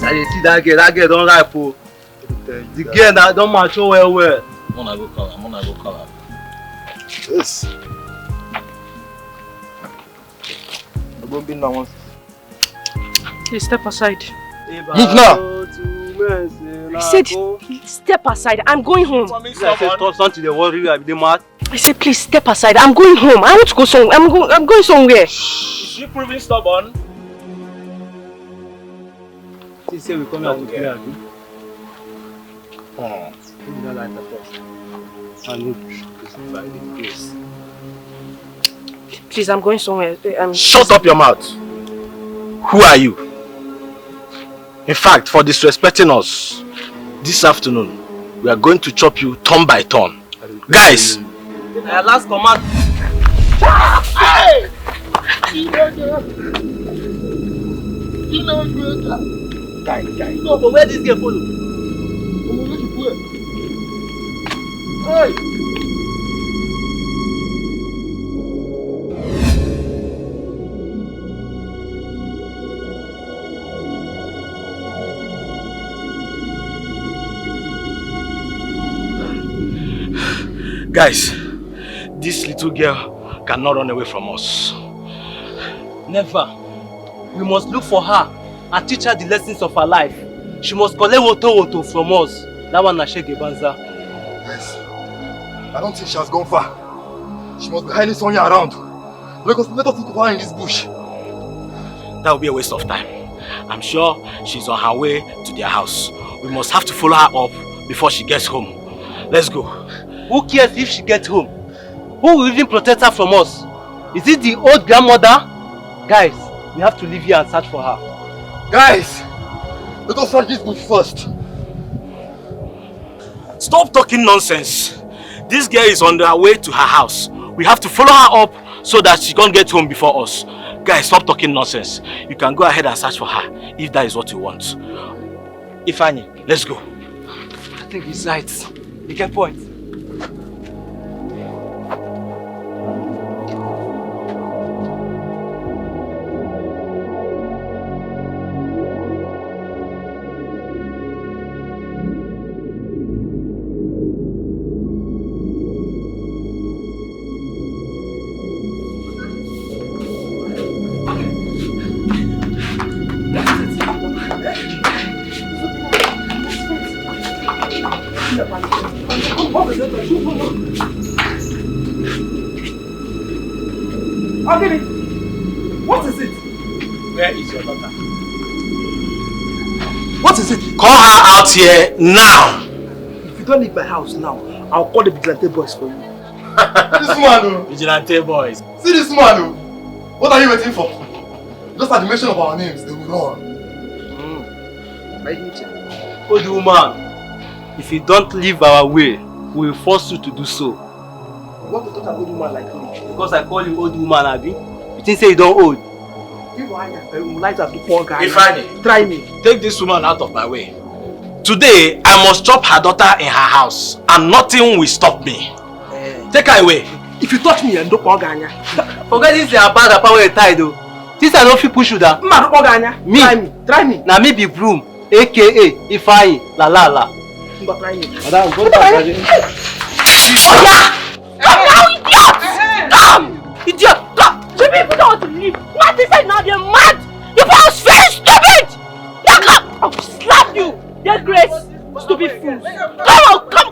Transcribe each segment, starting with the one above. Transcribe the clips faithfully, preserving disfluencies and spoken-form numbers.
I dey see that girl, that girl don ripe o. The girl na don mature well well. Mona go call am, Mona go call am. Yes. I go be now. Please step aside. Move now. I said, step aside. I'm going home. I said, stop something. They worry you. I be the mad. I said, please step aside. I'm going home. I want to go somewhere. I'm, go, I'm going somewhere. Is she proving stubborn? She say we come out to play, abi? Hmm. Who be that light at all? I know. By the grace. Please, I'm going somewhere. Eh, I'm Shut up your mouth. Who are you? In fact, for disrespecting us this afternoon, we are going to chop you turn by turn. Guys! Na last command. Hey! You know, you know, you know, guy, guy. No, but where this girl follow? Hey! Guys, this little girl cannot run away from us. Never. We must look for her and teach her the lessons of her life. She must collect woto woto from us. That one na shege banza. Yes. I don't think she has gone far. She must be hiding somewhere around. Let us, let us look for her in this bush. That would be a waste of time. I'm sure she's on her way to their house. We must have to follow her up before she gets home. Let's go. Who cares if she gets home? Who will even protect her from us? Is it the old grandmother? Guys, we have to leave here and search for her. Guys, let us search this bush first. Stop talking nonsense. This girl is on her way to her house. We have to follow her up so that she can't get home before us. Guys, stop talking nonsense. You can go ahead and search for her if that is what you want. Ifeanyi, let's go. I think he's right. You get point. Ogini, what is it? Where is your daughter? What is it? Call her out here now. If you don't leave my house now, I'll call the vigilante boys for you. This man, oh. Vigilante boys. See this man, oh. What are you waiting for? Just at the mention of our names, they will run. Mm. Old woman, if you don't leave our way, we will force you to do so. You want to talk an old woman like me? Because I call you old woman, abi? You think say you don old? Give her your light as the poor guy. Ifeanyi, try me. Take this woman out of my way. Today, I must chop her daughter in her house, and nothing will stop me. Eh. Take her away. If you touch me, you end up poor guy. Forget this your bad apa wey you tie though. This I no fit push you down. Mma, poor guy. Me? Try me. Try me. Na me be broom. A K A Ifeanyi, la la la. Madam, go back. Oya! Come now, idiot! Come! Idiot, come! Shebi people don't want to leave. What is it now? They're mad! You people are very stupid! Now come! I will slap you! Your grace! Stupid fools! Come on, come!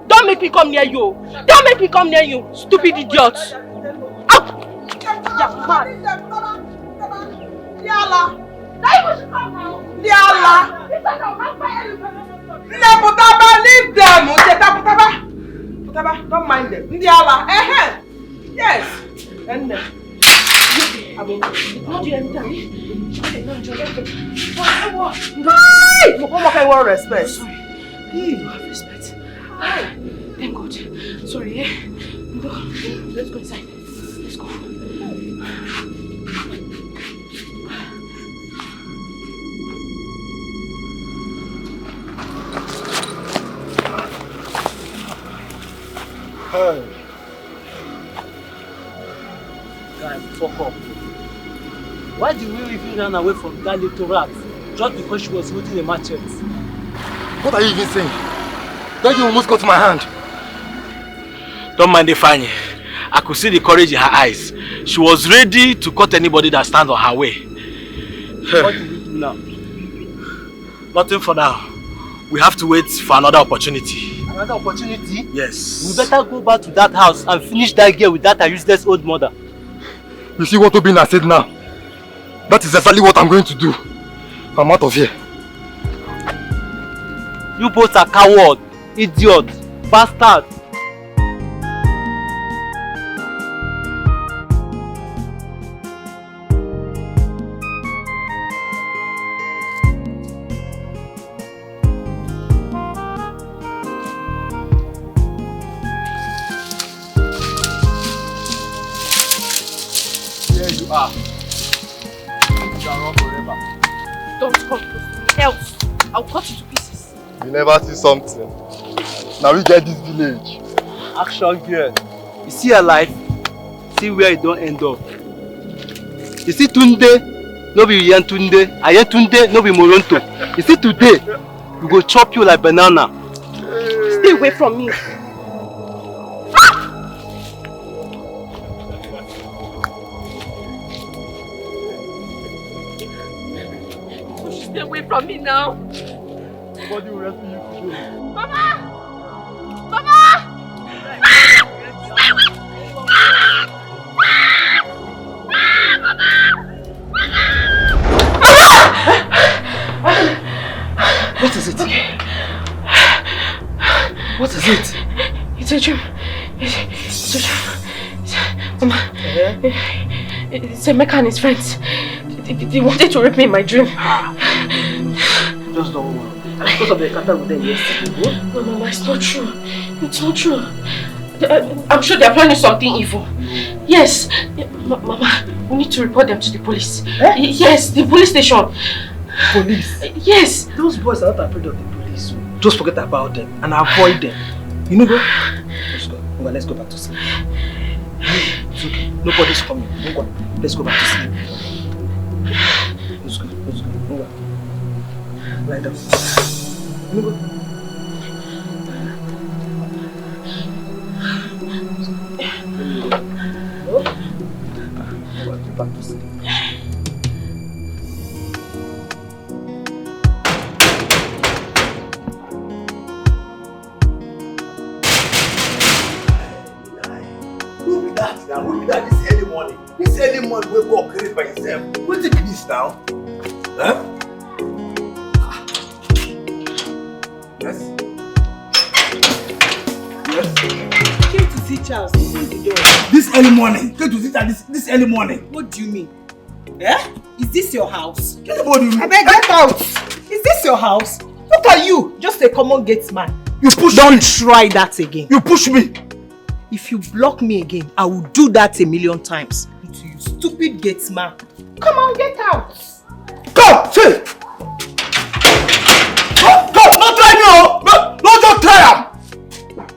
Don't make me come near you! Don't make me come near you! Stupid idiot! Out! You're mad! Yala! Ndị ala. Nne pụtaba, leave them. Teta, pụtaba. Pụtaba, don't mind them. Ndị ala. Ehe. Yes. Nne. Abo. No, do you understand? Hey! Mo kọ́ mọ́ kẹ́ wọ́n respect. Sorry. You have respect. Thank God. Sorry, eh? Let's go inside. Let's go. Hey. Guy, fuck up. Why did we even run away from that little rat? Just because she was holding a machete. What are you even saying? That you almost cut my hand. Don't mind Ifeanyi. I could see the courage in her eyes. She was ready to cut anybody that stands on her way. What do we do now? Nothing for now. We have to wait for another opportunity. Another opportunity? Yes. We better go back to that house and finish that girl with that her useless old mother. You see what Obinna said now? That is exactly what I'm going to do. I'm out of here. You both are coward, idiot, bastard. Here you are. You are wrong forever. Don't come close to me, else I'll cut you to pieces. You never see something. Now we get this village. Action girl. You see your life? See where you don't end up. You see Tunde, no be Iyan Tunde. Iyan Tunde, no be Moronto. You see today, we go chop you like banana. Stay away from me. Stay away from me now. Nobody will rescue you today. Mama! Mama! What is it? What is it? It's a dream. It's, it's a dream. Mama, it's Emeka and his friends. They, they, they wanted to rape me in my dream. Just don't worry. Because of the encounter with them yesterday. No, Mama, it's not true. It's not true. I, I'm sure they're planning something evil. Yes. Ma- Mama, we need to report them to the police. Eh? Y- Yes, the police station. Police. Yes. Those boys are not afraid of the police. So just forget about them and avoid them. You know what? Let's go. Ngwa, let's go back to sleep. It's okay. Nobody's coming. Ngwa, let's go back to sleep. Let's go. Let's go. Ngwa. Lie down. Ngwa. Ngwa, go back to sleep. Who be that now? Who be that this early morning? This early morning wey God create by himself. Wetin be this now? Huh? Yes. Yes. Came to see Charles. Open the door. This early morning. Came to see Charles this, this early morning. What do you mean? Eh? Is this your house? Anybody? I beg, get out. Is this your house? Look at you, just a common gate man. You push Don't me. Try that again. You push me. If you block me again, I will do that a million times. To you, stupid gate man. Come on, get out. Come, see. Come, come, no try me, oh. No, no, don't try am.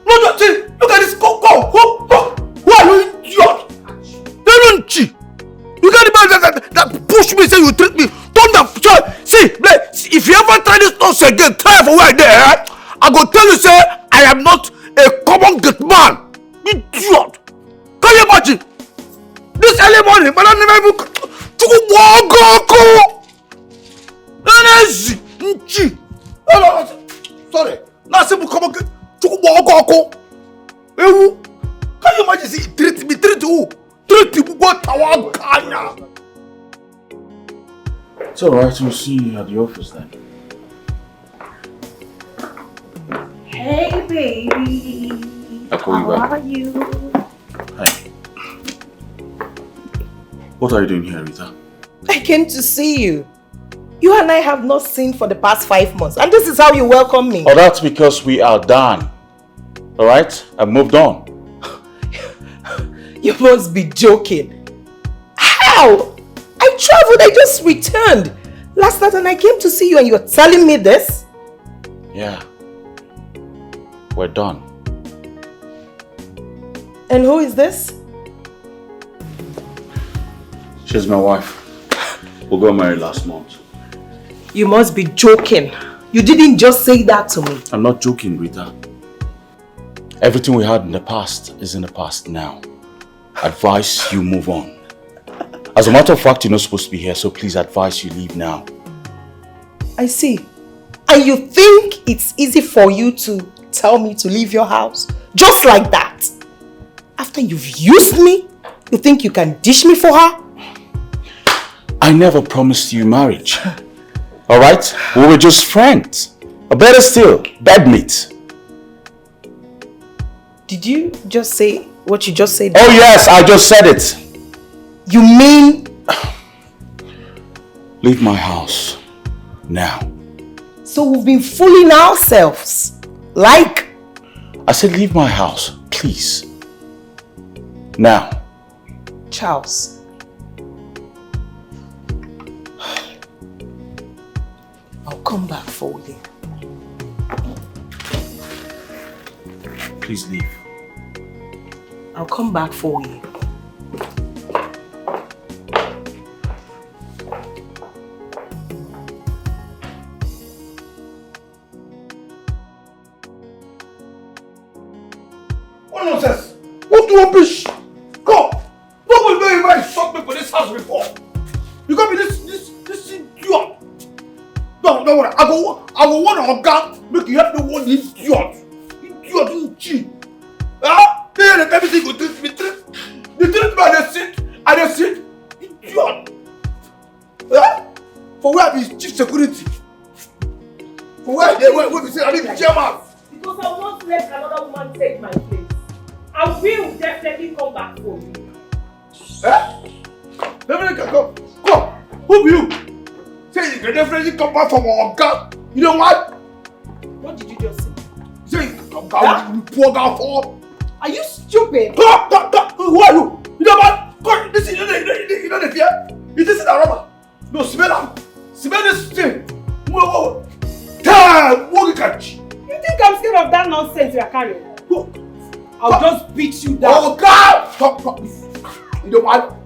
No, no, see, look at this. Come, come, come, come. Who are you, idiot? Don't you? You get the man that, that, that push me, say you treat me. Don't the so, see, man, if you ever try this nonsense again, try for where I dey, eh? I go tell you, say I am not a common gate man. Idiot. Can you imagine? This early morning, but I never even Chukwu Bogoko. Energy. Nchi. Oh, no, no, sorry. Now simple common gate. Chukwu Bogoko. Ewu. Can you imagine? See, treat me, treat who? Treat people go Tawaganya. It's alright, we'll see you at the office then. Hey, baby. I'll call you How back. Are you? Hi. What are you doing here, Rita? I came to see you. You and I have not seen for the past five months, and this is how you welcome me. Oh, that's because we are done. Alright? I moved on. You must be joking. How? I traveled, I just returned last night and I came to see you and you're telling me this? Yeah. We're done. And who is this? She's my wife. We got married last month. You must be joking. You didn't just say that to me. I'm not joking, Rita. Everything we had in the past is in the past now. Advice you move on. As a matter of fact, you're not supposed to be here, so please advise you leave now. I see. And you think it's easy for you to tell me to leave your house? Just like that? After you've used me, you think you can dish me for her? I never promised you marriage. Alright? We were just friends. Or better still, bedmates. Did you just say what you just said? Oh yes, I just said it. You mean Leave my house. Now. So we've been fooling ourselves. Like I said leave my house, please. Now. Charles. I'll come back for you. Please leave. I'll come back for you. What nonsense? What rubbish? Come! Nobody don't ever insult me for this house before. You got me this this this idiot. No, no worry. I go I go warn Oga make you help me warn the idiot. Idiot, you cheat. Huh? They let everything go treat me treat. They treat me and they sit and they sit. Idiot. Huh? For where I be chief security? For where they where we say I be chairman? Because I won't let another woman take my place. I will definitely come back for you. Eh? Definitely can come. Come. Who be you? Say you can definitely come back from our Oga. You know what? What did you just say? Say you come down, you poor girl for. Are you stupid? Come, come, come. Who are you? You know what? Come, this is you know the you know the fear. Is this a robber? No, smell am. Smell this thing. Whoa, whoa. Damn, what you catch? You think I'm scared of that nonsense you are carrying? Who? I'll just beat you down. Oh God! Stop, stop. You know what?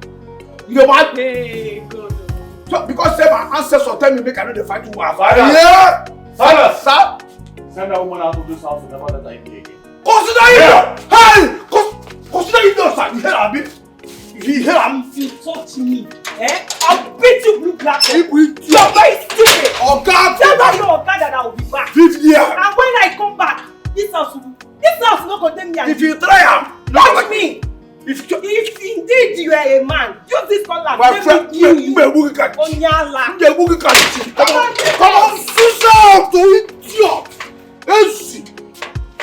You know what? Hey, God. So, because say my ancestors tell me make I no dey fight with my father. Yeah. Father, sir. Send that woman out of this house and never let her in here again. Consider it. Hey, cons- consider it done, sir. You hear me? You hear am? If you touch me, eh? I'll beat you blue black. If we You're very stupid. Oh God! Tell that your Oga that I will be back. Leave here. And when I come back, this house will, this house no go take me. If you try am, Watch me. If you If indeed you are a man, use this cutlass. My Let friend, me kill you. Mgbe ebughị ka Onyala. Mgbe ebughị ka Come on, come on, sit down to idiot. Ezi.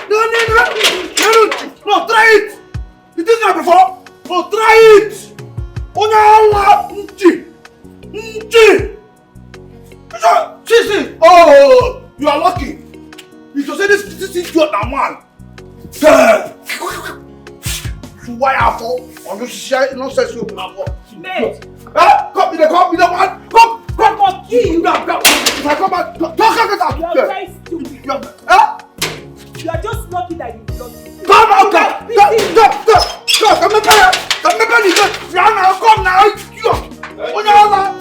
No, no, no, no, no, no, try it. It is not before. No, try it. Onyala nti. Nti. So, see, see. Oh, you are lucky. If you say this, this idiot na man. Damn. Why I fall? Or you share nonsense with my fault. Mate, Eh? Come, you dey come, you dey man. Come, come, come kill you. Come, come. If I come out, don't, don't come out. You are very stupid. You are, eh? You are just lucky that you blocked me. Come out, come, come, come, come, come, come, come, come, come, come, come, come now, come now, you, Onyala.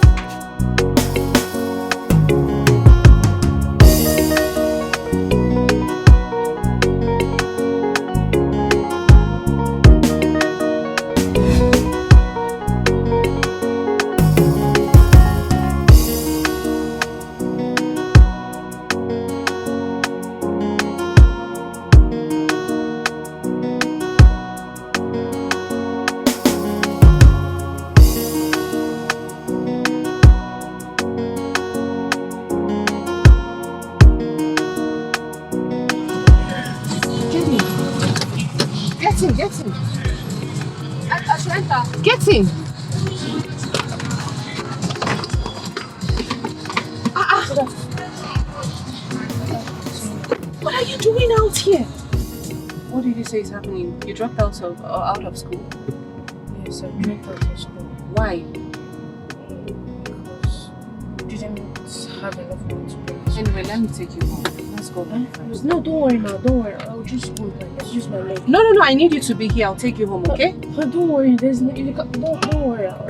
Get in, get in, get in. I, I should enter. Get in. Ah, ah. What are you doing out here? What did you say is happening? You dropped out of uh, out of school? Yes, I dropped out of school. Why? Because we didn't have enough money to pay. Anyway, let me take you home. Let's go home first. No, don't worry now. Don't worry. I'll just go. Let's use my leg. No, no, no. I need you to be here. I'll take you home, okay? But don't worry. There's no. You can, don't, don't worry. I'll-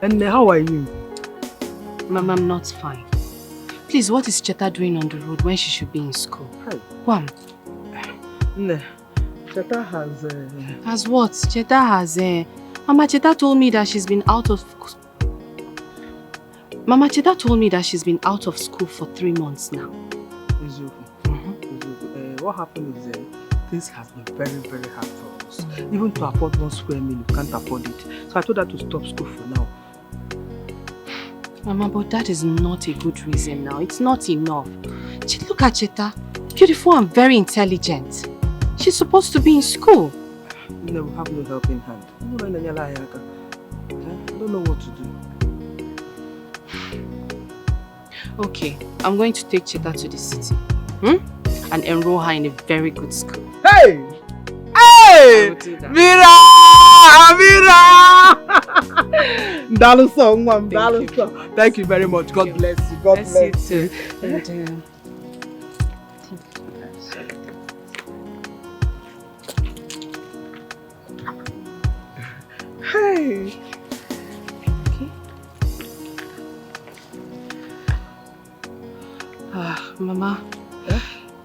And how are you? Mama, I'm not fine. Please, what is Cheta doing on the road when she should be in school? Hi. Kwam, Nne, Cheta has. Uh, has what? Cheta has. Uh, Mama Cheta told me that she's been out of. Mama Cheta told me that she's been out of school for three months now. Eziokwu. Eziokwu. Uh, what happened is uh, things has been very, very hard for us. Even to afford one square meal, we can't afford it. So I told her to stop school for now. Mama, but that is not a good reason now. It's not enough. Ch- Look at Cheta. Beautiful and very intelligent. She's supposed to be in school. Nne, we have no helping hand. No one in Anyala Ayaka. Eh, I don't know what to do. Okay, I'm going to take Cheta to the city. Hmm? And enroll her in a very good school. Hey! Hey! I will do that. Mira! Mira! Daalụ sọ, nwa m, Thank daalụ you. Sọ. Thank you very much. God Thank you. Bless you. God Bless you Bless you. Too. And, um, Hey! Okay. Ah, Mama,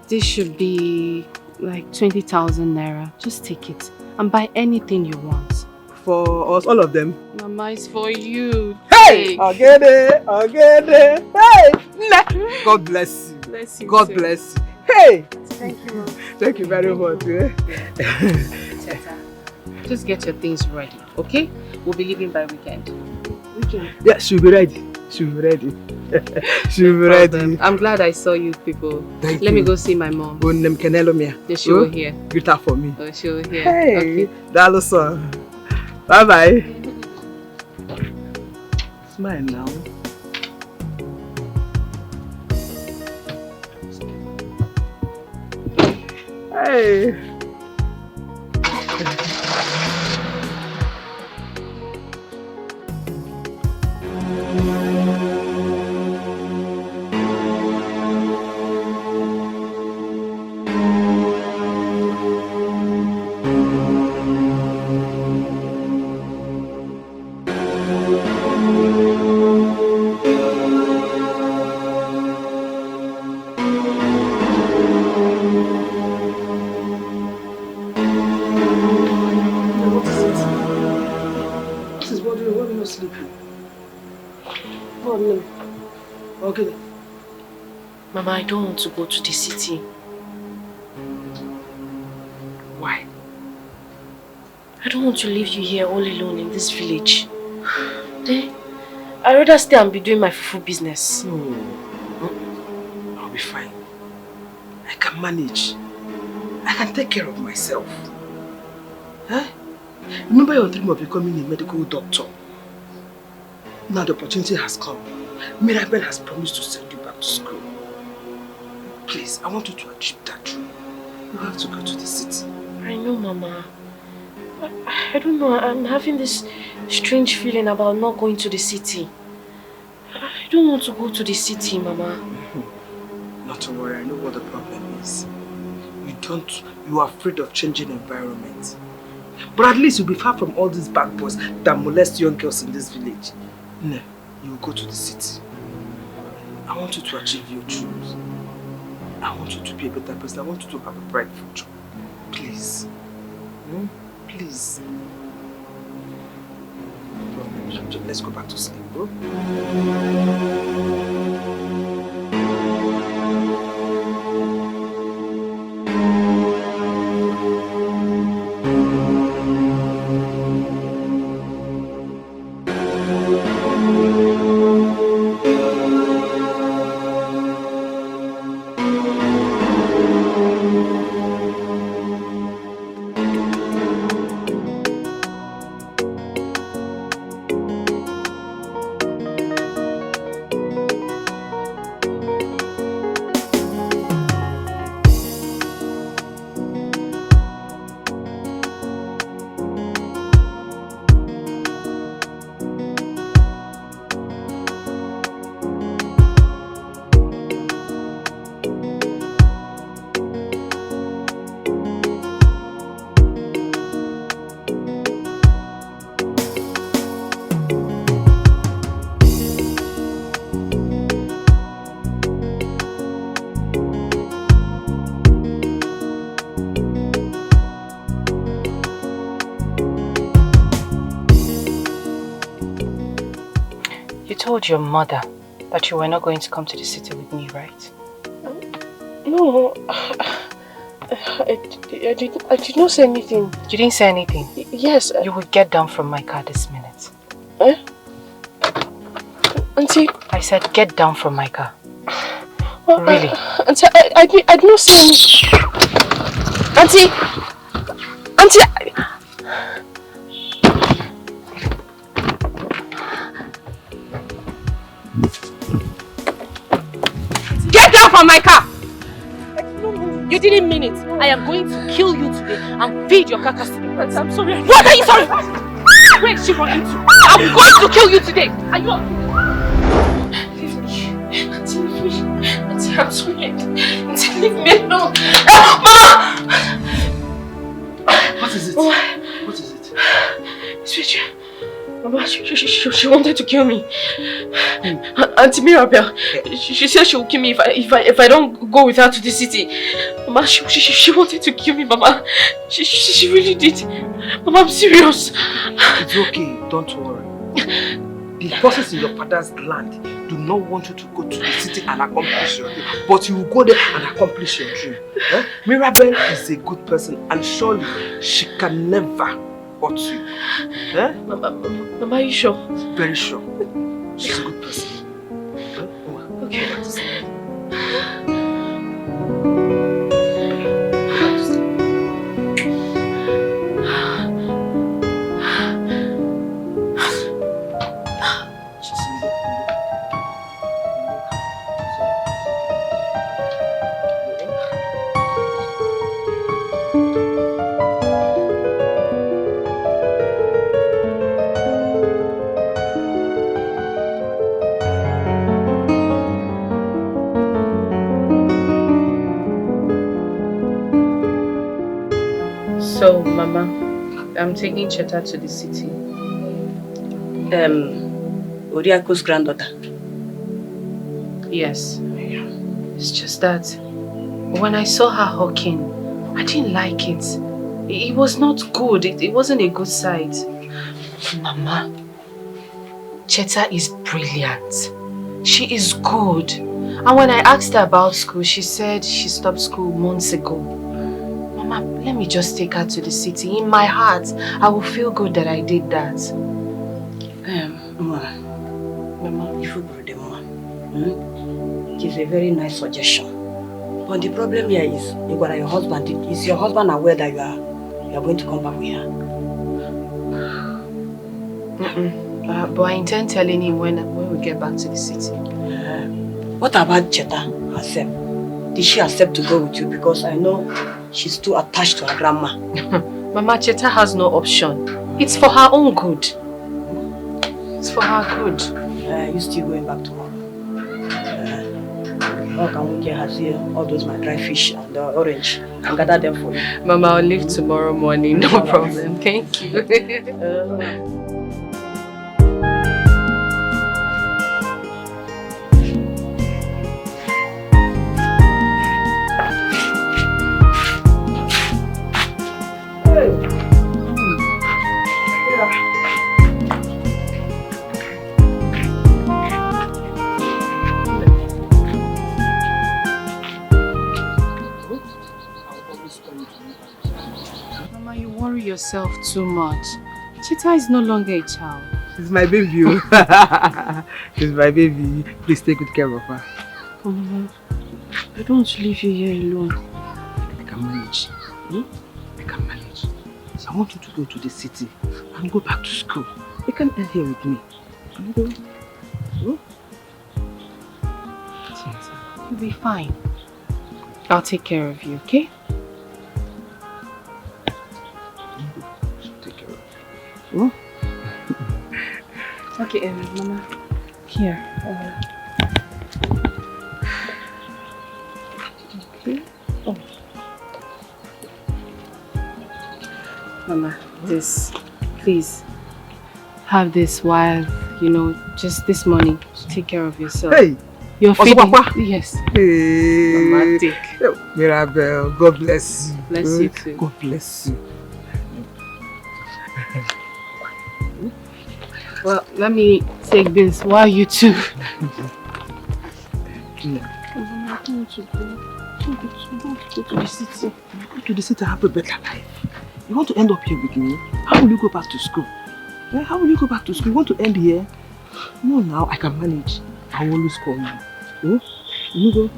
this should be like twenty thousand naira. Just take it and buy anything you want. For us, all of them. Mama, it's for you. Hey! Ogede! Ogede! Hey! Nne! God bless you. Bless you. God Too. Bless you. Hey! Thank you, Mama. Thank you very much. Eh? Cheta, just get your things ready, okay? We'll be leaving by weekend. Weekend? Yeah, she'll be ready. She'll be ready. She'll be ready. I'm glad I saw you people. Thank Let me you. go see my mom. Nne m, kenelu m ya. Yeah, she will Oh, hear. Greet her for me. Oh, she will hear. Hey! Okay. Daalụ sọ. Bye bye. Smile now. Hey. What is it? What is bothering you? Why are you not sleeping? What name? Okay. Mama, I don't want to go to the city. Why? I don't want to leave you here all alone in this village. Eh? I'd rather stay and be doing my fufu business. No. Mm-mm. I'll be fine. I can manage. I can take care of myself. Huh? Remember your dream of becoming a medical doctor? Now the opportunity has come. Mirabel has promised to send you back to school. Please, I want you to achieve that dream. You have to go to the city. I know, Mama. I, I don't know. I'm having this strange feeling about not going to the city. I don't want to go to the city, Mama. Not to worry, I know what the problem is. You don't, you are afraid of changing environment. But at least you'll be far from all these bad boys that molest young girls in this village. No, you will go to the city. I want you to achieve your dreams. I want you to be a better person. I want you to have a bright future. Please. Hmm? Please. Let's go back to sleep, bro. told your mother that you were not going to come to the city with me, right? No, I, I, I did, I did not say anything. You didn't say anything? Y-, yes. Uh, you will get down from my car this minute. Eh? Auntie? I said, "Get down from my car." Uh, uh, really? Auntie, I, I, did, I did not say anything. Auntie! Auntie! I, Get down from my car! You didn't mean it. I am going to kill you today and feed your carcass to the birds. I'm sorry. What are you sorry for? Where is she running to? I'm going to kill you today. Are you? Auntie, I'm sorry. Auntie, leave me alone. Mama! What is it? What is it? It's Rachel. Mama, she, she, she, she wanted to kill me. Auntie Mirabel, she, she said she will kill me if I, if I, if I don't go with her to the city. Mama, she, she, she, she wanted to kill me, Mama. She, she, she really did. Mama, I'm serious. It's okay, don't worry. The forces in your father's land do not want you to go to the city and accomplish your dream, but you will go there and accomplish your dream. Eh? Mirabel is a good person, and surely she can never hurt you. Eh? Mama, Mama, Mama, are you sure? Very sure. She's a good person. Eh? Mama, okay. Go back to sleep. So, Mama, I'm taking Cheta to the city. Um, Oriako's granddaughter. Yes. It's just that when I saw her hawking, I didn't like it. It was not good. It, it wasn't a good sight. Mama, Cheta is brilliant. She is good. And when I asked her about school, she said she stopped school months ago. Mama, let me just take her to the city. In my heart, I will feel good that I did that. Um, Mama, Mama, if you brought them on, hmm? It is a very nice suggestion. But the problem here is, you got your husband. Is your husband aware that you are, you are going to come back with her? Mm-mm. Uh, but I intend telling him when, when we get back to the city. Uh, what about Cheta herself? Did she accept to go with you? Because I know she's too attached to her grandma. Mama, Cheta has no option. It's for her own good. It's for her good. Uh, you still going back tomorrow? Uh, how can we get her here? All those my dry fish and the orange. I'll gather them for you. Mama, I'll leave tomorrow morning. No problem. Thank you. Mama, you worry yourself too much. Cheta is no longer a child. She's my baby. Oh. She's my baby. Please take good care of her. Mama, I don't want to leave you here alone. I can manage. Hmm? I can manage. So I want you to go to the city and go back to school. You can't end here with me. Can you go? Hmm? You'll be fine. I'll take care of you, okay? Take care of you. Hmm? Okay, um, Mama, here. Uh, okay. Oh. Mama, this, please. Have this while, you know, just this money. Take care of yourself. Hey! You're feeding. Yes. Hey! Mama, take. Mirabel, God bless you. Bless you too. God bless you. Well, let me take this while you two. Go to the city. Go to the city, have a better life. You want to end up here with me? How will you go back to school? Eh, how will you go back to school? You want to end here? No, now I can manage. I will always call you. Hmm? You go.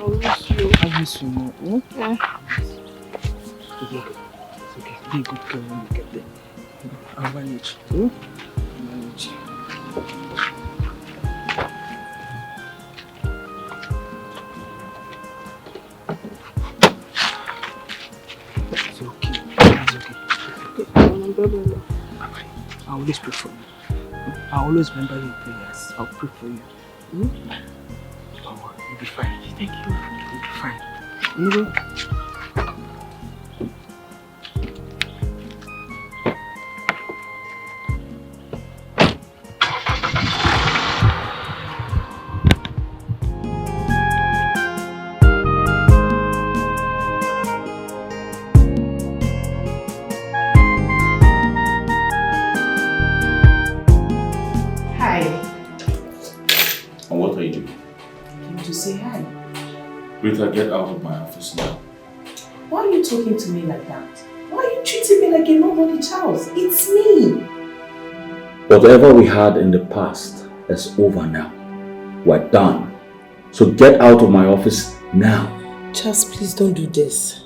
I miss you. I miss you more. Hmm? Yeah. It's okay. It's okay. Be a good girl when you get there. I'll manage. Hmm? I'll manage. It's okay. It's okay. Bye-bye. I always pray for you. I always remember your prayers. I'll pray for you. Hmm? Don't worry, you'll be fine. Thank you. You'll be fine. You know? Hi. And what are you doing? Came to say hi. Rita, get out of my office now. Why are you talking to me like that? Why are you treating me like a nobody child? It's me. Whatever we had in the past is over now. We're done. So get out of my office now. Charles, please don't do this.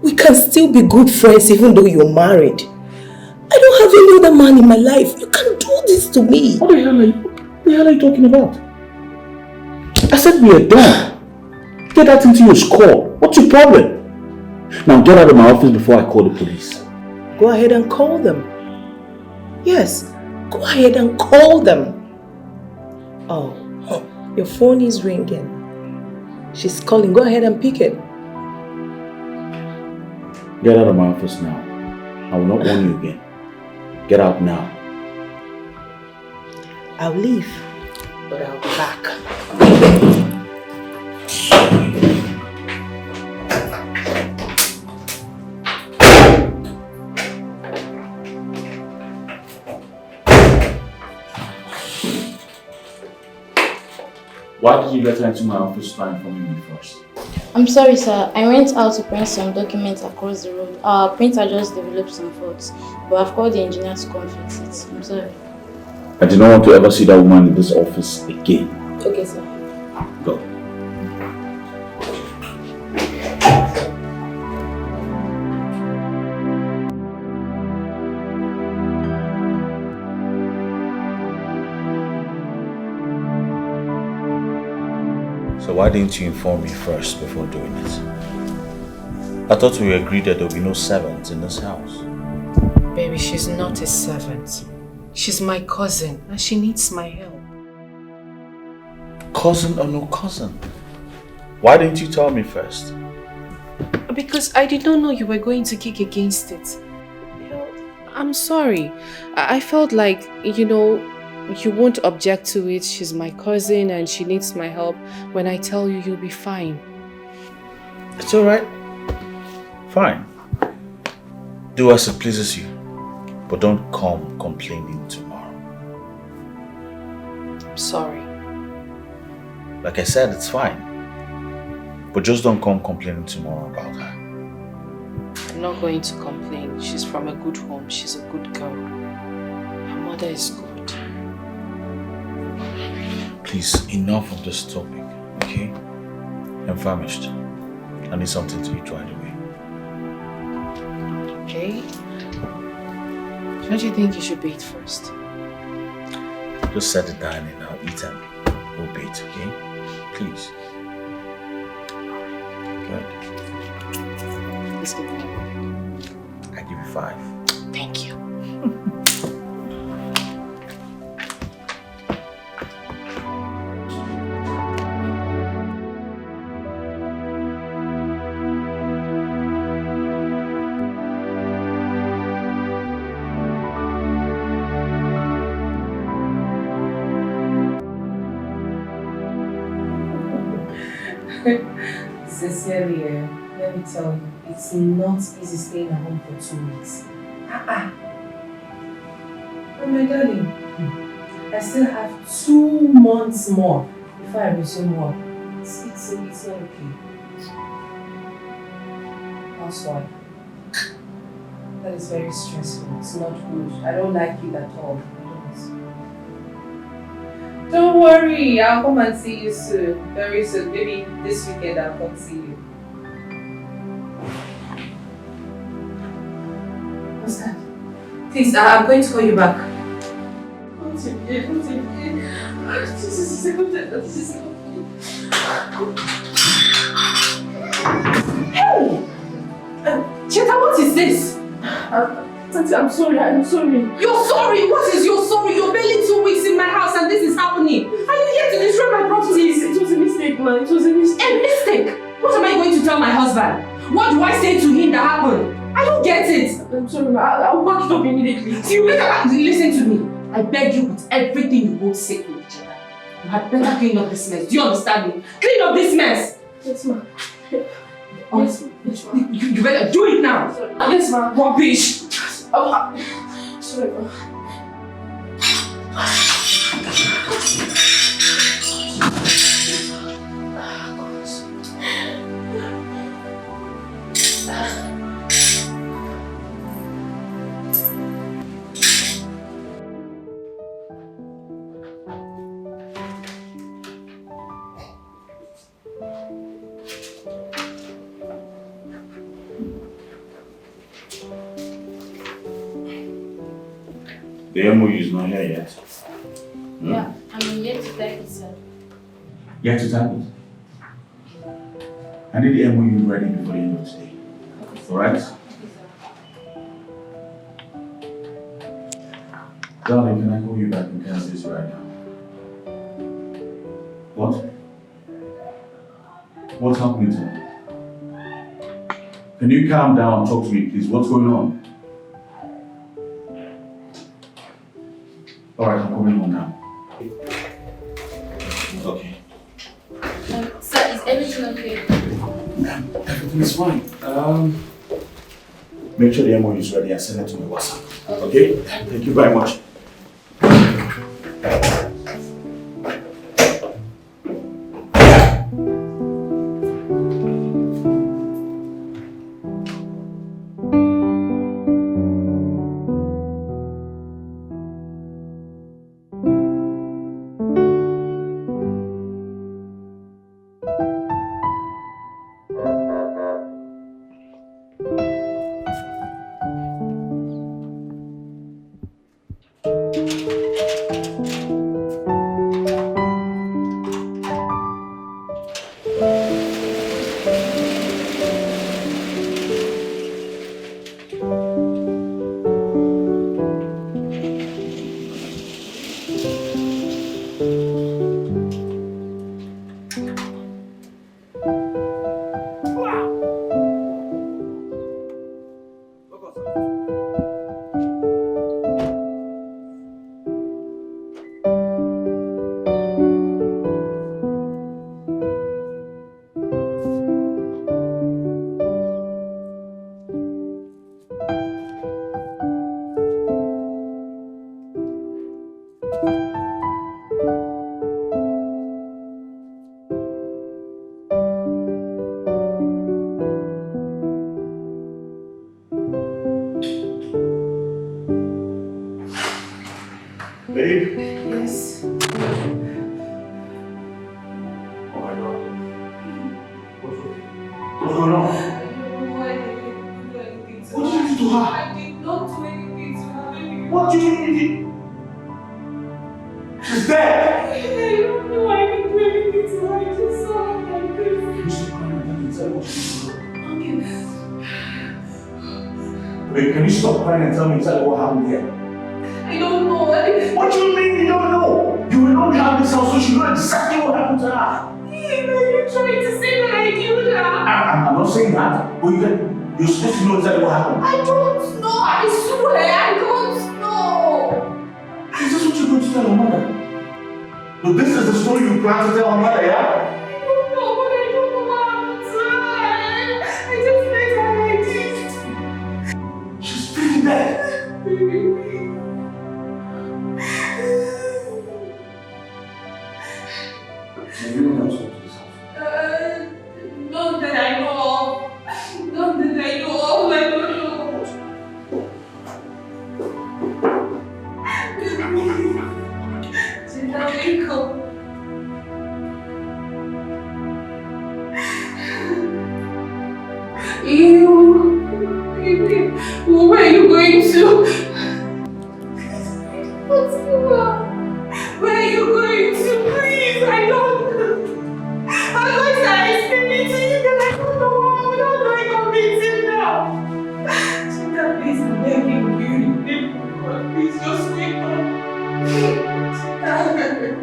We can still be good friends even though you're married. I don't have any other man in my life. You can't do this to me. What the hell are you, what the hell are you talking about? I said we are done. Get that into your skull. What's your problem? Now get out of my office before I call the police. Go ahead and call them. Yes, go ahead and call them. Oh, huh. Your phone is ringing. She's calling. Go ahead and pick it. Get out of my office now. I will not warn you again. Get out now. I'll leave, but I'll be back. Why did you let her into my office without informing me first? I'm sorry, sir. I went out to print some documents across the road. Our printer just developed some faults, but I've called the engineer to come fix it. I'm sorry. I do not want to ever see that woman in this office again. Okay, sir. Go. So why didn't you inform me first before doing it? I thought we agreed that there will be no servants in this house. Baby, she's not a servant. She's my cousin, and she needs my help. Cousin or no cousin, why didn't you tell me first? Because I did not know you were going to kick against it. I'm sorry. I I felt like, you know, you won't object to it. She's my cousin and she needs my help. When I tell you, you'll be fine. It's all right. Fine. Do as it pleases you. But don't come complaining tomorrow. I'm sorry. Like I said, it's fine. But just don't come complaining tomorrow about her. I'm not going to complain. She's from a good home. She's a good girl. Her mother is good. Please, enough of this topic, okay? I'm famished. I need something to eat right away. Okay. Don't you think you should bathe first? Just set the dining, I'll eat and we'll bathe, okay? Please. Good. Let's go. I give you five. Thank you. Sincerely, eh, let me tell you, it's not easy staying at home for two weeks. Ah ah. But my darling, hmm, I still have two months more before I resume work. It's, it's, it's not okay. Housewife. That is very stressful. It's not good. I don't like it at all. I don't. Don't worry. I'll come and see you soon. Very soon. Maybe this weekend I'll come see you. Oscar, please, I- I'm going to call you back. Not again, not again. This is the second time that this is happening. Hey! Um, Cheta, what is this? Uh, Tati, I'm sorry, I'm sorry. You're sorry? What is your sorry? You're barely two weeks in my house and this is happening. Are you here to destroy my properties? It was a mistake, ma. It was a mistake. A mistake? What am I going to tell my husband? What do I say to him that happened? I don't get it. I'm sorry, ma. I- I'll pack it up immediately. You better listen to me. I beg you with everything you hold sacred, Cheta. You had better clean up this mess. Do you understand me? Clean up this mess. Yes, ma. Oh, yes, ma. You, you better do it now. Sorry. Yes, ma. Rubbish. Oh, ah, sorry, ma. The M O U is not here yet. Hmm? Yeah, I'm yet to type it, sir. Yet to type it? I need the M O U ready before the end of the day. Okay, sir. All right? Okay, sir. Darling, can I call you back in ten minutes right now? What? What's happening to me? Can you calm down and talk to me, please? What's going on? All right, I'm coming home now. Okay. Um, sir, is everything okay? Um, everything is fine. Um, make sure the M O U is ready and send it to my WhatsApp. Okay. Okay? Thank you very much. Babe? Yes. Oh my God. What's going on? What did you do to her? I did not do anything to her, baby. What did you do? She's dead. I don't know. I didn't do anything to her. I just saw her like this. Can you stop crying and tell me exactly what you did? Okay. Wait, can you stop crying and tell me exactly what happened here? I don't know. I... What do you mean you don't know? You were not in this house, so you know exactly what happened to her. Are you trying to say that I killed her? I, I'm, I'm not saying that, but you can, you're supposed to know exactly what happened. I don't know. I swear, I don't know. Is this what you're going to tell your mother? So this is the story you plan to tell your mother, yeah? I don't know, but I don't know You, you, where are you going to? What's wrong? Where are you going to? Please, I don't. I know I explained it to you, but I don't know how. I don't know how I convince him now. Sister, please, I'm begging you. God, please just wake up. Sister.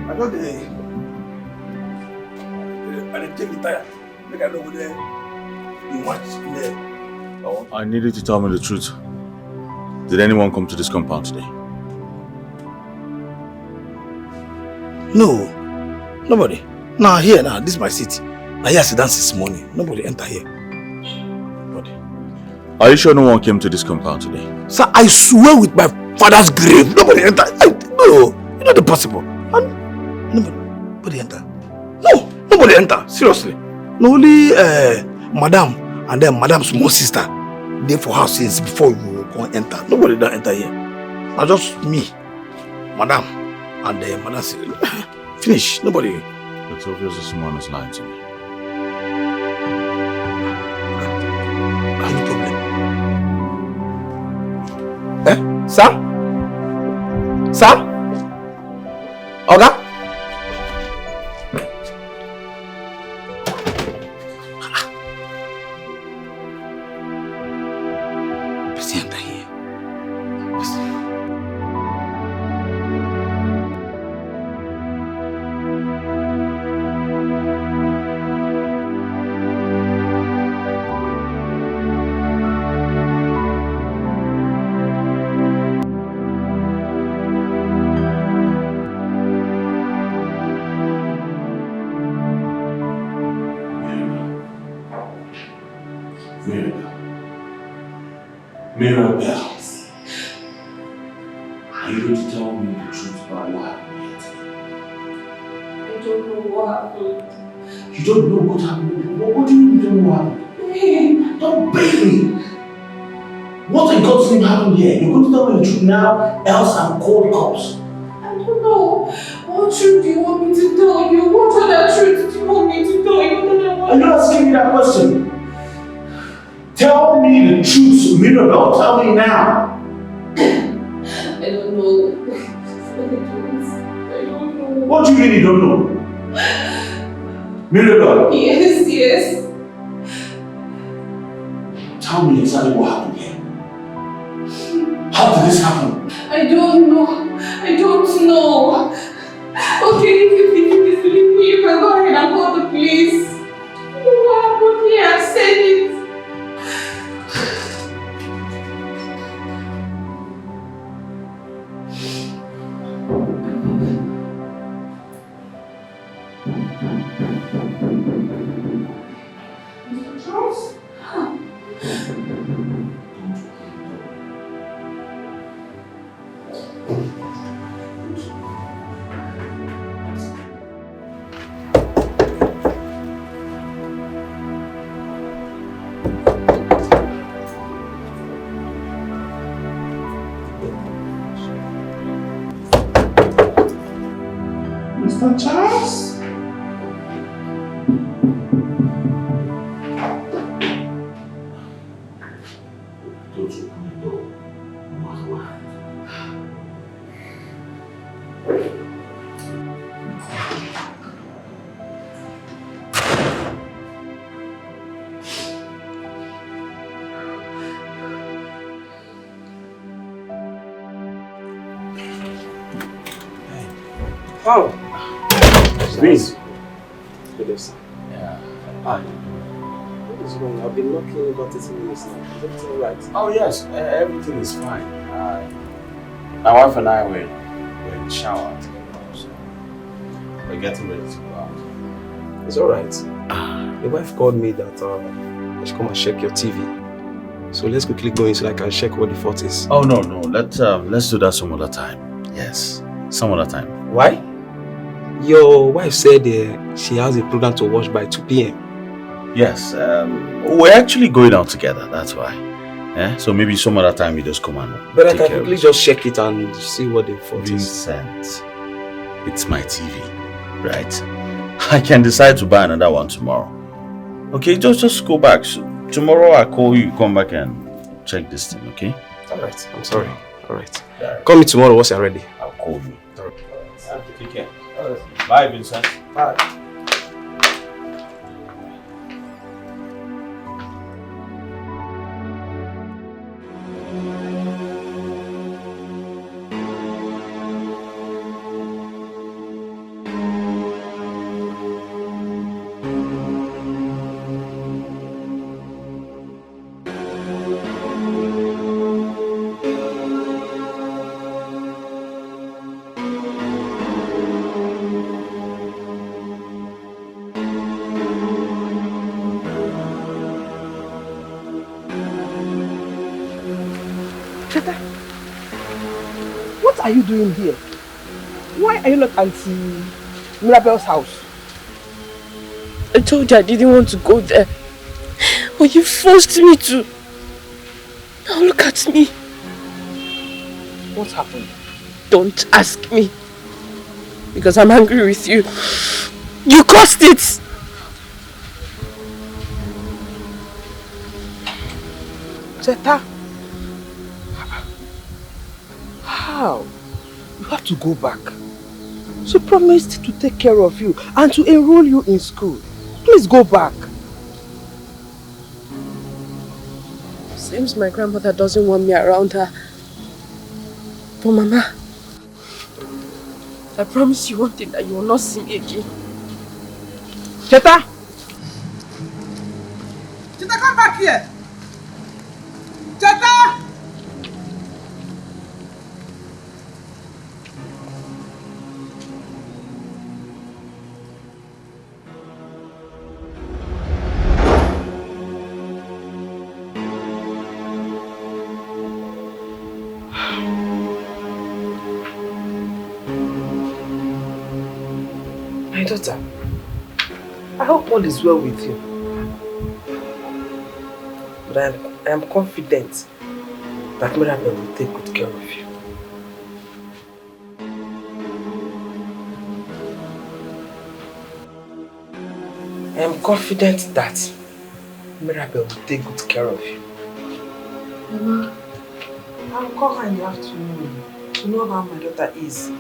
I don dey, I dey take the tire. Make I no go there. You match there. I want I need you to tell me the truth. Did anyone come to this compound today? No, nobody. Now here now, this is my city. Now here I sit down since morning. Nobody enter here. Nobody. Are you sure no one came to this compound today? Sir, I swear with my father's grave, nobody enter. I, no, it's not possible. And nobody, nobody enter. No, nobody enter. Seriously. No, only uh, madam and then madam's small sister dey for house since before you come enter. Nobody don enter here. Na just me, madam, and uh, madam sister. Finish. Nobody. It's obvious this woman is lying to me. Any problem? Eh? Sir? Sir? Oga? Person enter here. Person. Mirabel. Mirabel. Are you going to tell me the truth about what happened here today? I don't know what happened. You don't know what happened? What, what do you mean you don't know what happened? Babe. Don't beg me. What in God's name happened here? You're going to tell me the truth now, else I'm called cops. I don't know. What truth do you want me to tell you? What other truth do you want me to tell you? What other one? Are you asking me that question? Tell me the truth, Mirabel. Tell me now. I don't know. I don't know. What do you mean you don't know? Mirabel? Yes, yes. Tell me exactly what happened here. How did this happen? I don't know. I don't know. Okay, if you think you disbelieve me, you can go ahead and call the police. What happened here? I've said it. Mister Charles? Mister Charles? Don't open the door, no matter what happens. Wow. Babe. Good day, sir. Yeah. Ah, what is wrong? I've been knocking about thirty minutes now. Is everything all right? Oh, yes. E- everything is fine. Uh, my wife and I were, were in the shower. So we're getting ready to go out. It's all right. Ah, the wife called me that uh, I should come and check your T V. So let's quickly go in so I can check what the fault is. Oh no, no. Let's um, let's do that some other time. Yes, some other time. Why? Your wife said uh, she has a program to watch by two p.m. Yes, um, we're actually going out together. That's why. Yeah. So maybe some other time you just come and. But I can quickly just check it and see what the fault is. Vincent, it's my T V, right? I can decide to buy another one tomorrow. Okay, just just go back. So tomorrow I call you, you come back and check this thing, okay? All right, I'm sorry. All right. Call me tomorrow once you're ready. I'll call you. All right. Take care. Bye, Vincent. Bye. Cheta, what are you doing here? Why are you not at Auntie Mirabel's house? I told you I didn't want to go there. But you forced me to. Now look at me. What happened? Don't ask me. Because I'm angry with you. You caused it! Cheta. How? You have to go back. She promised to take care of you and to enroll you in school. Please go back. Seems my grandmother doesn't want me around her. But Mama, I promise you one thing, that you will not see me again. Cheta! Cheta, come back here! Cheta! My daughter, I hope all is well with you. But I am, I am confident that Mirabel will take good care of you. I am confident that Mirabel will take good care of you. Mama, I'll call her in the afternoon to know how my daughter is.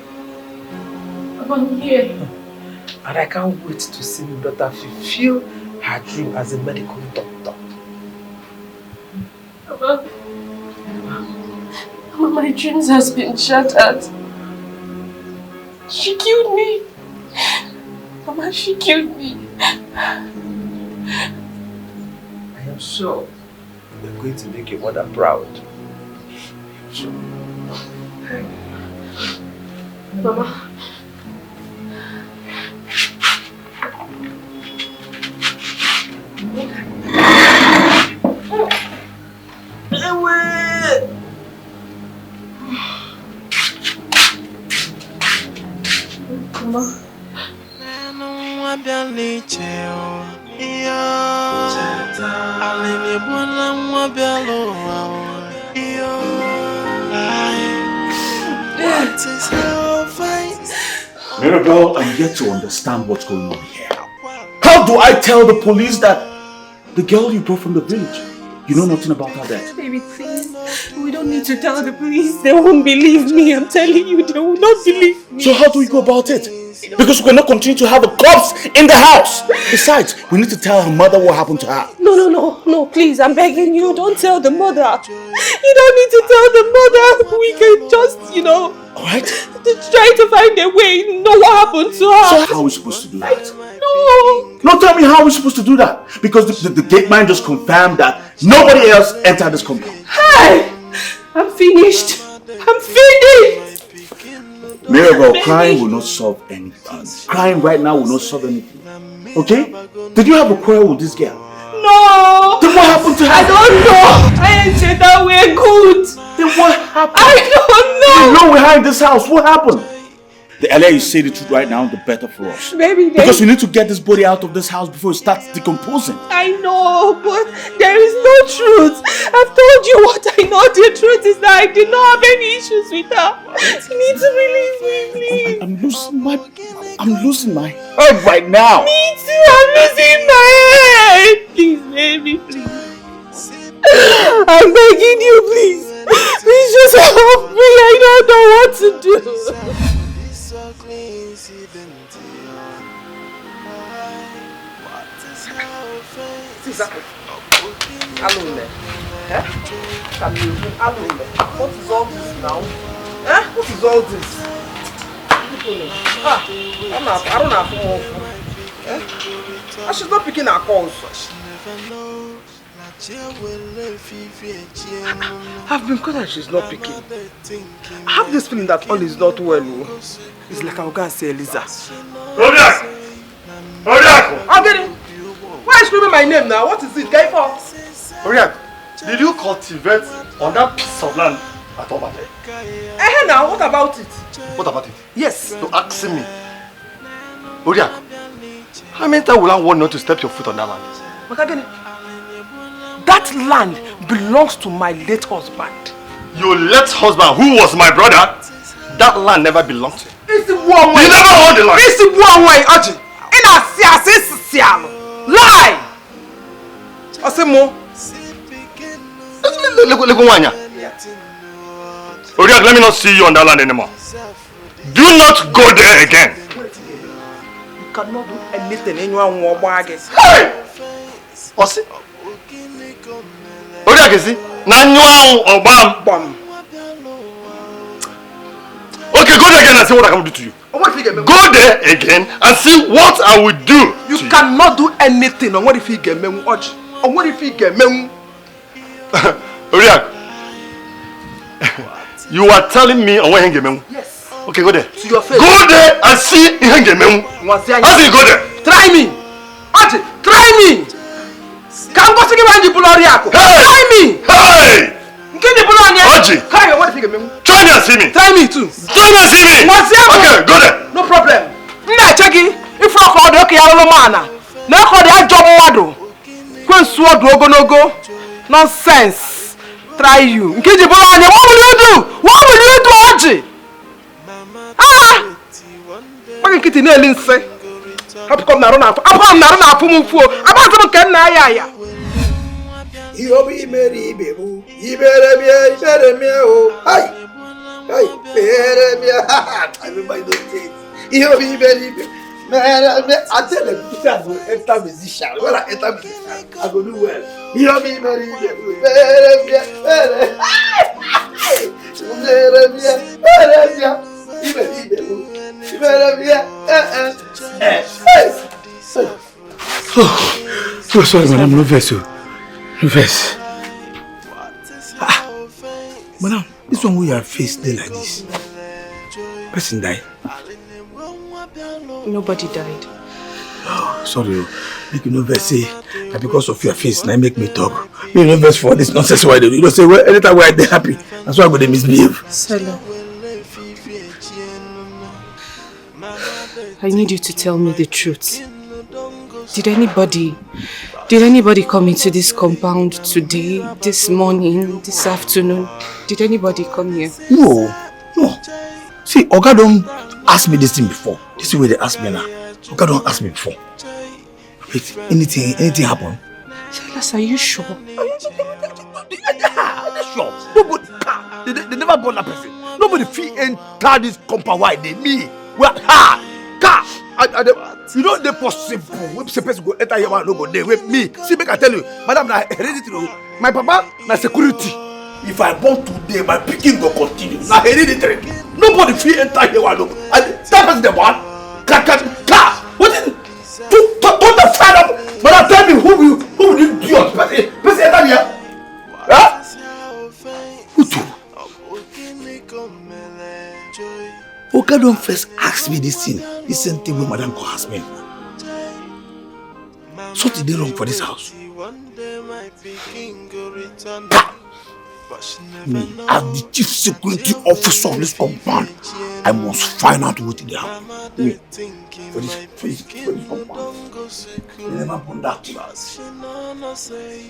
Mama, I'm here. And I can't wait to see my daughter fulfill her dream as a medical doctor. Mama, Mama, my dreams has been shattered. She killed me. Mama, she killed me. I am sure we're going to make your mother proud. I am sure. Mama. Mama. Nenu nwa bịala ije o, iyo. Alịrị egbuola nwa bịala ụwa o, iyo. Ai, what is your vice? Mirabel, I'm yet to understand what's going on here. How do I tell the police that the girl you brought from the village, you know nothing about her death? Baby, please. We don't need to tell the police. They won't believe me. I'm telling you, they will not believe me. So how do we go about it? Because we cannot continue to have a corpse in the house. Besides, we need to tell her mother what happened to her. No, no, no, no, please, I'm begging you, don't tell the mother. You don't need to tell the mother. We can just, you know, All right? try to find a way, know what happened to her. So how are we supposed to do that? No. No, tell me how are we supposed to do that? Because the, the, the gate man just confirmed that nobody else entered this compound. Hey! I'm finished. I'm finished. Mirabel, crying will not solve anything. Crying right now will not solve anything. Okay? Did you have a quarrel with this girl? No. Then what happened to her? I don't know. I Behind this house, what happened? The earlier you say the truth right now, the better for us. Baby, there Because is we need to get this body out of this house before it starts decomposing. I know, but there is no truth. I've told you what I know. The truth is that I did not have any issues with her. You need to release me, please. I'm losing my, I'm losing my head right now. Me too, I'm losing my head. Please, baby, please. I'm begging you, please. Please just help me. I don't know what to do. What is happening? Alone there. Eh? Can you alone there? What is all this now? Eh? What is all this? Ah, I don't have, I don't have more. Eh? And she's not picking her calls. I've been caught and she's not picking. I have this feeling that all is not well. Oh. It's like I'll go and see Eliza. Oriak! Oriak! Ogini! Why are you screaming my name now? What is it? Kaifo? Oriak, did you cultivate on that piece of land at Obale? Eh, now, what about it? What about it? Yes. You asking me? Oriak, how many times will I warn you not to step your foot on that land? Makagene, that land belongs to my late husband. Your late husband, who was my brother, that land never belonged to him. Isi buo nwe. He never owned the land. Isi buo nwe, Oji. Ị na-asị asị, isi si alụ. Lie! Ọ sị mụ. Look, look, look, look, Nwanya. Oriak, let me not see you on that land anymore. Do not go there again. You cannot do anything. Enyu anwụ ọgba gị. Hey! Ọ sị. Oriak sị, na nyụọ anwụ ọgba m. Gbam. Okay, go there again and see what I can do to you. O nwere ife ị ga-emenwu. Go there again and see what I will do to you. You cannot do anything. O nwere ife ị ga-emenwu, Oji. O nwere ife ị ga-emenwu. Oriak, you are telling me o nweghị ihe m ga-emenwu? Yes. Okay, go there. To your face. Go there and see ihe m ga-emenwu. Nwazi anya. As you go there. Try me. Oji, try me. Ka m gosi gị ma m ji bụrụ Oriakụ. Hey! Try me. Hey! Nke ji bụrụ onye? Oji. Ka ya nwere ife ị ga-emenwu. Try me and see me. Try me too. Try me and see me. Nwazi anya. Okay, go there. No problem. M na-eche gị, ife ọkụ ọdụ oke ya rụrụ m ana. Na ọkụ dị ajọ mmadụ. Kwensu ọdụ ogologo. Nonsense. Try you. Nke ji bụrụ onye? What will you do? What will you do, Oji? Ah! Gbaghị nkịtị na-eli nsị. Hapụkwa m na arụ na-afụ. Hapụkwa m na arụ na-afụ m ụfụ o. Agbaghị m nke nna ya ya. Ihe ọ bụ imere ibe bụ, imere bịa, imere mịa o. Hai! Hai! Mere bịa. Everybody don take. Ihe ọ bụ imere ibe. Mere bịa. I tell them, I go enter musician. When I enter musician, I go do well. Ihe ọ bụ imere ibe bụ, mere bịa, mere. Mere bịa, mere bịa. Ibe, ibe bụ, mere bịa. Eh, eh. Eh, eh. Oh, oh, sorry, madam. No vex o. No vex. Ah, madam, this one wey your face dey like this. Person die? Nobody died. Oh, sorry o. Make you no vex say na because of your face na make me talk. Me no vex for this nonsense wey I dey do. You know say, well, anytime wey I dey happy, that's why I go dey misbehave. Solo. I need you to tell me the truth. Did anybody, did anybody come into this compound today, this morning, this afternoon? Did anybody come here? No, no. See, Oga don ask me this thing before. This is wey dey ask me now. Oga don ask me before. Wait, anything, anything happen? Silas, are you sure? I dey sure. Nobody, car. They, they, they never born that person. Nobody fit enter this compound wey I dey. Me, well, car, car. I, I dey, you know, dey possible. Wey say person go enter here, one no go dey. Wait, me. See, make I tell you, madam, na hereditary o. My papa na security. If I born today, my pikin go continue. Na hereditary. Nobody fit enter here, one no go. I, that person dey born. Car, car, car. Wetin? Don't, don't, don't fed up. Madam, tell me who will, who will you be? Person, person enter here? Huh? Utu. Oga don first ask me this thing. This same thing wey madam come ask me. Something dey wrong for this house. Me, as the chief security officer of this compound, I must find out what they have. Me, for this, for this, for this compound, they never born that class.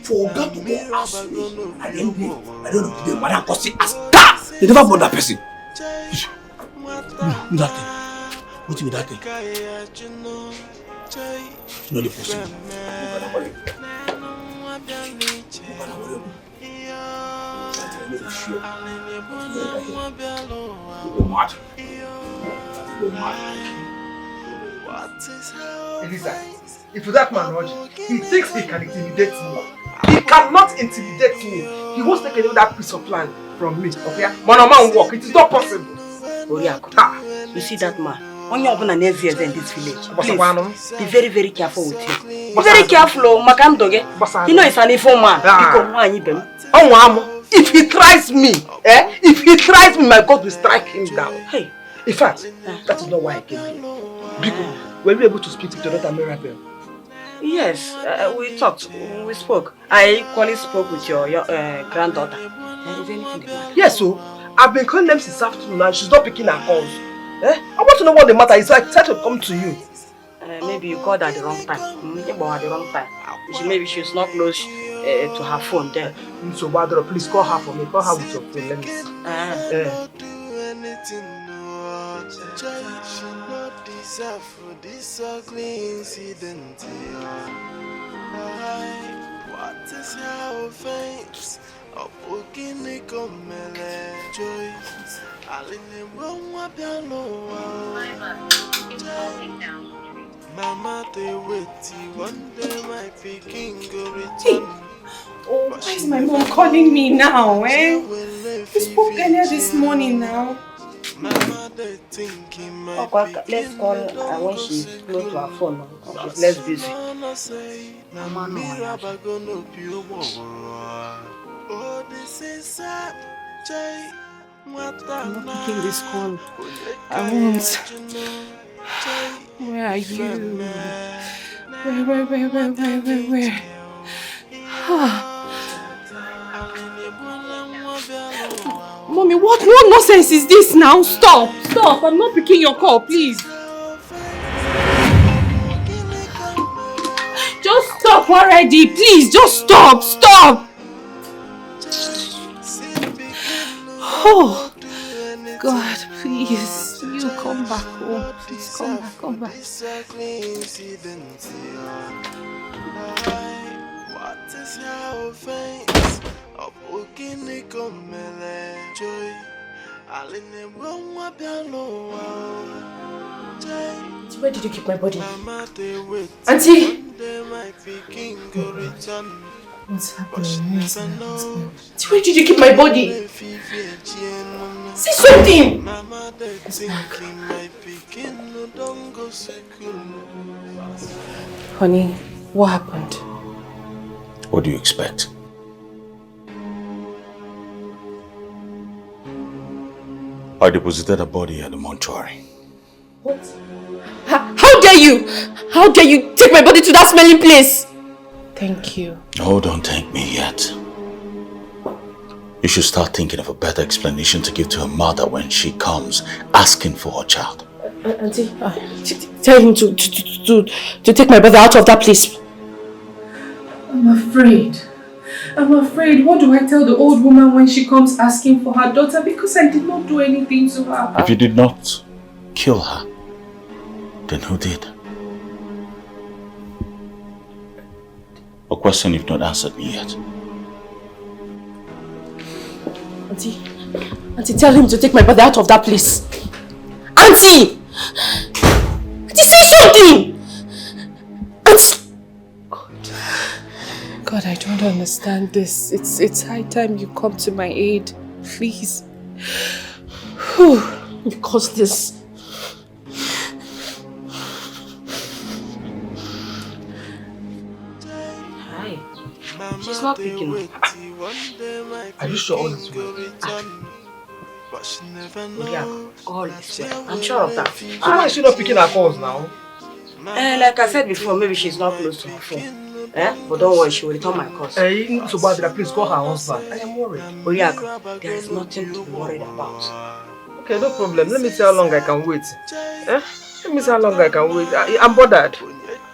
For Oga to go ask me, I don't know, I don't know, the madam go say, "Ask her." They never born that person. Look that thing. What be that thing? It's not the person. Elisa, if that man urge, he thinks he can intimidate me. He cannot intimidate me. He wants to take away that piece of land from me. Okay? Man, a man walk. It is not possible. Oriako, you see that man? Onye ọbụla na-ezi eze in this village. Please, be very, very careful with him. Be very careful, oh, maka ndụ gị. You know he's an evil man. Biko, nwaanyị be m. Ọnwa amụ. If he tries me, eh? If he tries me, my God will strike him down. Hey. In fact, that is not why I came here. Biko, were you able to speak with your daughter Mirabel? Yes, uh, we talked, we spoke. I equally spoke with your, your uh, granddaughter. Uh, is anything the matter? Yes, so I've been calling them since afternoon and she's not picking her calls. Eh? I want to know what the matter is, so I decided to come to you. Uh, maybe you called at the wrong time. Mm, you called at the wrong time. She, maybe she's not close uh, to her phone there. So, Badro, please call her for me. Call her with your phone. Let me see. Uh, uh. This ugly incident, yeah. What is her offense? Ọ bụ gịnị ka o mere? Joy, alịna-egbu nwa bịa n'ụwa. Mama dey wait, one day my pikin go return. Oh, why is my mom calling me now, eh? We spoke earlier this morning now. Mama dey think he might Okwa, let's call her when she's close to her phone. She's less busy. Mama no. Oh, this is sad. I'm not picking this call. I won't. Where are you? Where, where, where, where, where, where, where? Ah. Mommy, what, what nonsense is this now? Stop, stop. I'm not picking your call, please. Just stop already, please. Just stop, stop. Oh, God, please. You come back home. Please come back, come back. What is her offense? Ọ bụ gịnị ka o mere? Joy, alịna-egbu nwa bịa n'ụwa. Joy, where did you keep my body? Mama dey wait. Auntie! One day my pikin go return. What's happening? Where is my husband? Auntie, where did you keep my body? Say something! Mama dey think my pikin no don go school. Honey, what happened? What do you expect? I deposited her body at the mortuary. What? How, how dare you? How dare you take my body to that smelling place? Thank you. Oh, don't thank me yet. You should start thinking of a better explanation to give to her mother when she comes asking for her child. Uh, Auntie, uh, t- t- tell him to, to, to, to, to take my brother out of that place. I'm afraid. I'm afraid. What do I tell the old woman when she comes asking for her daughter? Because I did not do anything to her. If you did not kill her, then who did? A question you've not answered me yet. Auntie, Auntie, tell him to take my brother out of that place. Auntie! Auntie, say something! Auntie! God. God, I don't understand this. It's, it's high time you come to my aid, please. Whew, you caused this. Hi. She's not picking up. Are you sure all is well? Oriako, all is well. I'm sure of that. So why is she not picking her calls now? Eh, like I said before, maybe she's not close to her phone. Eh? But don't worry, she will return my calls. Hey, so bad that, please call her husband. I am worried. Oriaku, there is nothing to be worried about. Okay, no problem. Let me see how long I can wait. Eh? Let me see how long I can wait. I, I'm bothered.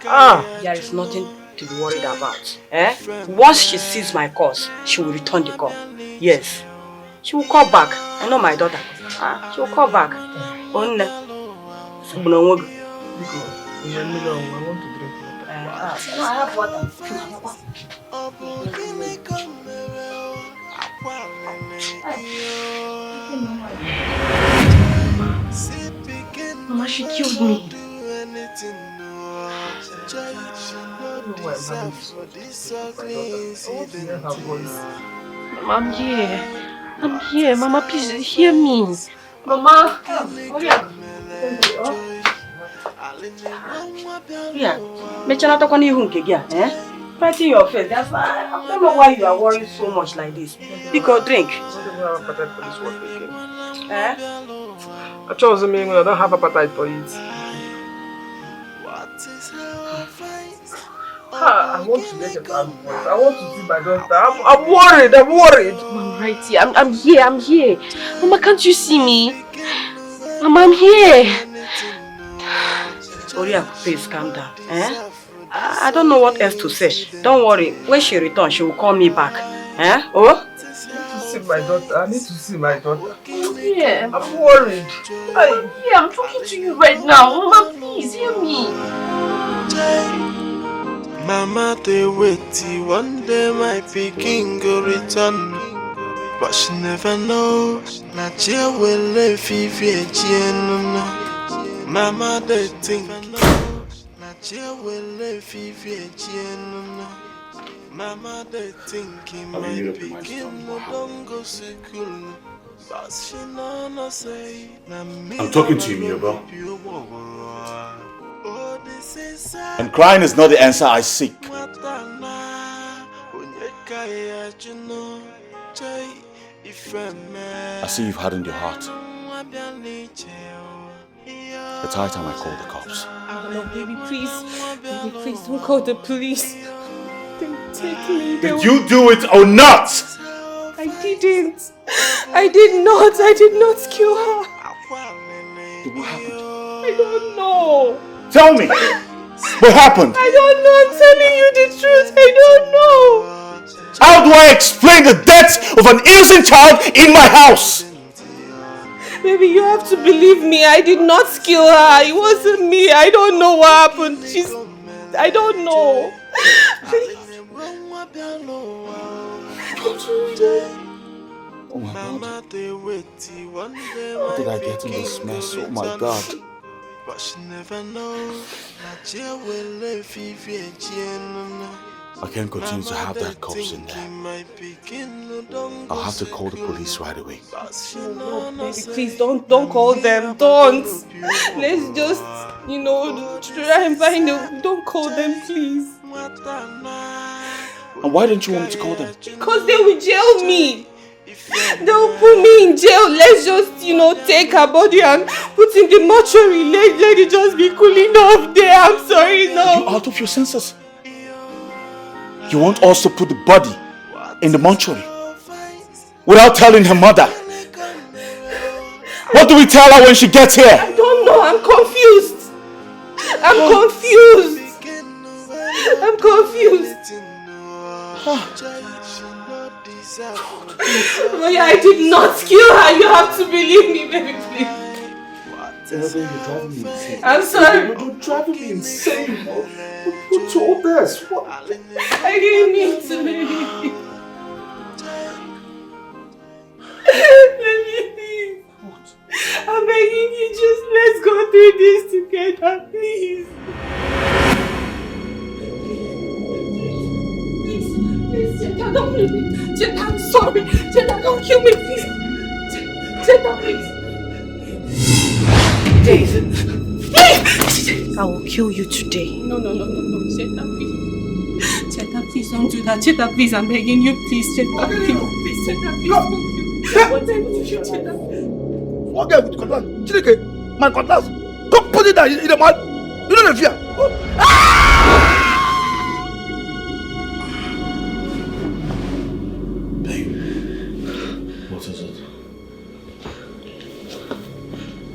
Ah! There is nothing to be worried about. Eh? Once she sees my calls, she will return the call. Yes. She will call back. I know my daughter. Ah, she will call back. Onne. Biko, I want to drink water. Eh, ah, no, I have water. Mama, she killed me. I don't know why I'm having this conversation with my daughter. I want to hear her voice. Mama, I'm here. I'm here. Mama, please hear me. Mama, oh, yeah. Yeah. Mechana tọkwa n'ihu nke gị a, eh? Brighten your face. That's why I don't know why you are worried so much like this. Biko, drink. I don't even have appetite for this water again. Eh? I chose me, I don't have appetite for it. Ah, I want to get a bad voice. I want to see my daughter. I'm, I'm worried. I'm worried. I'm right here. I'm, I'm here. I'm here. Mama, can't you see me? Mama, I'm here. Oriaku, please calm down. Eh? I, I don't know what else to say. Don't worry. When she returns, she will call me back. Eh? Oh? I need to see my daughter. I need to see my daughter. Yeah. I'm worried. I... Yeah, I'm talking to you right now. Mama, please hear me. Mama, they wait till one day my pikin go return. But she never know. Na chair will live if you no. Mama, they think. Na chair will live if you no. Mama, they think him my pikin no don go school. I'm talking to you, Miyabo. And crying is not the answer I seek. I see you've hardened your heart. It's high time I call the cops. Oh, no, baby, please. Baby, please don't call the police. They take me. Did you do it or not? I didn't. I did not. I did not kill her. Then what happened? I don't know. Tell me. What happened? I don't know. I'm telling you the truth. I don't know. How do I explain the death of an innocent child in my house? Baby, you have to believe me. I did not kill her. It wasn't me. I don't know what happened. She's... I don't know. Please. Oh my God. How did I get in this mess? Oh my God. But she never know. I can't continue to have that corpse in there. I'll have to call the police right away. No, no, baby, please don't, don't call them, don't. Let's just, you know, try and find them. Don't call them, please. And why don't you want me to call them? Because they will jail me. They'll put me in jail. Let's just, you know, take her body and put in the mortuary. Let, let it just be cooling off there. I'm sorry, no. Are you out of your senses? You want us to put the body in the mortuary without telling her mother? What do we tell her when she gets here? I don't know. I'm confused. I'm confused. I'm confused. But yeah, I did not kill her. You have to believe me, baby, please. Elder, you're driving me insane. I'm sorry. You're driving me insane. What, what, what's all this? What? I didn't mean to, baby. Baby, please. I'm begging you, just let's go through this together, please. Please, please, Cheta, don't kill me. Cheta, I'm sorry. Cheta, don't kill me, please. Cheta, please. Please. I will kill you today. No, no, no, no, no. Cheta, please. Cheta, please don't do that. Cheta, please, I'm begging you, please. Cheta, please. Please, Cheta, please don't kill me. I want to kill you, Cheta. What girl with cutlass? Chineke, my cutlass. Come put it down. You, you the man. You don't fear. Ah!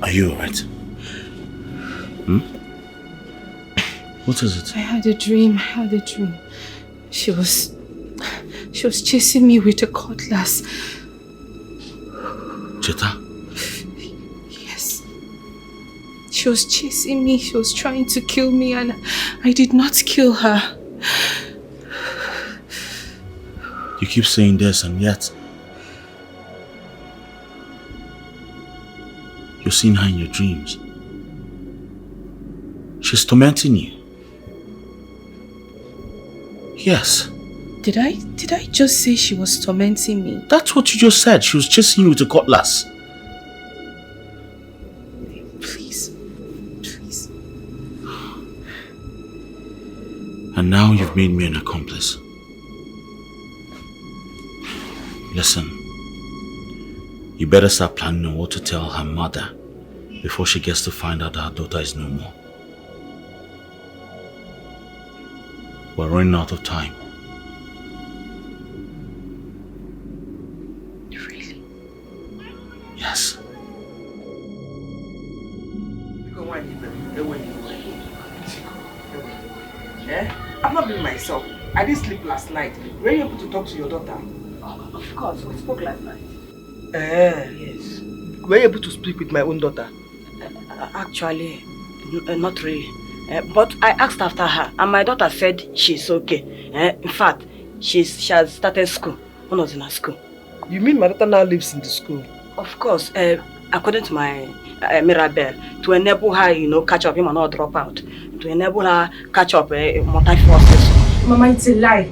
Are you alright? Hmm? What is it? I had a dream. I had a dream. She was, she was chasing me with a cutlass. Cheta? Yes. She was chasing me. She was trying to kill me, and I did not kill her. You keep saying this, and yet you're seeing her in your dreams. She's tormenting you. Yes. Did I did I just say she was tormenting me? That's what you just said. She was chasing you with a cutlass. Please. Please. And now you've made me an accomplice. Listen, you better start planning on what to tell her mother before she gets to find out that her daughter is no more. We're running out of time. Really? Yes. Eh? I've not been myself. I didn't sleep last night. Were you able to talk to your daughter? Of course, we spoke last night. Eh, yes. Were you able to speak with my own daughter? Uh, actually, n- uh, not really. Uh, but I asked after her, and my daughter said she's okay. Uh, in fact, she's, she has started school. When was in her school? You mean my daughter now lives in the school? Of course, uh, according to my uh, Mirabel, to enable her, you know, catch up, him and not drop out, to enable her catch up uh, multi-forces. Mama, it's a lie.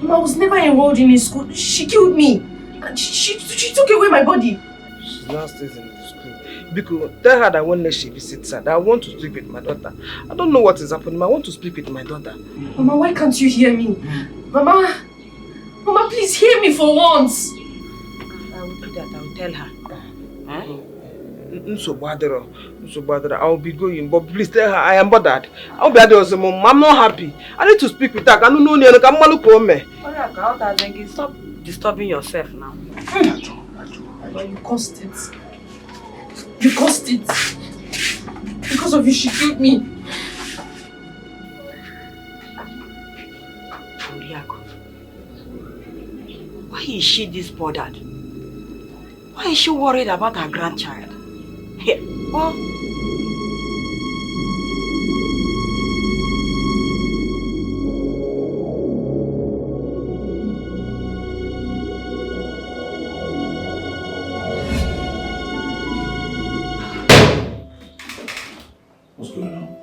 Mama, I was never enrolled in a school. She killed me. And she, she, she took away my body. She's now stays in the school. Biko, tell her that when next she visits her, that I want to speak with my daughter. I don't know what is happening. I want to speak with my daughter. Mama, why can't you hear me? Mama, Mama, please hear me for once. I will do that. I will tell her. Eh? N- nsogbu adịrọ, nsogbu adịrọ. I will be going, but please tell her I am bothered. I will be at the hospital. Mom, I'm not happy. I need to speak with her. Ka m nụ n'ọnụ ya, ka m malụ ka o mee. Oriakụ, how does Engi stop disturbing yourself now? But you caused it. You caused it. Because of you, she killed me. Oriakụ, why is she this bothered? Why is she worried about her grandchild? Hey, oh. What's going on?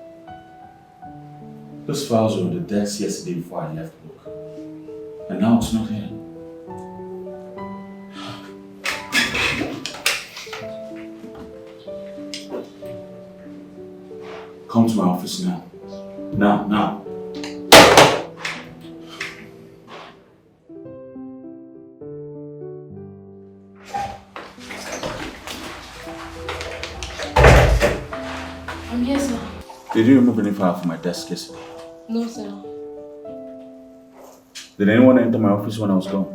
Those files were on the desk yesterday before I left work. And now it's not here. Come to my office now. Now, now. I'm here, sir. Did you remove any file from my desk yesterday? No, sir. Did anyone enter my office when I was gone?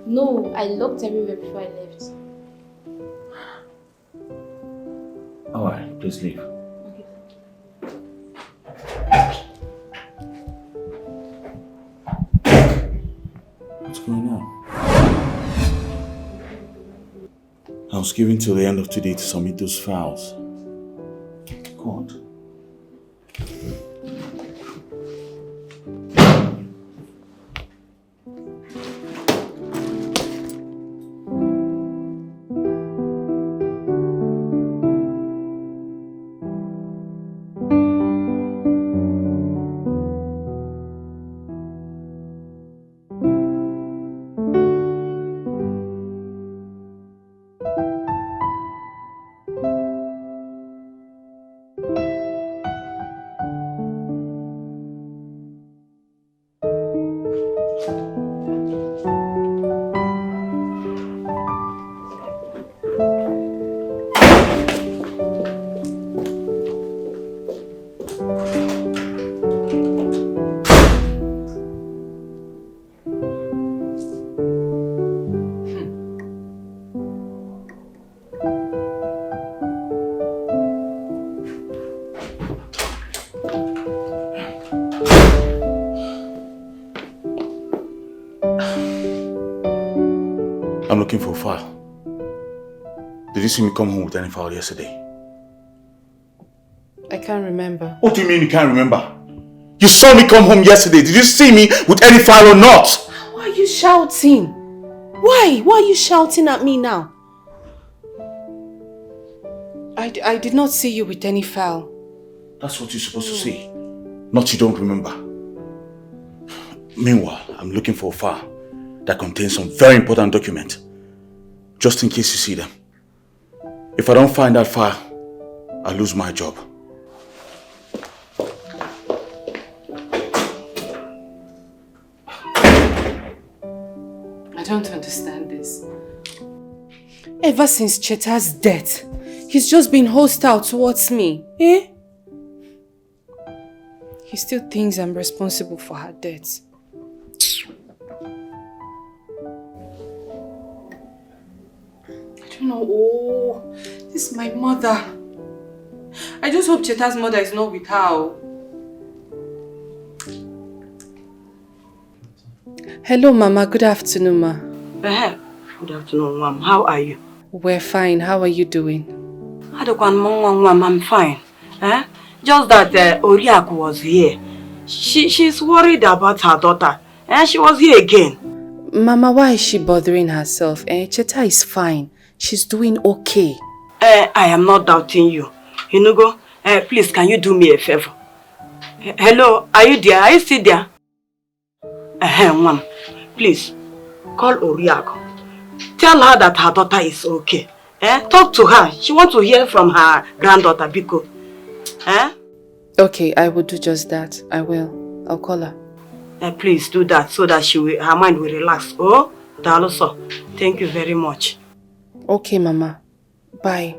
No, I locked everywhere before I left. All right, please leave. What's going on? I was given till the end of today to submit those files. God. Did you see me come home with any fowl yesterday? I can't remember. What do you mean you can't remember? You saw me come home yesterday. Did you see me with any fowl or not? Why are you shouting? Why? Why are you shouting at me now? I, d- I did not see you with any fowl. That's what you're supposed to say. Not you don't remember. Meanwhile, I'm looking for a file that contains some very important document. Just in case you see them. If I don't find that file, I lose my job. I don't understand this. Ever since Cheta's death, he's just been hostile towards me. Eh? He still thinks I'm responsible for her death. I don't know. Oh, this is my mother. I just hope Cheta's mother is not with her. Oh. Hello, Mama. Good afternoon, ma. Eh, good afternoon, ma'am. How are you? We're fine. How are you doing? Adekwan mama, I'm fine. Eh? Just that uh, Oriaku was here. She she's worried about her daughter. Eh? She was here again. Mama, why is she bothering herself? Eh? Cheta is fine. She's doing okay. Eh, I am not doubting you. Inugo, eh, please, can you do me a favor? Eh, hello, are you there? Are you still there? Ehem, ma'am, please, call Oriaku. Tell her that her daughter is okay. Eh? Talk to her. She wants to hear from her granddaughter, Biko. Eh? Okay, I will do just that. I will. I'll call her. Eh, please do that so that she will, her mind will relax. Oh, Daloso, thank you very much. Okay, Mama. Bye.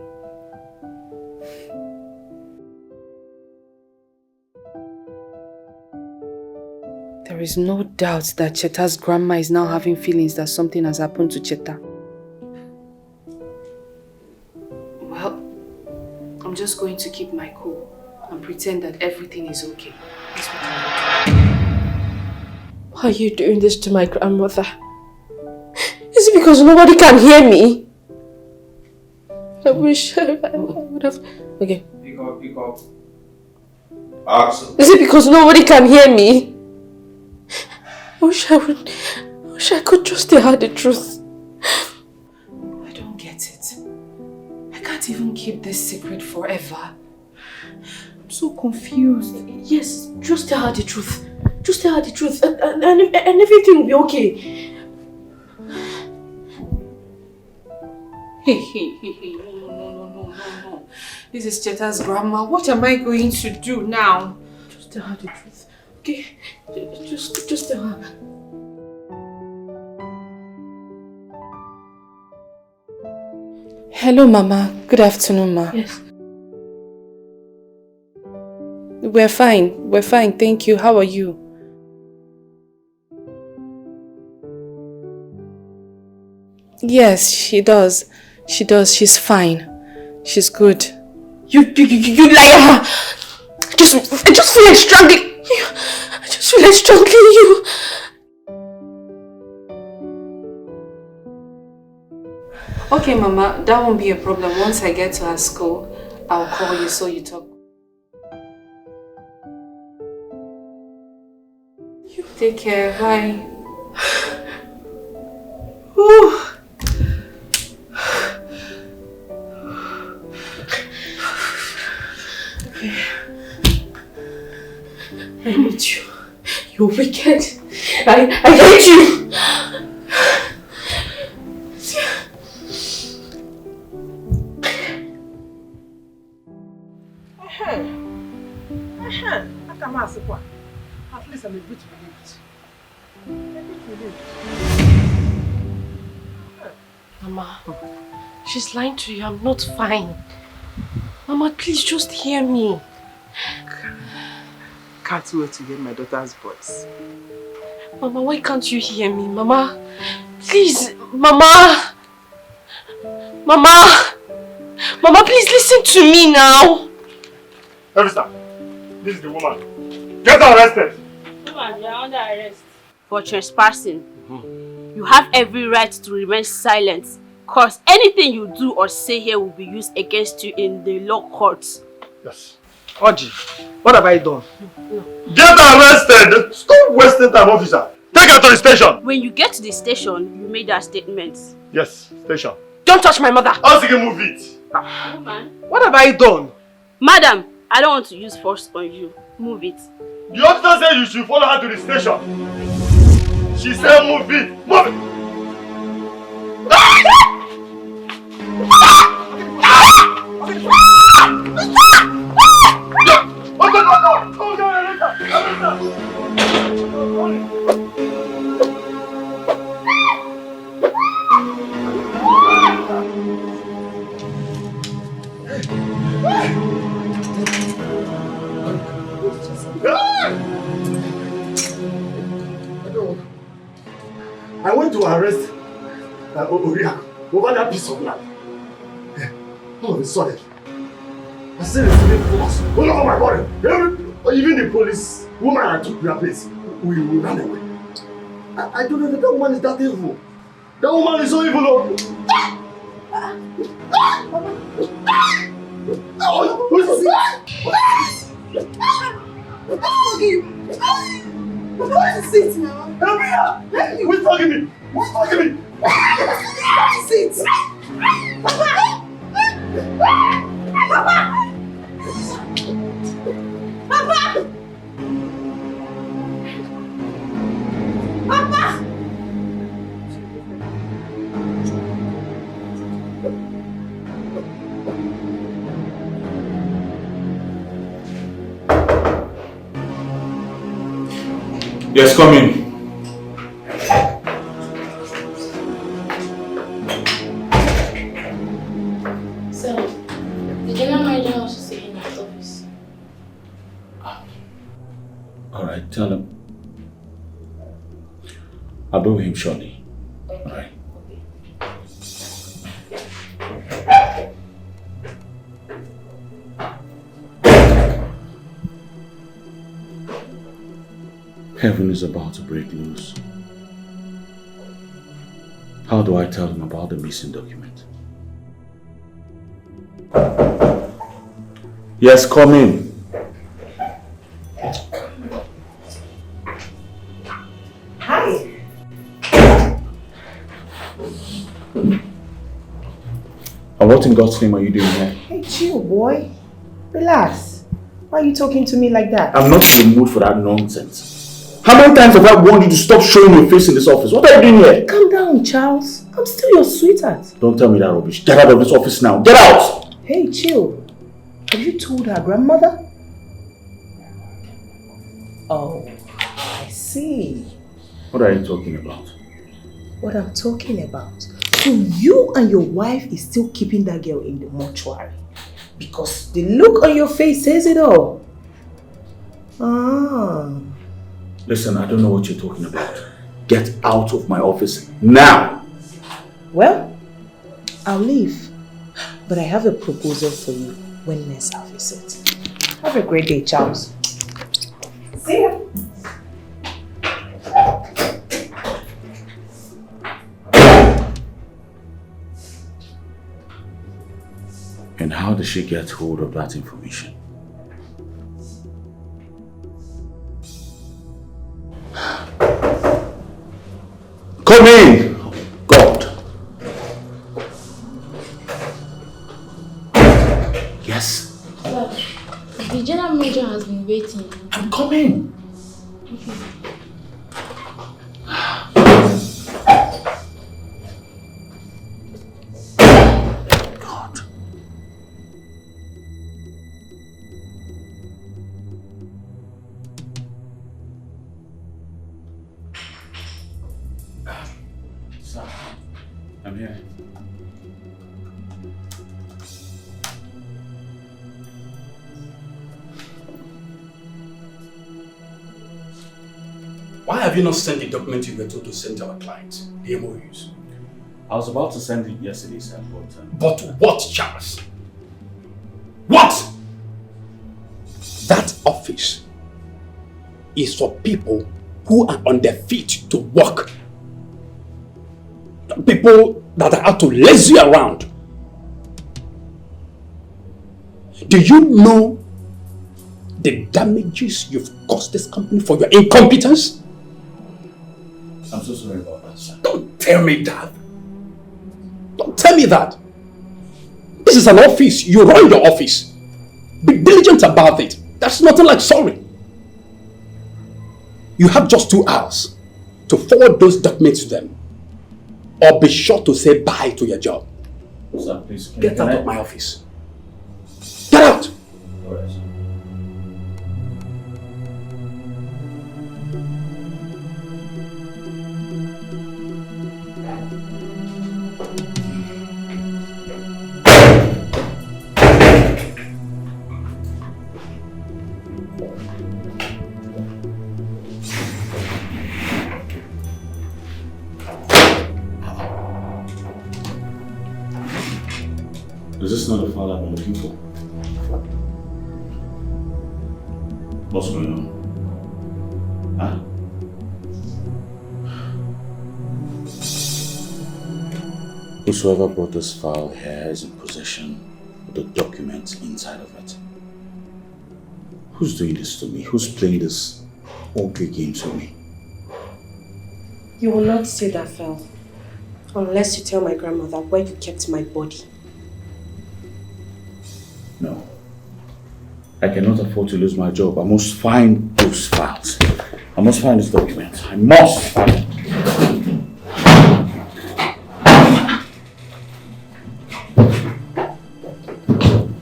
There is no doubt that Cheta's grandma is now having feelings that something has happened to Cheta. Well, I'm just going to keep my cool and pretend that everything is okay. That's what I'm going to do. Why are you doing this to my grandmother? Is it because nobody can hear me? I wish I, I would have. Okay. Pick up, pick up. Action. Is it because nobody can hear me? I wish I would. I wish I could just tell her the truth. I don't get it. I can't even keep this secret forever. I'm so confused. Yes, just tell her the truth. Just tell her the truth, and, and, and, and everything will be okay. Hey, hey, hey, hey, no, no, no, no, no, no, no. This is Cheta's grandma. What am I going to do now? Just tell her the truth. Okay? Just, just tell her. Hello, Mama. Good afternoon, ma. Yes. We're fine. We're fine. Thank you. How are you? Yes, she does. She does. She's fine. She's good. You, you, you, you liar! I just, I just feel like strangling you. I just feel like strangling you. Okay, Mama, that won't be a problem. Once I get to her school, I'll call you so you talk. You take care. Bye. Whew. I hate you. You're wicked. I, I hate you. Ehe, aka m asịkwa. At least I'm a bit relieved. A bit relieved. Mama, she's lying to you. I'm not fine. Mama, please just hear me. Can't wait to hear my daughter's voice. Mama, why can't you hear me? Mama, please, Mama. Mama! Mama, please listen to me now. Officer, this is the woman. Get her arrested. Woman, you are under arrest. For trespassing. Mm-hmm. You have every right to remain silent 'Cause anything you do or say here will be used against you in the law courts. Yes. Orji, what have I done? Get arrested! Stop wasting time, officer. Take her to the station. When you get to the station, you made that statement. Yes, station. Don't touch my mother. Ask you move it. What have I done? Madam, I don't want to use force on you. Move it. The officer said you should follow her to the station. She said move it. Move it. I went to arrest uh, Oriak over that piece of land. All of a sudden, I see the civil force all over my body. Every, even the police woman I took their place, we, we ran away. I, I don't know that that woman is that evil. That woman is so evil. Oh. What is it now? Help me! Who's talking me? Who's talking me? What is it? Papa! Papa! Papa! Papa! Yes, come in. Sir, the general manager wants to see you in his office. All right, tell him. I'll be with him shortly. All right. Heaven is about to break loose. How do I tell him about the missing document? Yes, come in. Hi. And what in God's name are you doing here? Hey, chill, boy. Relax. Why are you talking to me like that? I'm not in the mood for that nonsense. How many times have I warned you to stop showing your face in this office? What are you doing here? Calm down, Charles. I'm still your sweetheart. Don't tell me that rubbish. Get out of this office now. Get out! Hey, chill. Have you told her grandmother? Oh, I see. What are you talking about? What I'm talking about. So you and your wife is still keeping that girl in the mortuary. Because the look on your face says it all. Ah. Listen, I don't know what you're talking about. Get out of my office now! Well, I'll leave. But I have a proposal for you when next I'll visit. Have a great day, Charles. See ya. And how did she get hold of that information? Come in! God! Yes? Sir, the general manager has been waiting. I'm coming! God. Sir, I'm here. Why have you not sent the document you were told to send to our clients, the M O Us? I was about to send it yesterday, sir, but... Um... But what, Charles? What? That office is for people who are on their feet to work. People that I had to lazy around. Do you know the damages you've caused this company for your incompetence? I'm so sorry about that, sir. Don't tell me that. Don't tell me that. This is an office. You run your office. Be diligent about it. That's nothing like sorry. You have just two hours to forward those documents to them, or be sure to say bye to your job. Sir, please. Can, Get can out I... of my office. Get out! Is this not the father I've been looking for? What's going on? Huh? Whosoever brought this file here is in possession of the documents inside of it. Who's doing this to me? Who's playing this ugly game to me? You will not see that file unless you tell my grandmother where you kept my body. No. I cannot afford to lose my job. I must find those files. I must find these documents. I must!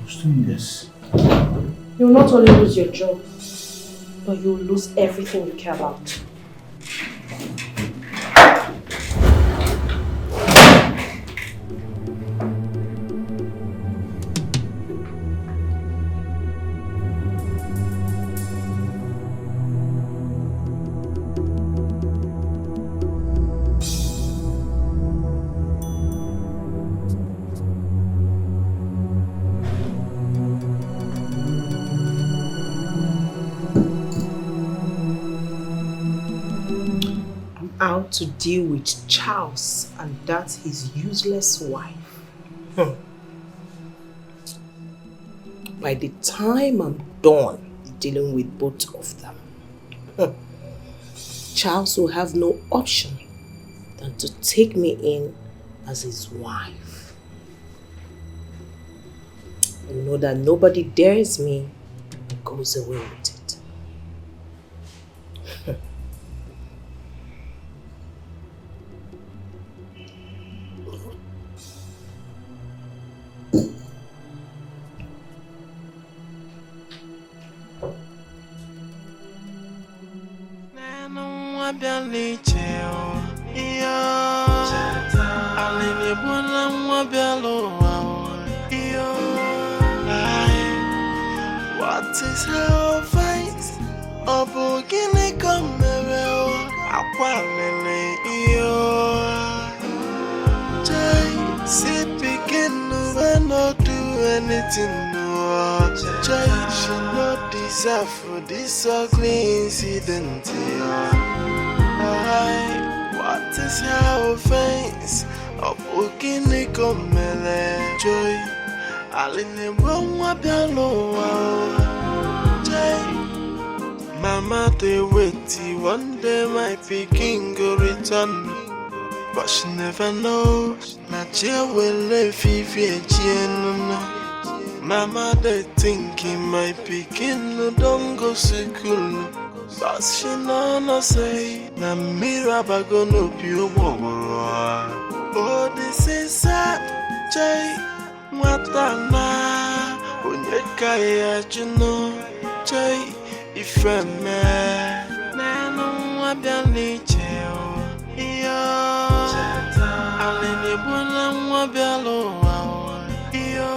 Who's doing this? You will not only lose your job, but you will lose everything you care about. How to deal with Charles and that his useless wife. Hmm. By the time I'm done dealing with both of them, hmm, Charles will have no option than to take me in as his wife. You know that nobody dares me and goes away with it. What is her offense? Ọ bụ gịnị ka o mere o? Akwa mere ihe o. Chai, see pikin wey no do anything o. Chai, she no deserve for this ugly incident o. Ai, what is her offense? Ọ bụ gịnị ka o mere? Joy, alị na-egbu nwa bịara ụwa o. Joy, mama dey wait, one day my pikin go return, but she never know. Na chi ewele fifi echi enuna. Mama dey think my pikin don go school, but she no know say na mmiri abago n'opi ụgbọgụrụ. Oh, this is sad, Chai. Nwata na onye ka ya jụnụ, Chai, ife mee. Nenu nwa bịa n'iche o. Iyo, alị na-egbu na nwa bịara ụwa o. Iyo,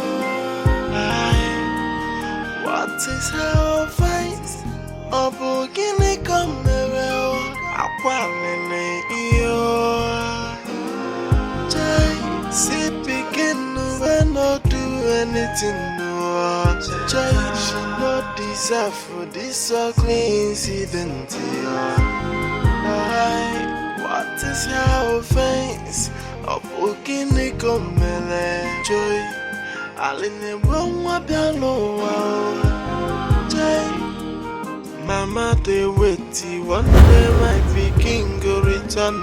ai, what is her offense? Ọ bụ gịnị ka o mere o? Akwa mere ihe o. Chai, see pikin wey no do anything o. Chai, she no deserve for this ugly incident o. Ai, what is her offense? Ọ bụ gịnị ka o mere, Joy? Alị na-egbu nwa bịa n'ụwa o. Joy, mama dey wait, one day my pikin go return.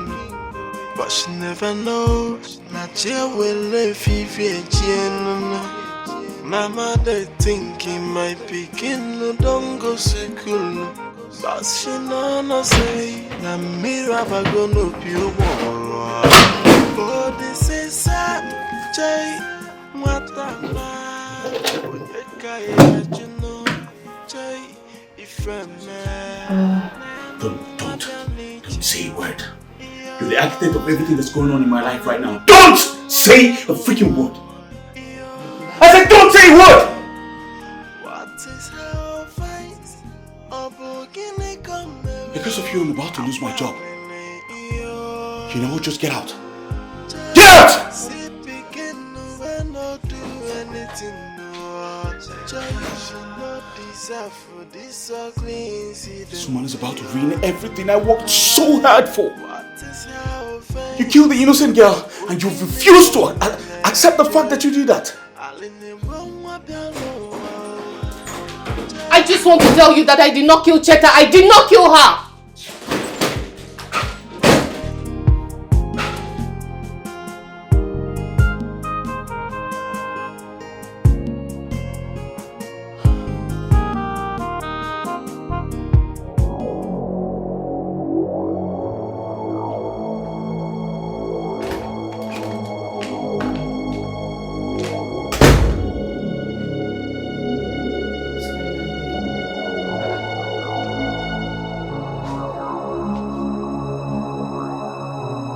But she never know, na chi ewele efifie chie nụnụ. Mama dey think my pikin don go school. But she no know say na mmiri abago n'opi ụgbọrọ. Oh, this is sad, Joy. Nwata ma, onye ka ya ajụ nụ, Joy. Ife me. Don't, don't, don't say a word. You're the architect of everything that's going on in my life right now. Don't say a freaking word. I said, don't say a word. What is her face? Ọ bụ gịnị ka o mere? Because of you, I'm about to lose my job. You know, just get out. Get out! See pikin wey no do anything, no. Joy, she no deserve for this ugly incident. This woman is about to ruin everything I worked so hard for. What is her face? You killed the innocent girl, and you refuse to a- accept the fact that you did that. I just want to tell you that I did not kill Cheta. I did not kill her.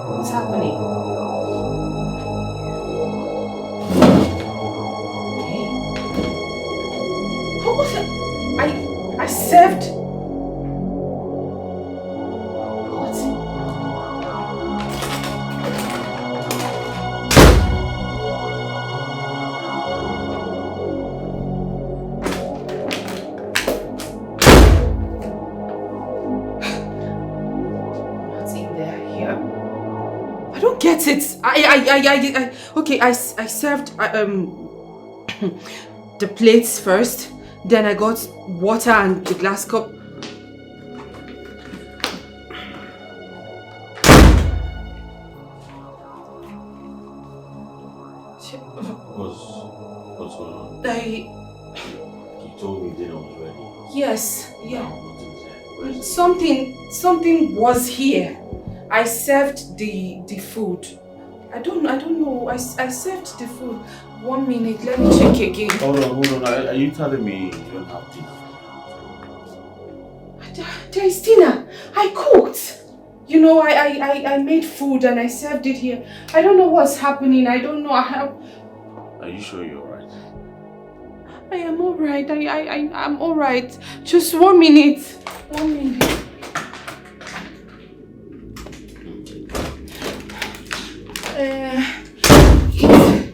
What's happening? What was it? I I served. What? Nothing there here. I don't get it. I, I, I, I, I okay. I, s- I served uh, um the plates first. Then I got water and the glass cup. What's, what's going on? I. You told me dinner was ready. Yes, yeah. Now, nothing's there. Where's it? Something, something was here. I served the the food. I don't, I don't know. I, s- I served the food. One minute, let me check again. Hold on, hold on. Are, are you telling me you don't have dinner? There- There is dinner. I cooked. You know, I, I, I, I made food and I served it here. I don't know what's happening. I don't know. I have... Are you sure you're alright? I am alright. I, I, I, I'm alright. Just one minute. One minute. Uh, it-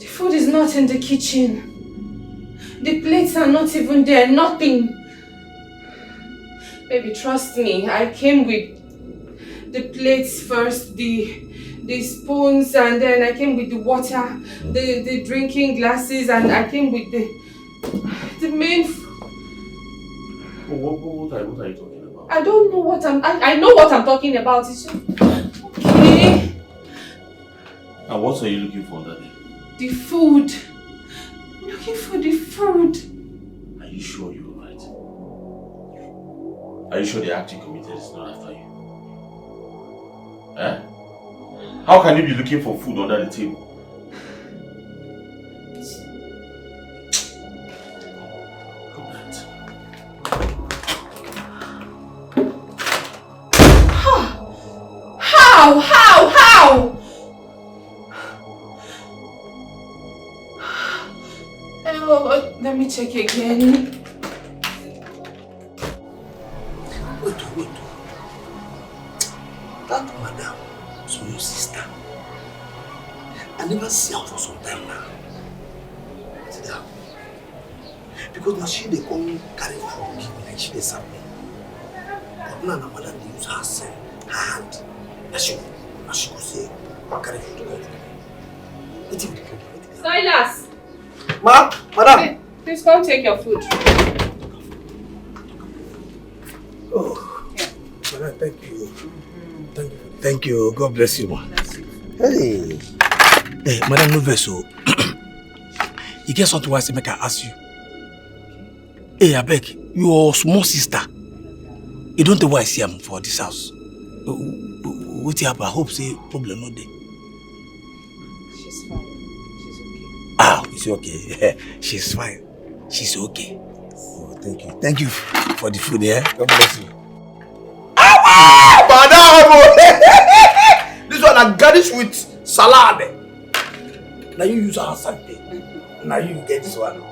the food is not in the kitchen. The plates are not even there. Nothing. Baby, trust me. I came with the plates first, the the spoons, and then I came with the water, the the drinking glasses, and I came with the the main. F- what, what, what, are, what are you talking about? I don't know what I'm. I, I know what I'm talking about. It's just okay. And what are you looking for under there? The food. I'm looking for the food. Are you sure you're right? Are you sure the act you committed is not after you? Eh? How can you be looking for food under the table? Good night. How? How? How? Oh, let me check again. Wait, wait. That madam, so your sister. I never see her for some time now. Sit down. Because now she dey come carry food give me, like she dey serve me. But now na madam dey use her self, her hand. That's you. As she go say, carry food come. Wetin be the problem? Silas! Ma, madam. Hey, please come take your food. Oh, yeah. Madam, thank you. Thank you. Thank you. God bless you, ma. Hey. Hey, madam, no vex o. You get something I say make I ask you. Hey, abeg, your small sister. You don't know why I see am for this house. Wetin happen? I hope say problem no dey. She's fine. She's okay. Ah, it's okay. She's fine. She's okay. Oh, thank you. Thank you for the food, yeah? God bless you. Awa! Madam! This one I garnish with salad. Now you use our something. Now you get this one.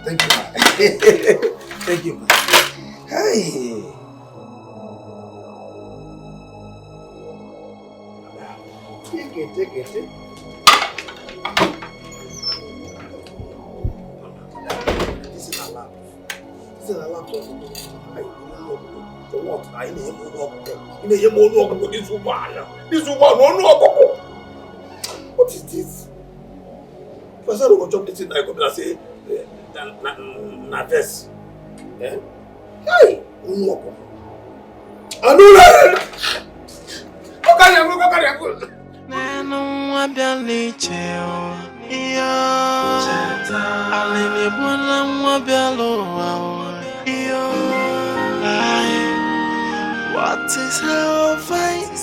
Thank you, ma. Thank you, ma. Hey. Take it, take it, take it. This is a lamp. This is a lamp. For what? I need more work. You need more work for this woman. This woman, no, no, no. What is this? Person who go chop this thing, I go be like say, eh, na, na, na verse. Eh? Hey, no work. I know that. Go carry am, go carry am, go. Nenu nwa bịala ije ụwa, iyo. Alịrị gbula nwa bịala ụwa, ụwa, iyo. Ai, what is our fight?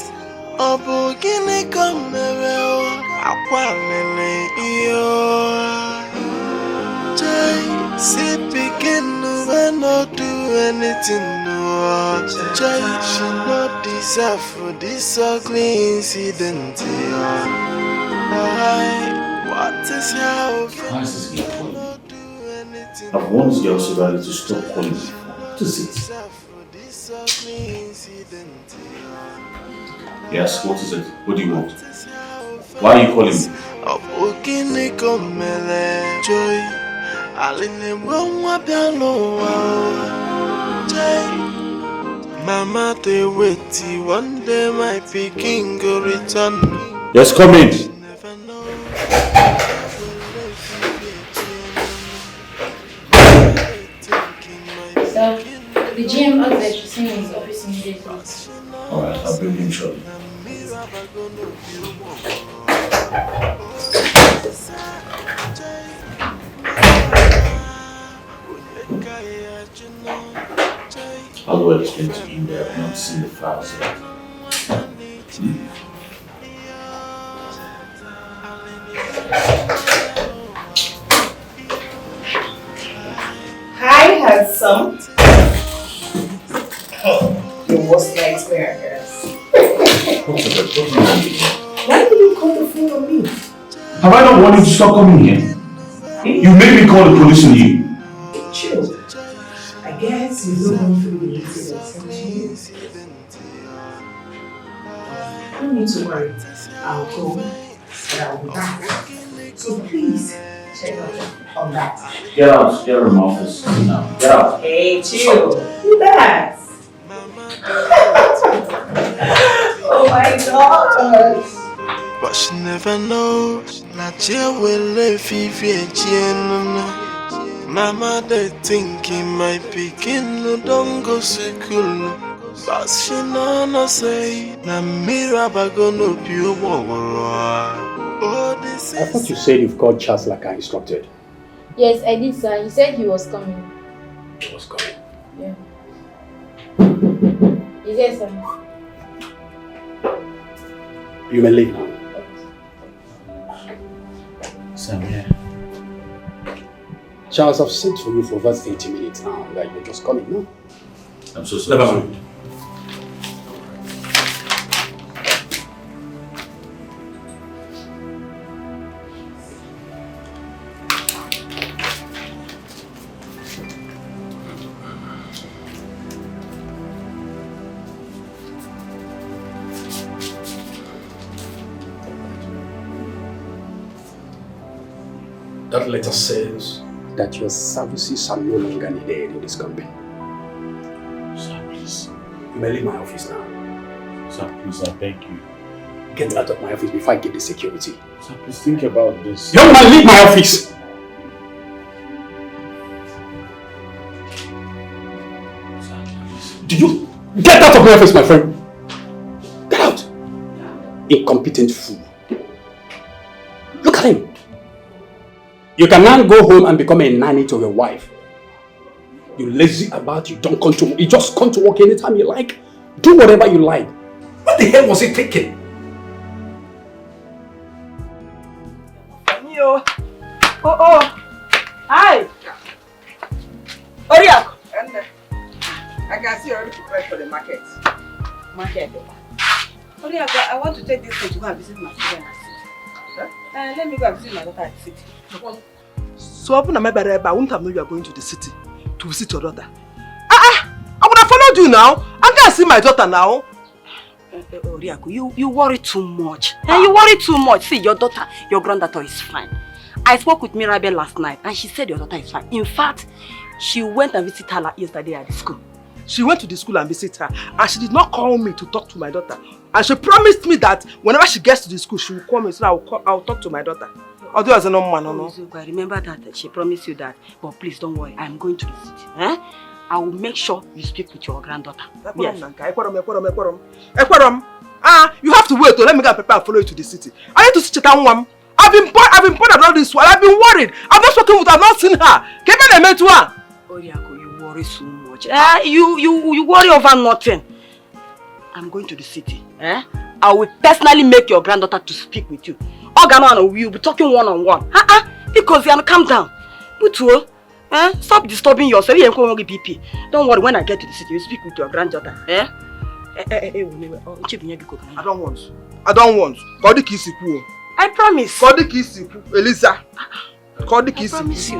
Ọ bụ gịnị ka o mere, ụwa? Akwa lele, iyo. Chai, see pikin wey no do anything, no. Chai, she no deserve for this ugly incident, yeah. Aye, what is your Why is this girl calling me? I've warned this girl severally to stop calling me. What is it? Yes, what is it? What do you want? Why are you calling me? Ọ bụ gịnị ka o mere, Joy? Alịrị gbula nwa bịala ụwa, Joy. Mama dey wait, one day my pikin go return. Yes, come in. Sir, the G M asked that you see him in his office immediately. All right, I'll bring him shortly. How do I explain to him that I've not seen the files yet? Hmm? Hi, handsome. Your worst nightmare, I guess. What's up? What do you want? Why did you call the phone on me? Have I not warned you to stop coming here? Eh? You made me call the police on you. Chill. I guess you don't go through the incident, don't you? No need to worry. I'll go, but I'll be back. So please, check up on that. Get out. Get out of my office now. Get out. Hey, chill. Relax. Oh my God. But she never know. Na chi ewele efifie chie nụnụ. Mama dey think my pikin no don go school. But she no know say na mmiri abago n'opi ụgbọgụrụ. Oh, this I thought you said you've called Charles like I instructed. Yes, I did, sir. He said he was coming. He was coming? Yeah. He's here, sir. You may leave now. Same here. Charles, I've sent for you for over thirty minutes now, like you're just coming now. I'm so sorry. Never mind. That letter says that your services are no longer needed in this company. Sir, please. You may leave my office now. Sir, please, I beg you. Get out of my office before I get the security. Sir, please think about this. Young man, leave my office! Do you get out of my office, my friend? Get out! Incompetent fool. Look at him. You can now go home and become a nanny to your wife. You lazy about, you don't come to, you just come to work anytime you like. Do whatever you like. What the hell was he thinking? Funny o. Oh, oh. Hi. Oriakụ. I can see you already prepared for the market. Market. Oriakụ, I want to take this thing to go and visit my children at the city. Huh? Uh, let me go and visit my daughter at the city. So, open my brother, I wouldn't have known you are going to the city to visit your daughter. Ah, ah! I would have followed you now. I can't see my daughter now. Uh, uh, Oriakụ, you, you worry too much. And you worry too much. See, your daughter, your granddaughter is fine. I spoke with Mirabel last night and she said your daughter is fine. In fact, she went and visited her la- yesterday at the school. She went to the school and visited her, and she did not call me to talk to my daughter. And she promised me that whenever she gets to the school, she will call me so that I will, call, I will talk to my daughter. Although as a no man, no, no. I remember that she promised you that. But please don't worry, I'm going to the city. Eh? I will make sure you speak with your granddaughter. Yes. Ekwerom, Ekwerom, Ekwerom. Ekwerom. Ah, you have to wait. Oh, let me go and prepare and follow you to the city. I need to see Cheta Nwam. I've been bored. I've been bored all this while. I've been worried. I've not spoken with her. I've not seen her. Kebe na emetu a. Oriakụ, you worry so much. Eh, you, you, you worry over nothing. I'm going to the city. Eh? I will personally make your granddaughter to speak with you. Oga man, we will be talking one on one. Uh-uh. Because you calm down. Butuo. Eh? Stop disturbing yourself. You go B P. Don't worry. When I get to the city, you speak with your granddaughter. Eh? Eh, eh, eh, eh, oh, oh, Chibinye, biko, can I don't want. I don't want. Ka ọ dị ka i si kwuo. I promise. Ka ọ dị ka i si kwuo. Eliza. Ka ọ dị ka I i si promise you.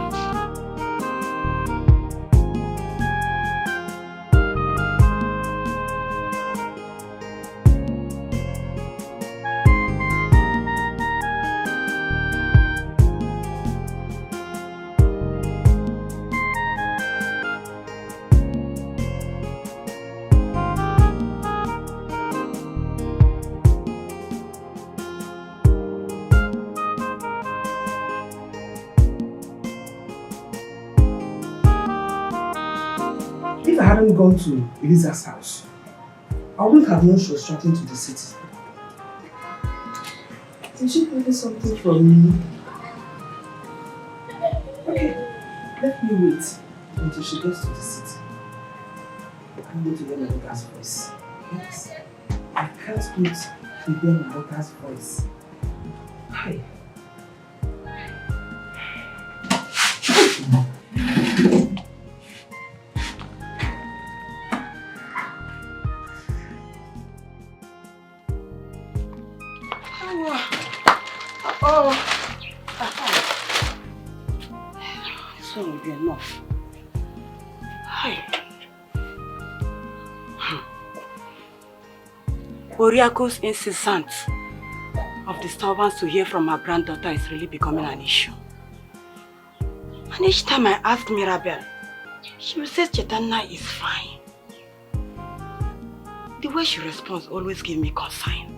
If I hadn't gone to Eliza's house, I wouldn't have known she was traveling to the city. Did she hiding something from me? Okay, let me wait until she gets to the city. I'm going to hear my daughter's voice. Yes. I can't wait to hear my daughter's voice. Hi. Oh. This one will be enough. Hi. Oriako's incessant of disturbance to hear from her granddaughter is really becoming an issue. And each time I ask Mirabel, she will say Chetanna is fine. The way she responds always gives me concern.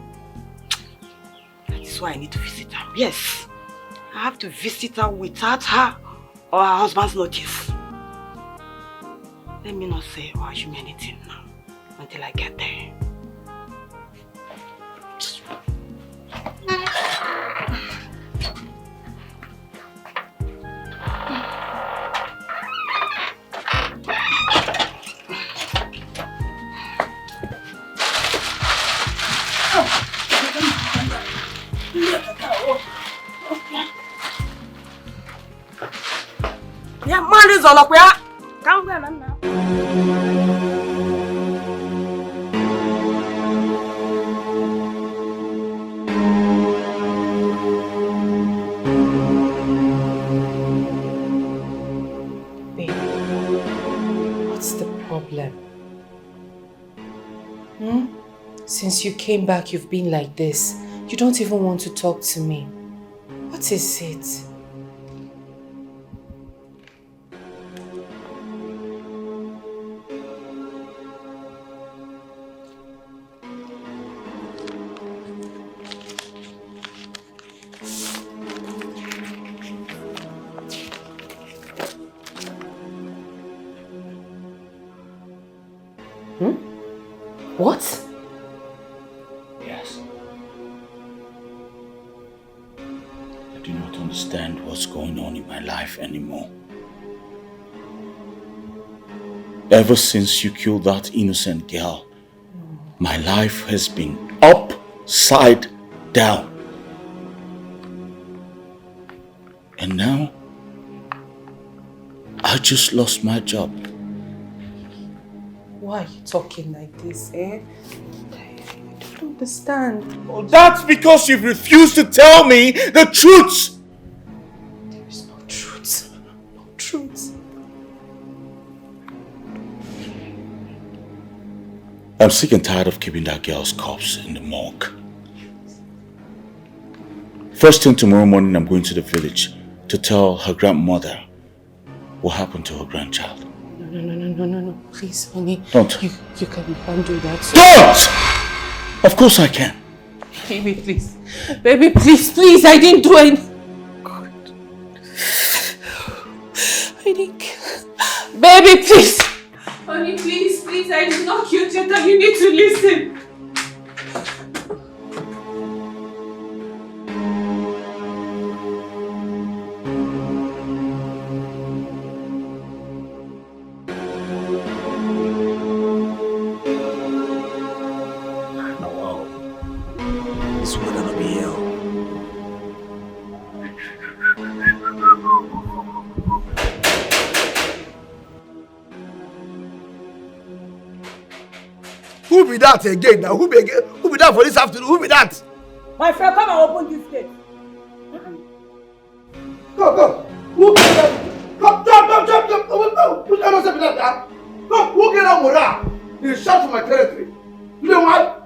That is why I need to visit her. Yes, I have to visit her without her or her husband's notice. Let me not say or assume anything now until I get there. Ya, mmadụ zọrọkwa ya. Ka m gwa na nna. Babe, what's the problem? Hmm? Since you came back, you've been like this. You don't even want to talk to me. What is it? What? Yes. I do not understand what's going on in my life anymore. Ever since you killed that innocent girl, my life has been upside down. And now, I just lost my job. Why are you talking like this, eh? I don't understand. Oh, that's because you've refused to tell me the truth. There is no truth. No truth. I'm sick and tired of keeping that girl's corpse in the morgue. First thing tomorrow morning, I'm going to the village to tell her grandmother what happened to her grandchild. No, no, no, no, no, no, no. Please, honey. Don't. You, you can, you can't do that. Don't! Of course I can. Baby, please. Baby, please, please. I didn't do it. God. I didn't kill. Baby, please. Honey, please, please. I did not kill Cheta. You need to listen. Now, wow. This weather no be here. Who be that again now? Who be again? Who be that for this afternoon? Who be that? My friend, come and open this gate. Come, come. Who get that? Come, jump, jump, jump, jump. Who, who, who cannot say that? Come, who get that morale? You shout for my territory. You know what?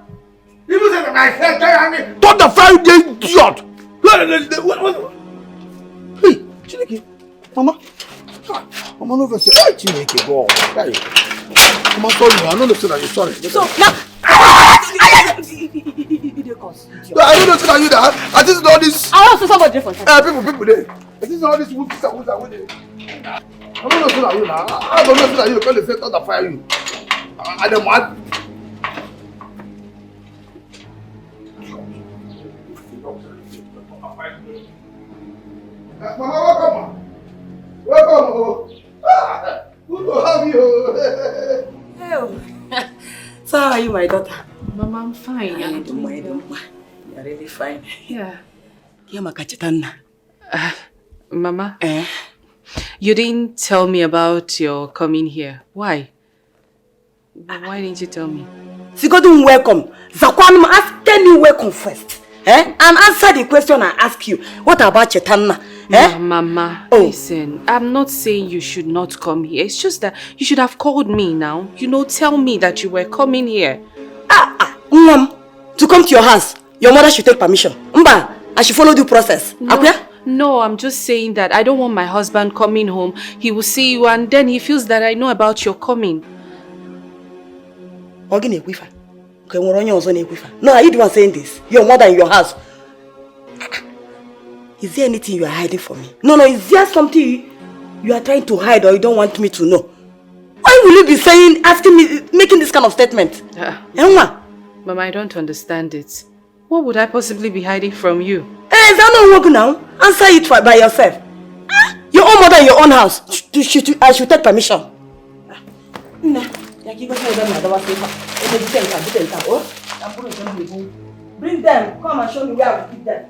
Even say my friend, tell me, don't the fire, you idiot. What, what, what? Hey, Chineke, Mama. Mama, no vex. Hey, Chineke, God. Hey. Mama, sorry, I don't know say that you sorry. So, now, you dey cause. No, I don't know say that you that. I just know this. I also somebody for. Eh, people, people dey. I just know this wood, this wood, wood. I don't know say that you that. I don't know say that you can't say that fire you. I, I don't want. Mama, welcome, ma. Welcome, oh. Ah, good to have you. Hey, oh. So how are you, my daughter? Mama, I'm fine. I don't mind, don't mind. You're really fine. Yeah. Yeah, Makachitanna. Uh, Mama, eh? You didn't tell me about your coming here. Why? Why didn't you tell me? Sigodun welcome. Zakwanum, ask me welcome first. Eh? And answer the question I ask you. What about Chetanna? Eh? Ma, Mama, oh. Listen, I'm not saying you should not come here. It's just that you should have called me now. You know, tell me that you were coming here. Ah, ah, Mom, to come to your house. Your mother should take permission. Mba, I should follow due process. No, Akuya? No, I'm just saying that I don't want my husband coming home. He will see you and then he feels that I know about your coming. Ọ gị na-ekwu ife a? Ka e nwere onye ọzọ na-ekwu ife a? No, are you the one saying this? Your mother in your house. Is there anything you are hiding from me? No, no, is there something you are trying to hide or you don't want me to know? Why will you be saying, asking me, making this kind of statement? Ah. Enwa? Mama, I don't understand it. What would I possibly be hiding from you? Eh, is that not work now? Answer it for, by yourself. Ah, your own mother in your own house. Sh-, sh-, sh-, I should take permission. Nna, ya ka igosi ebe na-adọba sị ife a. Ebe bute nke a, bute nke a, oh. Ya bụrụ nke m ga-ebu. Bring them. Come and show me where I will keep them.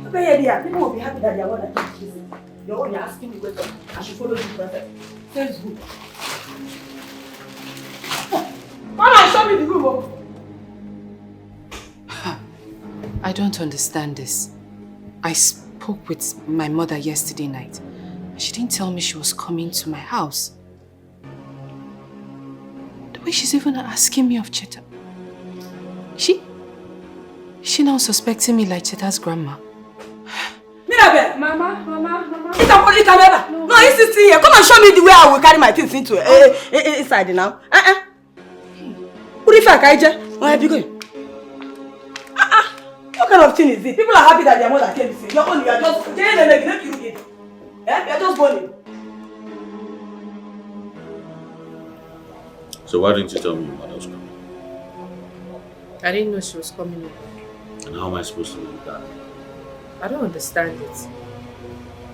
Ebe ya dị ya, people will be happy that their mother came to visit. Your own, you're asking me question. I should follow you process. Let's go. Come and show me the room, oh. I don't understand this. I spoke with my mother yesterday night. She didn't tell me she was coming to my house. The way she's even asking me of Cheta. She? She now suspecting me like Cheta's grandma. Mirabel! Mama, Mama, Mama. Ita mo ita meba. No, no, he's still here. Come and show me the way I will carry my things into, eh, eh, eh, inside now. Uh-uh. What if I can? Where are you going? Uh-uh. What kind of thing is this? People are happy that their mother came to see. Your own, you are just, eh? You are just born. So why didn't you tell me your mother was coming? I didn't know she was coming over. And how am I supposed to know that? I don't understand it.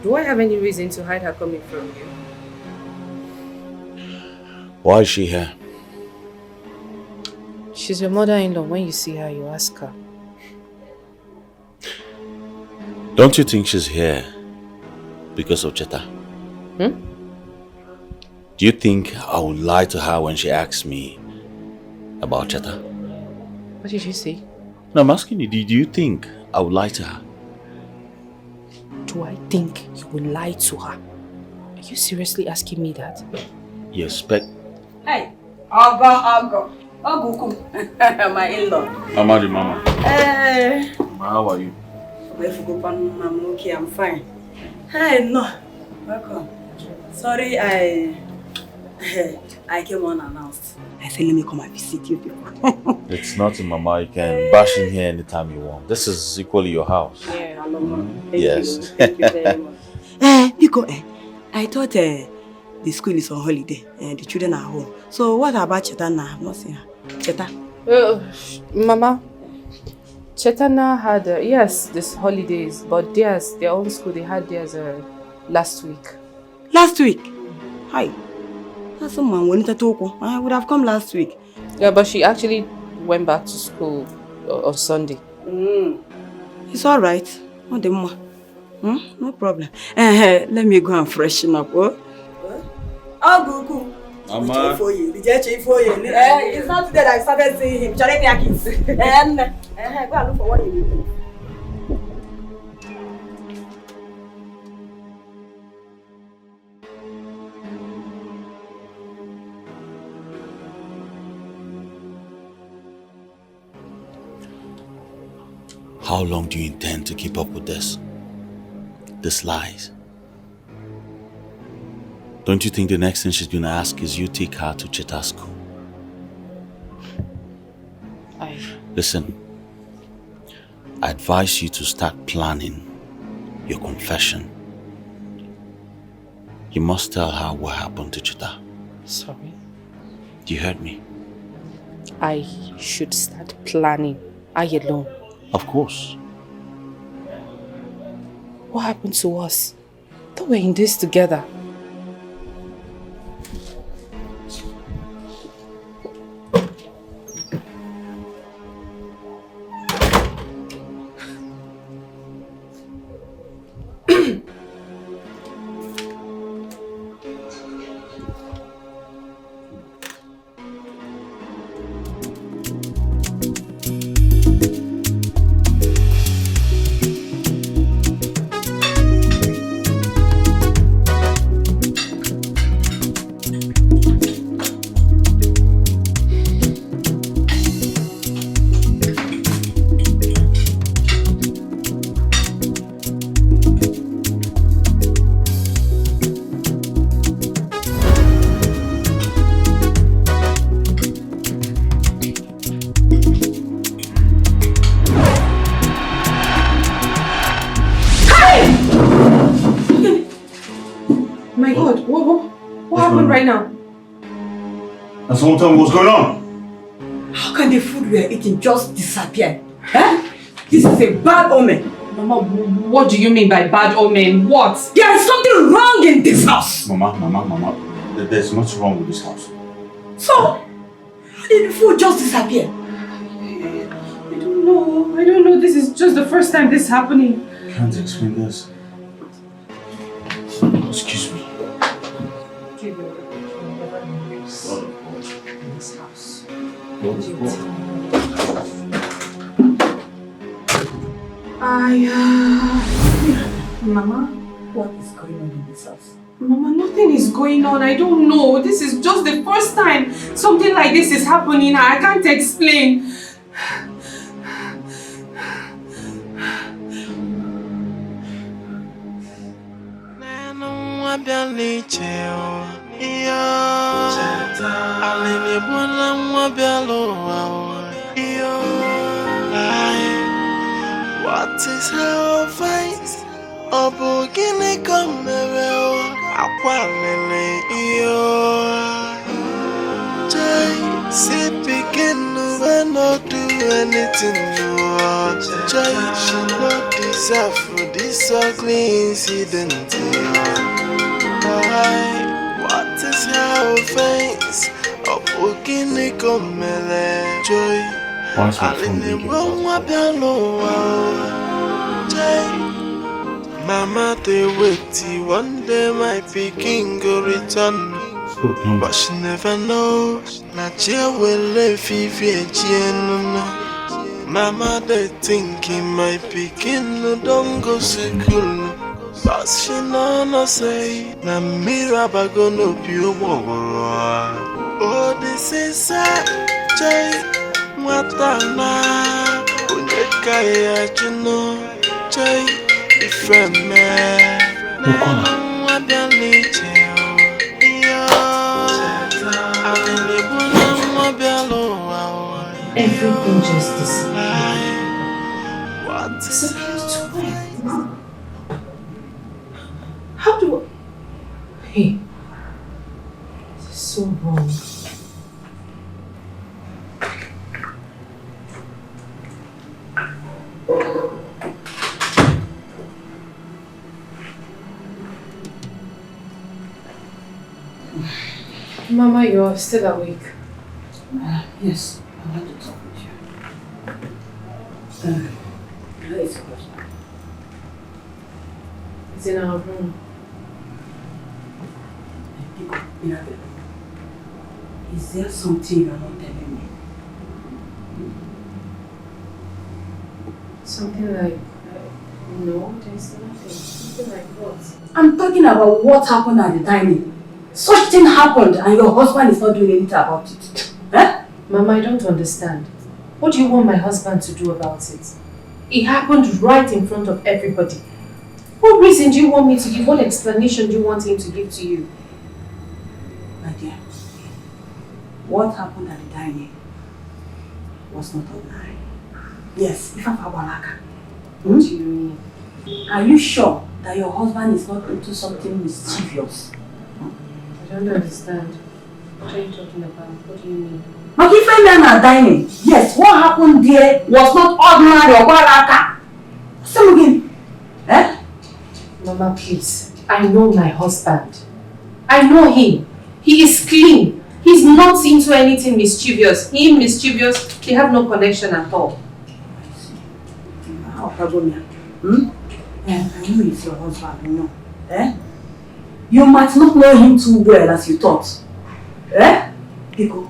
Do I have any reason to hide her coming from you? Why is she here? She's your mother-in-law. When you see her, you ask her. Don't you think she's here because of Cheta? Hmm? Do you think I would lie to her when she asks me about Cheta? What did you say? No, I'm asking you, do, do you think I would lie to her? Do I think you will lie to her? Are you seriously asking me that? You expect Hey, Ogo, Ogo, Ogo Ukwu, my in-law. Mama, the mama. Eh, Mama, how are you? Wefugo Pam, I'm okay, I'm fine. Hey, no, welcome. Sorry, I, I came unannounced. I said, let me come and visit you people. It's nothing, Mama. You can bash in here anytime you want. This is equally your house. Yeah, Thank Yes. You. Thank you very much. Eh, Biko, eh, I thought eh, the school is on holiday and the children are home. So what about Cheta now? I've not seen her. Cheta? Uh, sh- Mama, Chetana had, uh, yes, this holidays, but theirs, their own school, they had theirs uh, last week. Last week? Hi. That's someone when I would have come last week. Yeah, but she actually went back to school uh, on Sunday. It's all right. Not the more. Hmm? No problem. Eh, eh, let me go and freshen up. Oh? Ogo Ukwu. Mama. Uche Ifoye. Did you Uche Ifoye? Eh, it's not today that I started seeing him. Charlie Akins. Eh, eh, go and look for what you need. How long do you intend to keep up with this? These lies? Don't you think the next thing she's gonna ask is you take her to Cheta school? I Listen, I advise you to start planning your confession. You must tell her what happened to Cheta. Sorry. You heard me? I should start planning. I alone. Of course. What happened to us? That we're in this together. My God, what, what, what happened right now? And someone tell me what's going on. How can the food we are eating just disappear? Eh? This is a bad omen. Mama, what do you mean by bad omen? What? There is something wrong in this house. Mama, mama, mama, th- there's nothing wrong with this house. So, how did the food just disappear? I don't know. I don't know. This is just the first time this is happening. Can't explain this. Excuse me. In this house. Lord of God. I, uh, Mama, What is going on in this house? Mama, nothing is going on. I don't know. This is just the first time something like this is happening. I can't explain. Nenu nwa bịala iche o, iyo. Alịlị gbula nwa bịala ụwa o, iyo. Ai, what is her fight? Ọ bụ gịnị ka o mere o? Akwa lele, iyo. Chai, si pikin nube n'odu Anything you want, joy, she no deserve for this ugly incident. Why? What is your offense? Ọ bụ gịnị ka o mere, joy? Once my phone ring, you got to call. Joy. Mama dey wait till one day my pikin go return. Good number. But she never know. Na chi ewele fifi echi enunu. Mama dey think my pikin don go school. But she no know say na mmiri abago n'opi ụgbọgụrụ. Oh, this is sad, chai, nwata na, onye ka ya chụnụ, chai, ife mee. Nwa bịa n'ije, iyo, alịlị bụ na nwa bịa n'ụwa, ụwa. Everything just disappeared. What? Disappeared to where? How do I? Hey, this is so wrong. Mama, you're still awake. Uh, yes, I want to talk with you. Uh, where is your husband? It's in our room. Biko, Miracle, is there something you are not telling me? Something like, uh, no, there's nothing. Something like what? I'm talking about what happened at the dining. Such thing happened and your husband is not doing anything about it. Eh? Mama, I don't understand. What do you want my husband to do about it? It happened right in front of everybody. What reason do you want me to give? What explanation do you want him to give to you? My dear, what happened at the dining was not ordinary. Yes, ife afa gbara aka. Hmm? What do you mean? Are you sure that your husband is not into something mischievous? I don't understand. What are you talking about? What do you mean? Maka ife mere na dining. Yes, what happened there was not ordinary, ọ gbara aka. Sị m gịnị? Eh? Mama, please. I know my husband. I know him. He is clean. He's not into anything mischievous. Him mischievous, they have no connection at all. How Pagonia? Hmm? Eh, I know he's your husband, I know. Eh? You might not know him too well as you thought. Eh? Biko,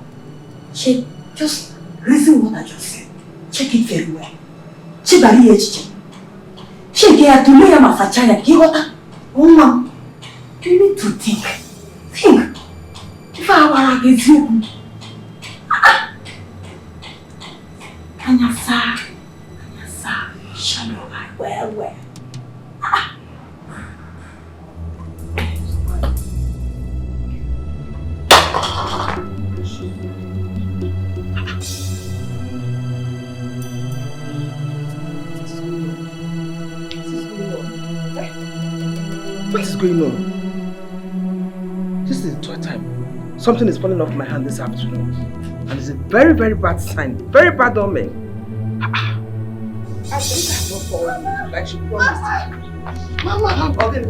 she just reason what I just said. Check it very well. Chebara ya echiche. Cheke ya, tụlee ya ma sachaa ya ka ị ghọta. Nwa m, you need to think. Think. Ife a gbara gị eziokwu. Ah, ah. Anya saa, anya saa, shine your eye well well. Ah. What is going on? This is the third time. Something is falling off my hand this afternoon. And it's a very, very bad sign. Very bad omen. Ah, ah. I think I don't fall like she promised. Mama, Odin,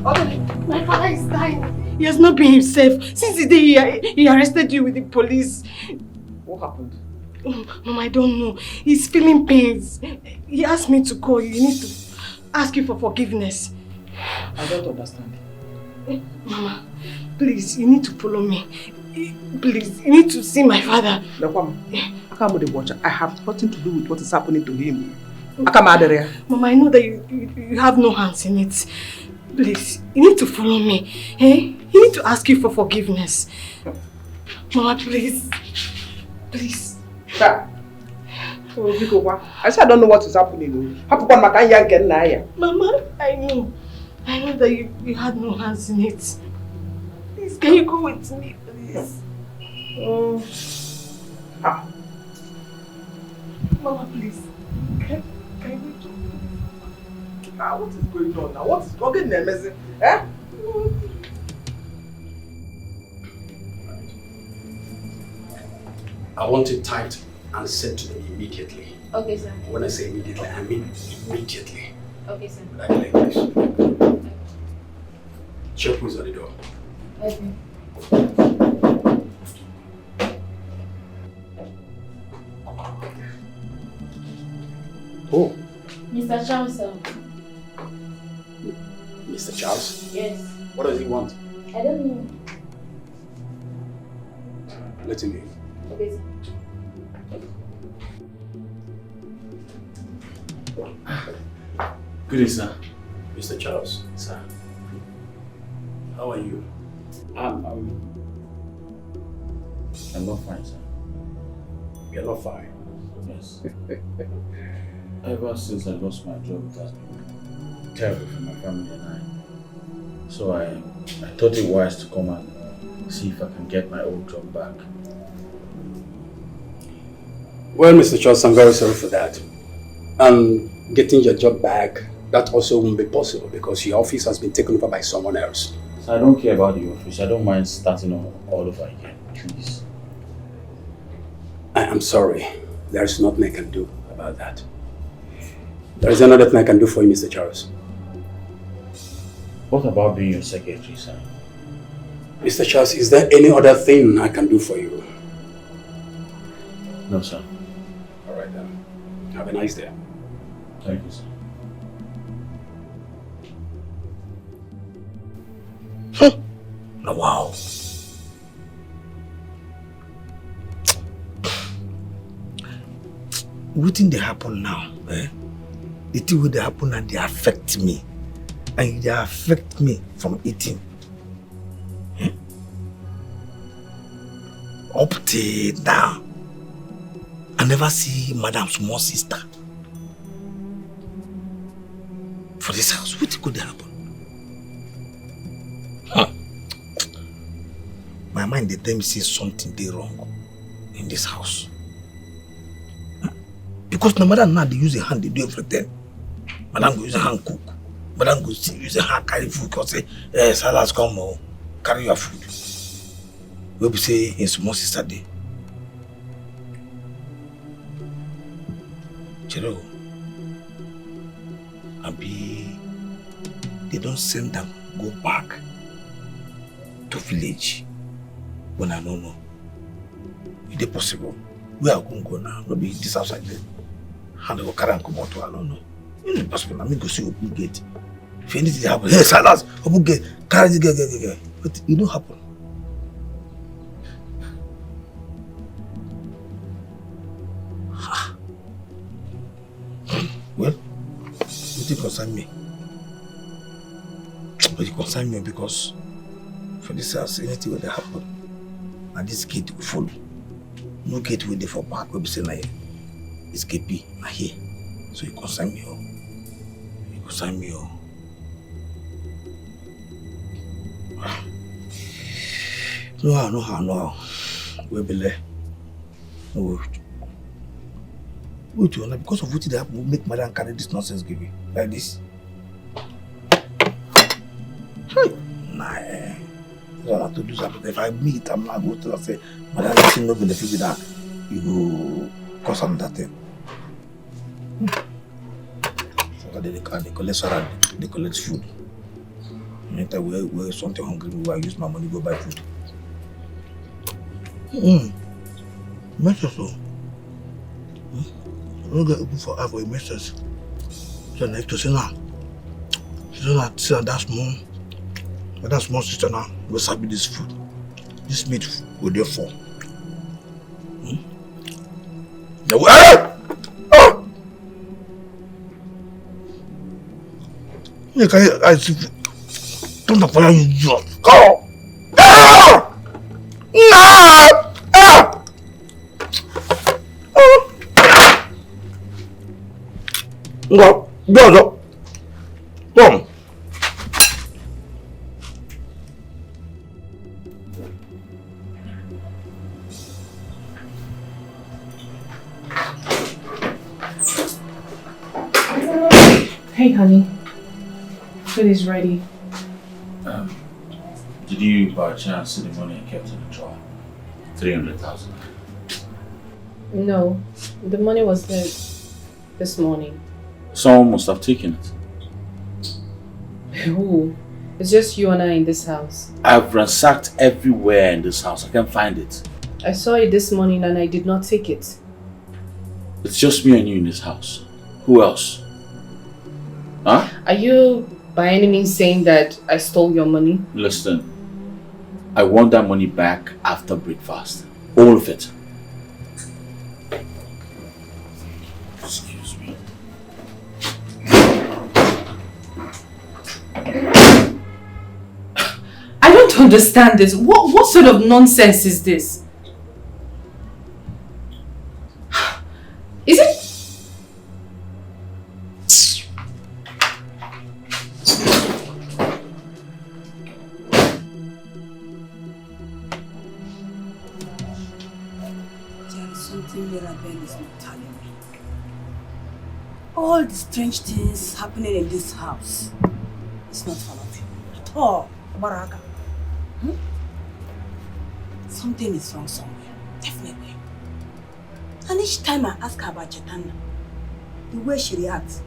Odin, my father is dying. He has not been himself since the day he, he arrested you with the police. What happened? Mama, I don't know. He's feeling pains. He asked me to call you. He needs to ask you for forgiveness. I don't understand. Eh, Mama, please, you need to follow me. Eh, please, you need to see my father. Lekwa m. Eh. Aka m dị gị ọcha. I have nothing to do with what is happening to him. Aka m adịrọ ya. Mama, I know that you, you, you have no hands in it. Please, you need to follow me. Eh? You need to ask you for forgiveness. Mama, please. Please. Sir. Oh, biko kwa. I said I don't know what is happening. Oh. Hapụkwa maka ya nke nna ya. Mama, I know. I know that you, you had no hands in it. Please, can you go with me, please? Oh. Ah. Mama, please. Can, can we talk? Ah, what is going on now? What is going on? Eh? I want it tight. and send to them immediately. Okay, sir. When I say immediately, I mean immediately. Okay, sir. Would I clear, please? Check who's at the door. Okay. Oh, Mister Charles, sir. Mister Charles? Yes. What does he want? I don't know. Let him in. Okay, sir. Good day, sir. Mister Charles, Sir, how are you? I'm, I'm, I'm not fine, sir. You're not fine. Yes. Ever since I lost my job, it has been terrible for my family and I. So I, I thought it wise to come and see if I can get my old job back. Well, Mister Charles, I'm very sorry for that. And getting your job back, that also won't be possible because your office has been taken over by someone else. So I don't care about the office. I don't mind starting all, all over again, please. I am sorry. There is nothing I can do about that. There is another thing I can do for you, Mister Charles. What about being your secretary, sir? Mister Charles, is there any other thing I can do for you? No, sir. All right then. Have a nice day. Thank you, sir. Now, wow. Wetin dey happen now? Eh? The thing wey dey happen now dey affect me, and e dey affect me from eating. Eh? Up till now, I never see madam small sister for this house. Wetin go dey happen? Hmm. My mind dey tell me say something dey wrong in this house. Because na madam now dey use her hand dey do everything. Madam go use her hand cook. Madam go still use her hand carry food, come say, "Eh, Silas, come o, carry your food." Wey be say him small sister dey. Chere o, abi they don send am go back to village wey I no know? E dey possible. Where I go go now? No be this house I dey. How they go carry am comot? I no know. E no possible. Na me go see open gate. If anything happen, "Hey, Silas, open gate, carry the girl, girl, girl, girl." But e no happen. Ah. Well, wetin concern me? But e concern me because for this house, anything wey dey happen, na this gate we follow. No gate wey dey for back wey be say na here. Escape na here. So e concern me o. E concern me o. Ah. No how, no how, no how. Wey be like, no. Wait o, na because of wetin dey happen wey make madam carry this nonsense give me like this. Hmm. Na eh. This one na to do something. If I meet am, I go tell am say, "Madam, this thing no benefit me now." You go cause another thing. Hmm. So I dey, I dey collect salary, dey collect food. Anytime wey, wey something hungry me, I use my money go buy food. Mm. Message o. Hmm? I no get open for eye for a message. So na if to say now, so na say that small, that small sister now go sabi this food. This meat go dey for. Hmm? The way. Oh! You can, I see. Don't fire you, Jesus. Go! Ah! Ah! Ah! Oh! Go, go, go. Come. Hey, honey. Food is ready. Um, did you by chance see the money I kept in the drawer? Three hundred thousand. No, the money was there this morning. Someone must have taken it. Who? It's just you and I in this house. I've ransacked everywhere in this house. I can't find it. I saw it this morning and I did not take it. It's just me and you in this house. Who else? Huh? Are you by any means saying that I stole your money? Listen, I want that money back after breakfast. All of it. Excuse me. I don't understand this. What, what sort of nonsense is this? Is it? There is something Mirabel is not telling me. All the strange things happening in this house is not for nothing at all. Baraka. Hmm? Something is wrong somewhere. Definitely. And each time I ask her about Chetanna, the way she reacts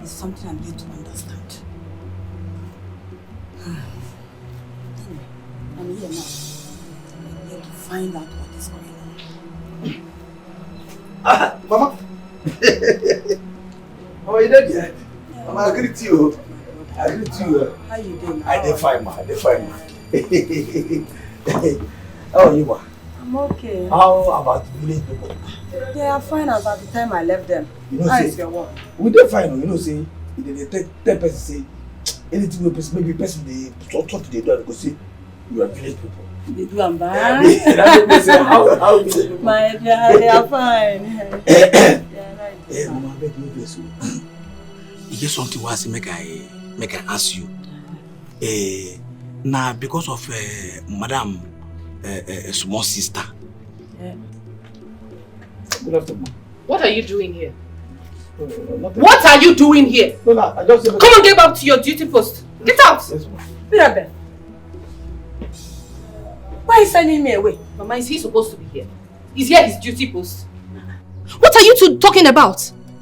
is something I'm yet to understand. Anyway, I'm here now. I'm here to find out what is going on. Ah, Mama. Mama, you dey there? Mama, I greet you. I greet you. How you doing? I dey fine, ma. I dey fine, ma. How are you, ma? I'm okay. How about the village people? They are fine as at the time I left them. You know, How say, is your work? We dey fine, you know, say, if they dey tell, tell person say, anything wey person, maybe person dey talk, talk, dey do, I go say, you are village people. They do am Yeah, bad. that make me say, how, how village people? My dear, they are fine. They are right. Eh, Mama, abeg no vex o. E get something wey I say make I, make I ask you. Eh, na because of, eh, Madam, eh, eh, small sister. Eh. Good afternoon. What are you doing here? Uh, nothing. What are you doing here? No, no, I just say Come and get back to your duty post. Get out! Yes, ma. Mirabel, why are you sending me away? Mama, is he supposed to be here? Is he at his duty post? What are you two talking about?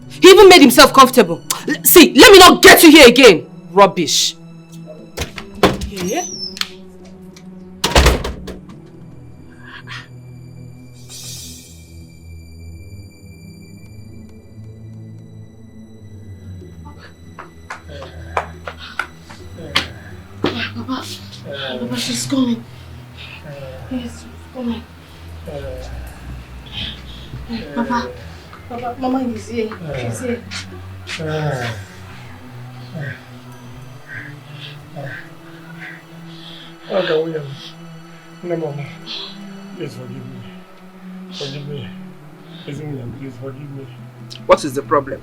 He even made himself comfortable. L- See, let me not get you here again. Rubbish. Yeah? Papa, Papa, she's coming. Yes, she's coming. Papa, Papa, Mama is here. She's here. Oga William, no, Mama, please forgive me. Forgive me. Please, William, please forgive me. What is the problem?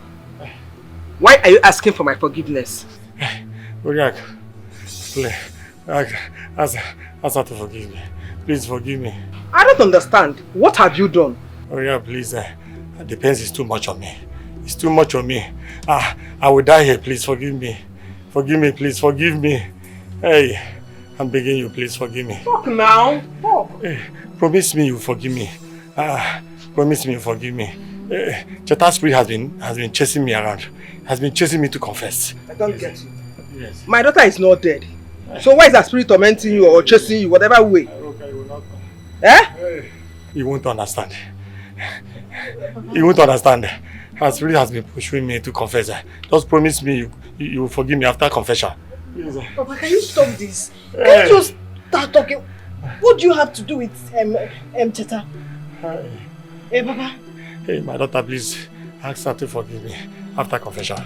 Why are you asking for my forgiveness? Oriak, please, ask, ask her to forgive me. Please forgive me. I don't understand. What have you done? Oriak, please, uh, the pain is too much on me. It's too much on me. Ah, I will die here. Please forgive me. Forgive me, please. Forgive me. Hey, I'm begging you, please forgive me. Talk now. Talk. Eh, promise me you forgive me. Ah, promise me you forgive me. Eh, Cheta spirit has been, has been chasing me around. Has been chasing me to confess. I don't get you. Yes. My daughter is not dead. So why is her spirit tormenting you or chasing you, whatever way? I hope I will not come. Eh? Hey. You won't understand. You won't understand. Her spirit has been pursuing me to confess. Just promise me you, you, you will forgive me after confession. Please. Papa, can you stop this? Hey. Can't you start talking? What do you have to do with um, um Cheta? Hey. Eh, Papa? Hey, my daughter, please ask her to forgive me after confession,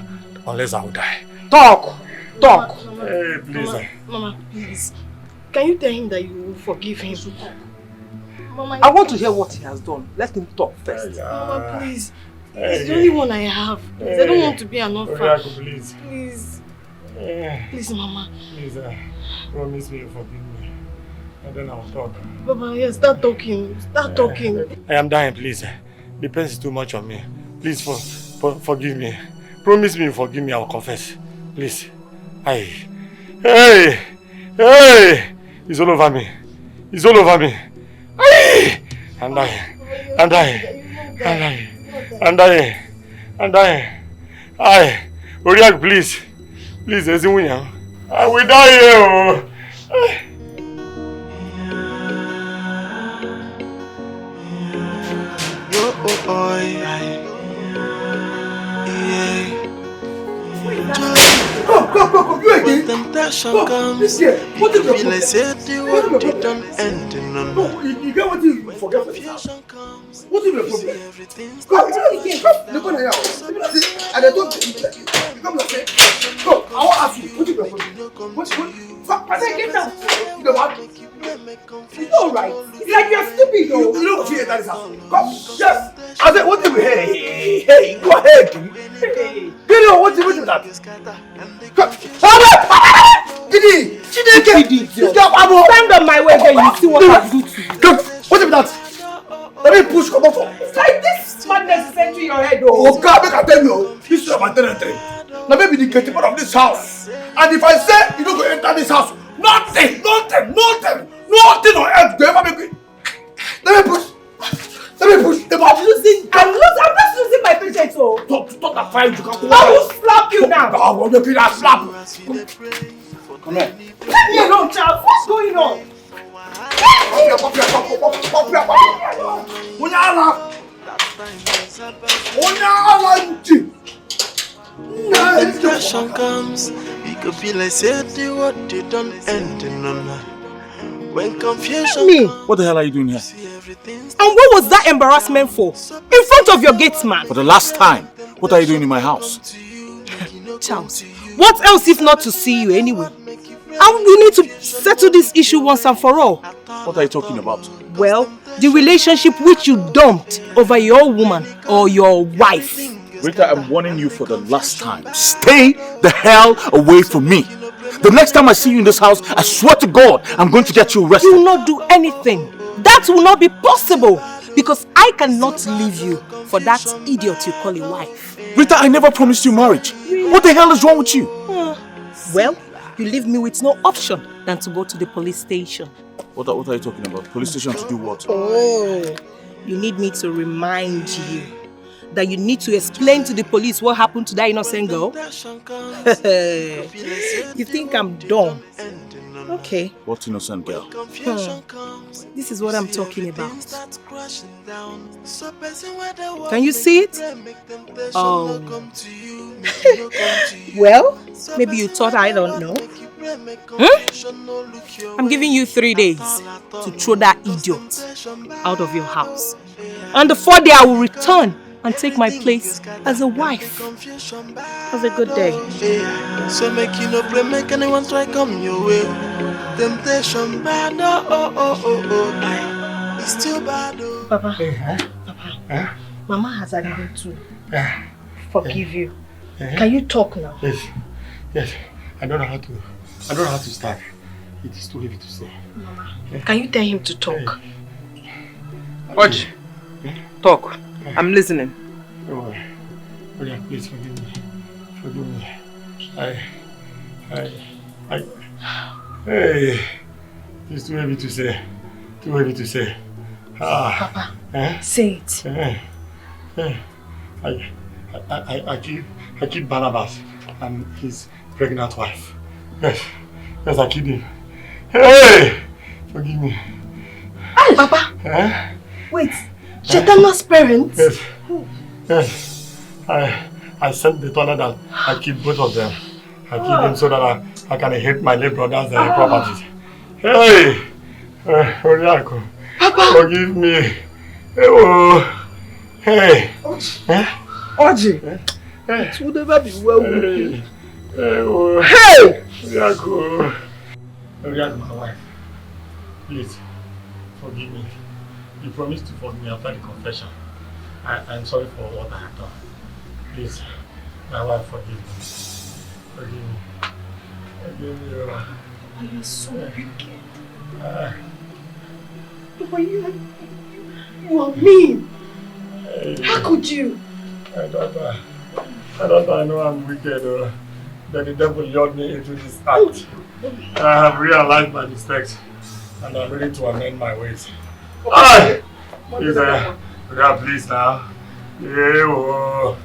unless I will die. Talk. Talk. Hey, please. Mama, Mama, please. Can you tell him that you will forgive him? Mama, I want to hear what he has done. Let him talk first. Mama, please. Hey. He's the only one I have. Please, I don't Hey. want to be an orphan. Oriaku, please. Please. Eh, Please, Mama. please, uh, promise me you forgive me. And then I'll talk. Papa, yes, start talking. Start talking. I am dying, please. The pain is too much on me. Please for, for, forgive me. Promise me you forgive me, I will confess. Please. Aye. Hey! Hey! It's all over me. It's all over me. Aye! I'm dying. I'm dying. Andaye, Andaye, Andaye. Aye, Oriak, please, please, Ezinwunya. I will die here. Oh. Come, come, come, come, you again. Temptation comes, this year, what is your problem? Say the world done end. No, you, you get what you forget for this house. What is your problem? Come, come, come, look on your house. I don't, you come and say, come, I want to ask you, what is your problem? What, what, fuck, I say, get down. You know what? It's all right. It's like you're stupid, though. You, you don't feel that is happening. Come, yes. I said, what did we, hey, hey, hey, go ahead. Hey. You know what, what is that? Come, Didi, Chineke, Didi, stop, Abo. Stand on my way, then you see what I do to you. Come, what is that? Let me push, come off. It's like this madness is entering your head, oh. Oh, God, make I tell you, this is my territory. Now, maybe the gatekeeper of this house. And if I say you don't go enter this house, nothing, nothing, nothing, nothing on earth go ever make me. Let me push. Let me push. I'm losing, I'm losing, I'm just losing my patience, oh. Stop, stop that fire, you can go. I will slap you now. I will make you that slap. Come here. Leave me alone, child. What's going on? Come here, come here, come here, come here, come here. Onye ala. Onye ala nji. Temptation comes, we could feel like say the world done end in none. When confusion Me? Comes, what the hell are you doing here? And what was that embarrassment for? In front of your gate man? For the last time, what are you doing in my house? Charles, what else if not to see you anyway? And we need to settle this issue once and for all. What are you talking about? Well, the relationship which you dumped over your woman or your wife. Rita, I'm warning you for the last time. Stay the hell away from me. The next time I see you in this house, I swear to God, I'm going to get you arrested. You will not do anything. That will not be possible because I cannot leave you for that idiot you call a wife. Rita, I never promised you marriage. What the hell is wrong with you? Uh, well, you leave me with no option than to go to the police station. What are, what are you talking about? Police station to do what? Oh, you need me to remind you that you need to explain to the police what happened to that innocent girl? You think I'm dumb? Okay. What innocent girl? Hmm. This is what I'm talking about. Can you see it? Oh. Well, maybe you thought I don't know. Hmm? I'm giving you three days to throw that idiot out of your house. And the fourth day, I will return and take my place as a wife. Have a good day. So make you no play, make anyone try come your way. Temptation bad, oh, oh, oh, oh, oh. Aye. It's too bad, oh. Papa, Hey, huh? Papa, Huh? Mama has agreed to Yeah. forgive you. Uh-huh. Can you talk now? Yes. Yes. I don't know how to. I don't know how to start. It is too heavy to say. Mama, can you tell him to talk? Hey. Oji, talk. I'm listening. Oh, Oya, please forgive me. Forgive me. I, I, I, hey, it's too heavy to say. Too heavy to say. Ah. Papa, Eh? say it. Eh, eh. I, I, I, I killed, I killed Barnabas and his pregnant wife. Yes, yes, I killed him. Hey! Forgive me. Hey, Papa! Eh? Wait, Shetana's parents? Yes, yes. I, I sent the thunder that I killed both of them. I killed them so that I, I can inherit my late brother's uh, properties. Hey! Uh, Oriako, Papa! Forgive me. Hey, oh. Hey! Oji! Eh? Oji! Eh? It will never be well with you. Hey! Hey! Oriako. Oriako, my wife. Please, forgive me. You promised to forgive me after the confession. I, I'm sorry for what I have done. Please, my wife, forgive me. Forgive me. Forgive me, Lord. Papa, you're so wicked. Ah. Papa, you are, you are mean. Hey. How could you? My daughter, my daughter, I know I'm wicked, oh. But the devil lured me into this act. I have realized my mistakes, and I'm ready to amend my ways. Hey! Please, uh, Oria, please now. Hey, oh.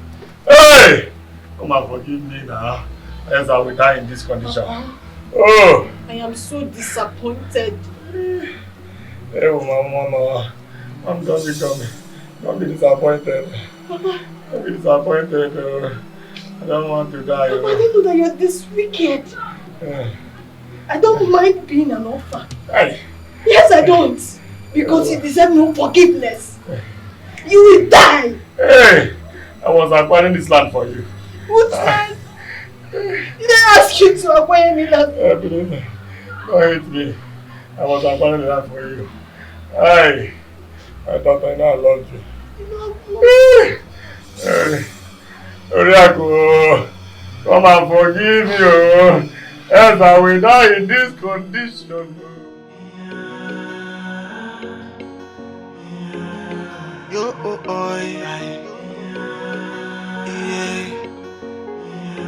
Hey! Come and forgive me now. Else I will die in this condition. Papa, oh! I am so disappointed. Hey, oh, my mama. Mom, don't be, don't be, don't be disappointed. Papa. Don't be disappointed. Oh. I don't want to die. Papa, oh. I didn't know that you're this wicked. Eh. I don't mind being an orphan. Aye. Yes, I don't. Because you deserve no forgiveness. You will die. Hey, I was acquiring this land for you. What land? Did I ask you to acquire any land? Eh, believe me. Don't hate me. I was acquiring the land for you. Aye. I thought I now loved you. You love me. Eh, Oriaku, oh, come and forgive me, oh. Else I will die in this condition. Yo, oh, oh, yeah. Yeah.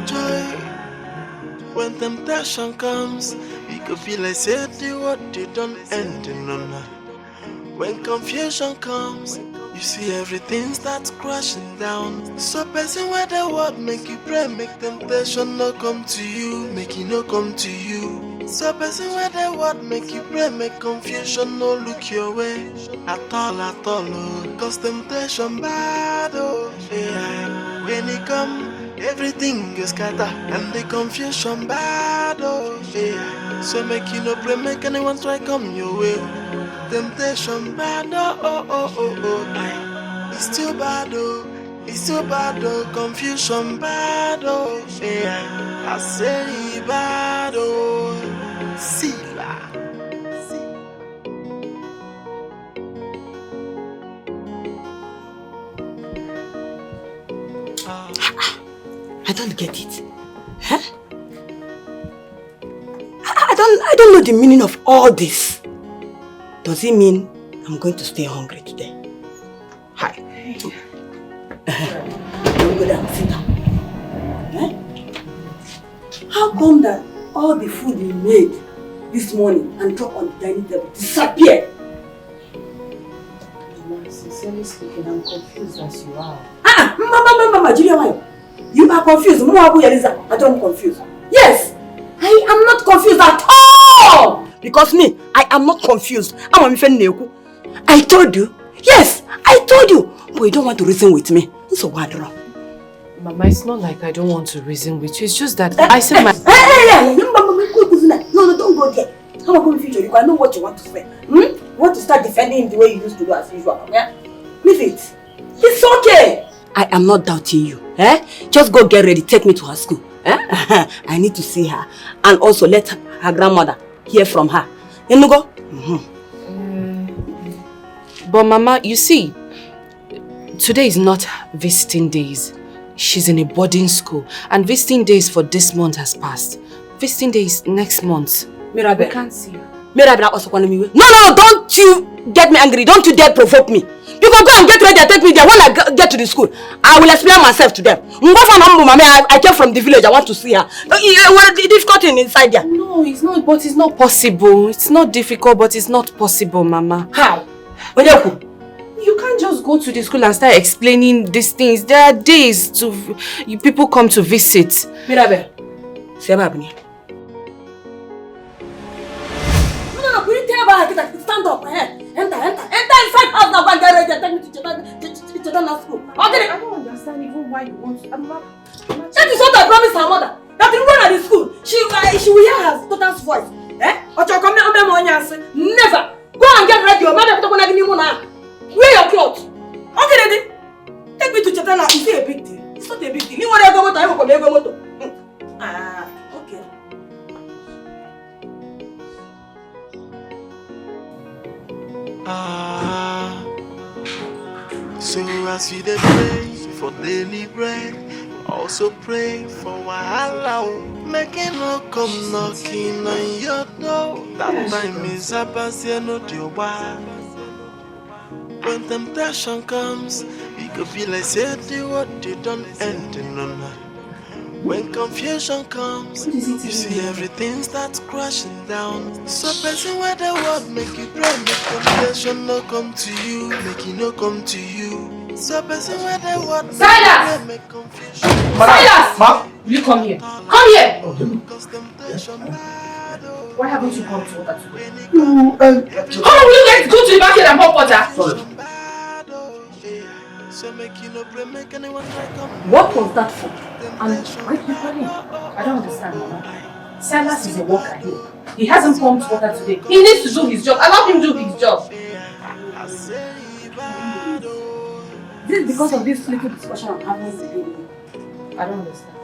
Joy, when temptation comes, we could feel like say the world they don't end in no night. When confusion comes, you see everything starts crashing down. So person where the word make you pray, make temptation no come to you, make it no come to you. So person where the word make you pray, make confusion no look your way at all, at all. Oh. Cause temptation bad, oh, yeah. When it come, everything go scatter and the confusion bad, oh, yeah. So make you no pray, make anyone try come your way. Temptation bad, oh, oh, oh, oh, oh, aye. It's too bad, oh, it's too bad, oh, confusion bad, oh, yeah. I say it bad, oh, see la. I don't get it. Huh? I, I don't I don't know the meaning of all this. Does it mean I'm going to stay hungry today? Hi. Don't go down, sit down. Eh? How come that all the food you made this morning and drop on the dining table disappear? Mama, sincerely speaking, I'm confused as you are. Ah, mama, mama, mama, Julia, why? You are confused. Mwa bu yaliza, I don't confused. Yes, I am not confused at all. Because me, I am not confused. I'm a mifeneku. I told you. Yes, I told you. But you don't want to reason with me. So what wrong? Mama, it's not like I don't want to reason with you. It's just that I said my. Hey, hey, hey, hey, mama, mama, quick, quick, quick. No, no, don't go there. How am I going to future you? I know what you want to say. Hmm? You want to start defending him the way you used to do as usual. Yeah? Leave it. It's okay. I am not doubting you. Eh? Just go get ready. Take me to her school. Eh? I need to see her. And also let her grandmother hear from her. You know, go? Mm-hmm. Uh, but Mama, you see, today is not visiting days. She's in a boarding school, and visiting days for this month has passed. Visiting days next month. Mirabel. We can't see her. Mirabel, also calling me. No, no, no, don't you get me angry. Don't you dare provoke me. You go go and get ready and take me there. When I g- get to the school, I will explain myself to them. Ngofana Mbu, mama, I, I came from the village. I want to see her. Uh, uh, what the difficult thing inside there? No, it's not, but it's not possible. It's not difficult, but it's not possible, Mama. How? Onyeku. You can't just go to the school and start explaining these things. There are days to v- you people come to visit. Mirabel, Seba Abni. No, no, no, will you tell her to stand up? Eh? Enter, enter, enter inside house now. Go and get ready and take me to Cheta, Ch- Ch- Cheta school. Okay. I don't understand even why you want to. I'm not, I'm not That is what I promised her mother. That when at the school, she uh, she will hear her daughter's voice. Eh? Ochokome Omemo Onyase. Never. Go and get ready. Your mother talk when I give you money. Wear your clothes. Okay, ready? Take me to Cheta now. Is it a big deal? It's not a big deal. You want to go motor? I will come go motor. Hmm. Ah, okay. Ah. So as we dey pray for daily bread, we also pray for wahala. Oh. Make it no come knocking on your door. That time is about to know the why. When temptation comes, we go feel like say the world they don't end in no night. When confusion comes, you see everything starts crashing down. So person where the world make you pray, make temptation no come to you, make it no come to you. So person where the world make you pray, make confusion. Silas! Ma? You come here. Come here! Why haven't you come to water today? How will you guys go to the market and pour water? What was that for? And why did you call him? I don't understand, Mama. Silas is a worker here. He hasn't pumped water today. He needs to do his job. Allow him do his job. This is because of this little discussion I'm having with you. I don't understand.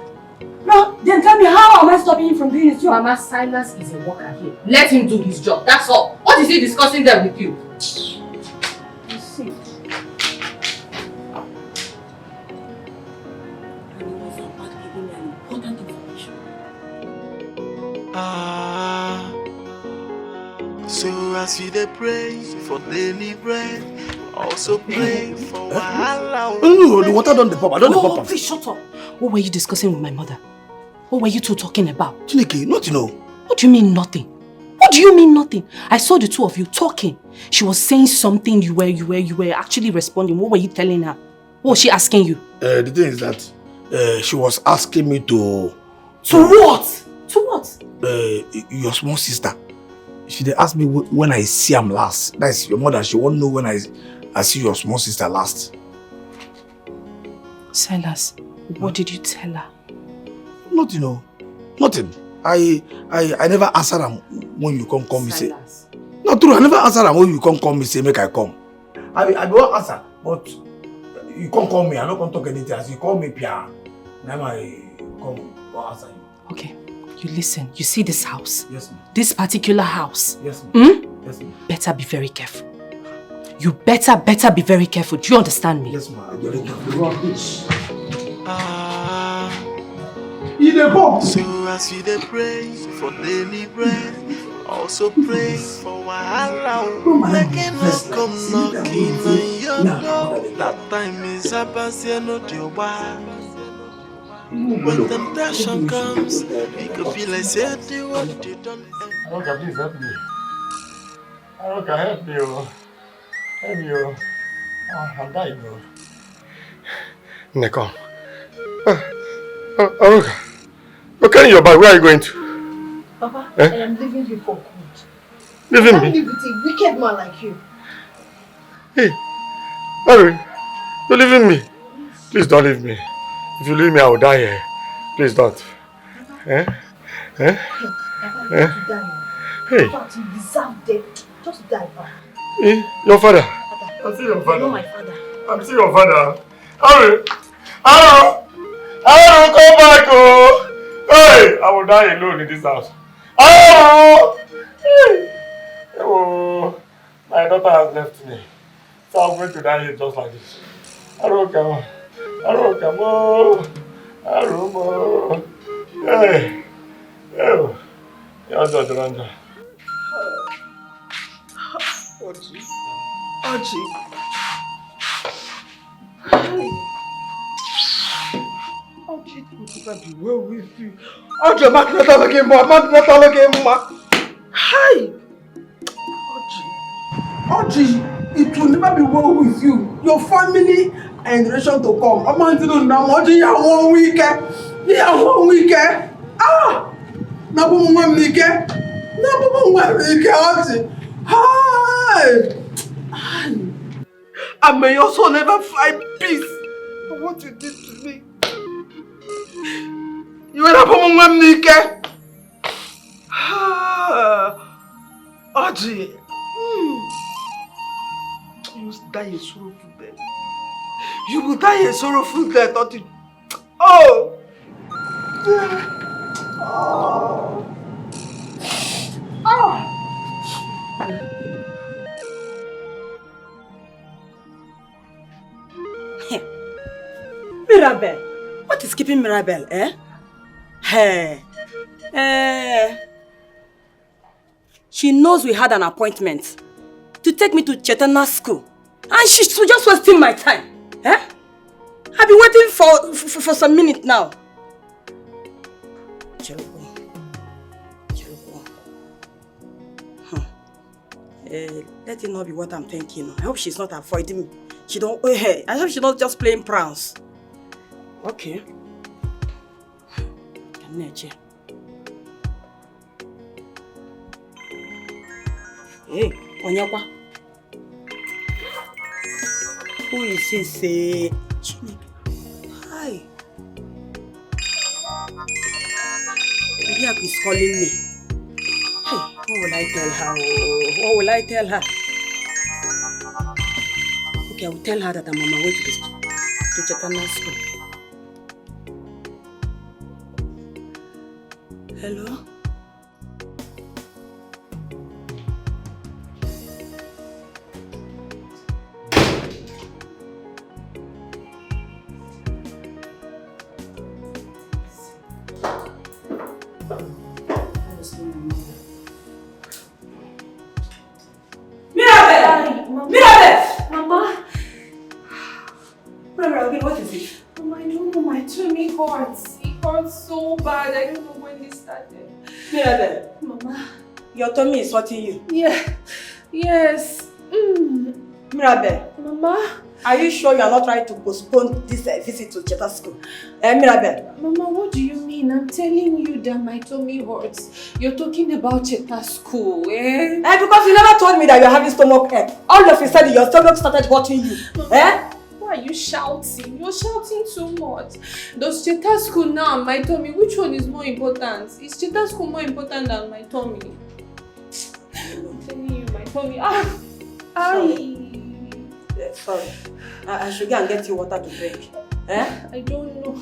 No, then tell me, how am I stopping him from doing his job? Mama, Silas is a worker here. Let him do his job. That's all. What is he discussing there with you? You see. And he was about giving me an important information. Ah. So as you dey pray for daily bread, also pray for wahala. No, no, the water don dey pop. I don dey pop am. Please shut up. What were you discussing with my mother? What were you two talking about? Chineke, nothing o. What do you mean nothing? What do you mean nothing? I saw the two of you talking. She was saying something. You were, you were, you were actually responding. What were you telling her? What was she asking you? Uh, the thing is that uh, she was asking me to To what? To what? Uh, your small sister. She dey ask me when I see am last. That's your mother. She won't know when I I see your small sister last. Silas, what did you tell her? Nothing, no. Nothing. I I I never answer am when you come call me say. Silas. No true, I never answer am when you come call me say make I come. I be I be wan answer, but you come call me, I no come talk anything. As you call me, pia, na my come come answer you. Okay, you listen. You see this house? Yes, ma'am. This particular house? Yes, ma'am. Hmm? Yes, ma'am. Better be very careful. You better, better be very careful. Do you understand me? Yes, ma'am. I dey very careful. Rubbish. Ah. You dey go. So as you dey pray for daily bread, also pray for wahala. Make it no come knocking on your door. That time is about say no dey oba. When temptation comes, it could be like say the world you don't. Aroka, please help me. Aroka, help me, oh. Help me, oh. Oh, I'm dying, oh. Nne, come. Ah, ah, Aroka. Okay, in your bag. Where are you going to? Papa, eh? I am leaving you for good. Leaving I can't me? Live with a wicked man like you. Hey, Harry, you're leaving me. Please don't leave me. If you leave me, I will die here. Please don't. Eh? Eh? Papa, Eh? Just die. Hey. In fact, you deserve death. Just die, Papa. Eh? Your father? I'm still your father. You're not my father. I'm still your father. Harry! Harry! Harry, come back, oh! Hey! I will die alone in this house. Harry! Hey! Oh, my daughter has left me. So I'm going to die here just like this. Harry, come on. Harry, come on. Harry, come on. Hey! Hey! You're just a Ọjị. Ọjị. Ọjị, it will never be well with you. Ọjị, mmadụ natala gị mma, mmadụ natala gị mma. Hi! Ọjị. Ọjị, it will never be well with you. Your family and generation to come. Ọmọ ntị nọ na Ọjị ya nwa ike. Ya nwa ike. Ah! Na-abụ m nwa m n'ike. Na-abụ m nwa m n'ike, Ọjị. Hi! Hi! And may your soul never find peace for what you did to me. You will na-abụ m nwa m n'ike. Ah! Ọjị. Hmm. You die a sorrowful death. You will die a sorrowful death, Ọjị. Oh! Mirabel, what is keeping Mirabel, eh? Hey, eh. She knows we had an appointment to take me to Chetana school, and she's just wasting my time, eh? I've been waiting for, for, for some minutes now. Cherubo. Cherubo. Hmm. Eh, let it not be what I'm thinking. I hope she's not avoiding me. She don't. Eh, I hope she's not just playing pranks. Okay. Can I check? Hey, Onyekwa. Who is this? Eh, Chineke. Hi. Idiak is calling me. Hey, what will I tell her? Oh, what will I tell her? Okay, I will tell her that I'm on my way to the school, to Chekana school. Hello? Mirabel! Mirabel! Mama! Mirabel, what is it? Mama, I don't know. My tummy hurts. It hurts so bad. I don't know when this started. Mirabel! Mama. Your tummy is hurting you? Yeah. Yes. Mm. Mirabel. Mama. Are you sure you are not trying to postpone this uh, visit to Cheta school? Eh, Mirabel? Mama, what do you mean? I'm telling you that my tummy hurts. You're talking about Cheta school, eh? Eh, because you never told me that you're having stomach ache. All of a sudden, your stomach started hurting you. Mama, eh? Why are you shouting? You're shouting too much. Does Cheta school now and my tummy? Which one is more important? Is Cheta school more important than my tummy? I'm telling you, my tummy. Ah! Sorry. Eh, sorry. I, I should go and get you water to drink. Eh? I don't know.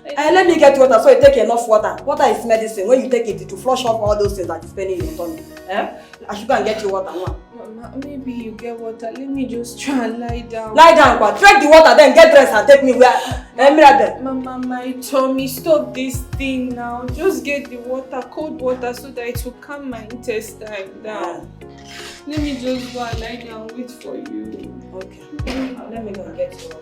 I Eh, let me get water so you take enough water. Water is medicine. When you take it, it will flush off all those things that is paining your tummy. Eh? I should go and get you water. One. Mama, maybe you get water. Let me just try and lie down. Lie down, but drink the water, then get dressed and take me where. Eh, Mirabel. Mama, my tummy, stop this thing now. Just get the water, cold water, so that it will calm my intestine down. Let me just go and lie down, wait for you. Okay. Let me go and get you water.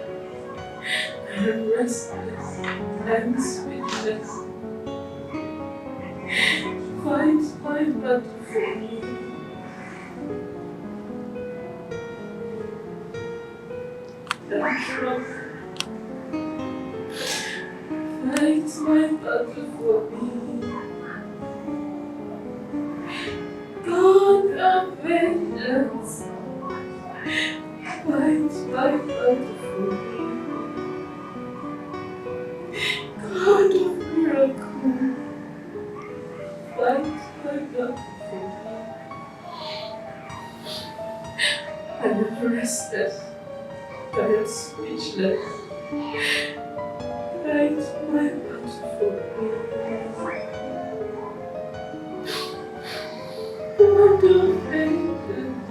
I am restless and speechless. Fight my battle for me. Fight my battle for me. God of vengeance, fight my battle for me. God of miracle, fight my battle for me. I am restless. I am speechless. Fight my battle for me. Father of angels,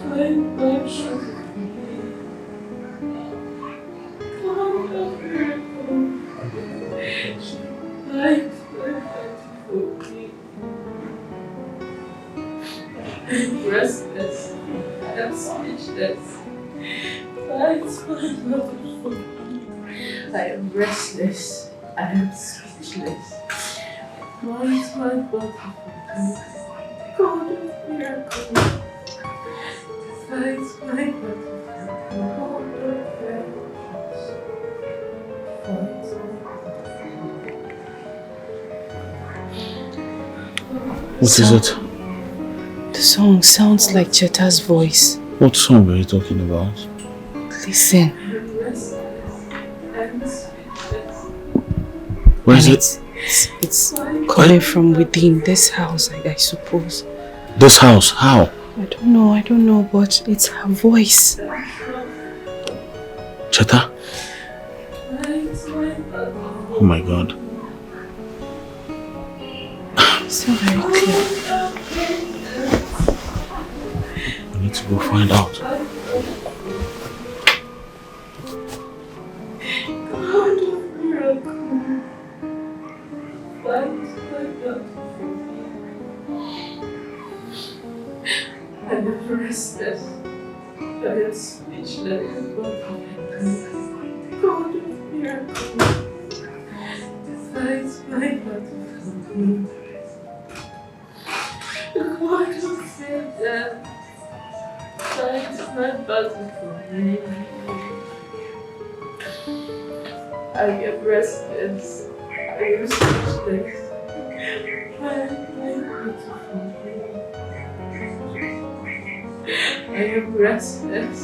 fight my battle for me. Father of miracles, fight my battle for me. I am restless. I am speechless. Fight my battle for me. I am restless. I am speechless. Fight my battle for me. God of miracles. Fight my battle for me. God of miracles. Fight my battle for me. What is it? The song sounds like Cheta's voice. What song are you talking about? Listen. Where is it? It's, it's, it's coming from within this house, I, I suppose. This house? How? I don't know, I don't know, but it's her voice. Cheta? Oh my God. It's not very clear. I need to go find out. Restless. I am speechless. God of miracles. Fight my battle for me. God of miracles. Fight my battle for me. I am restless. I am speechless. Fight my battle for me. I am restless.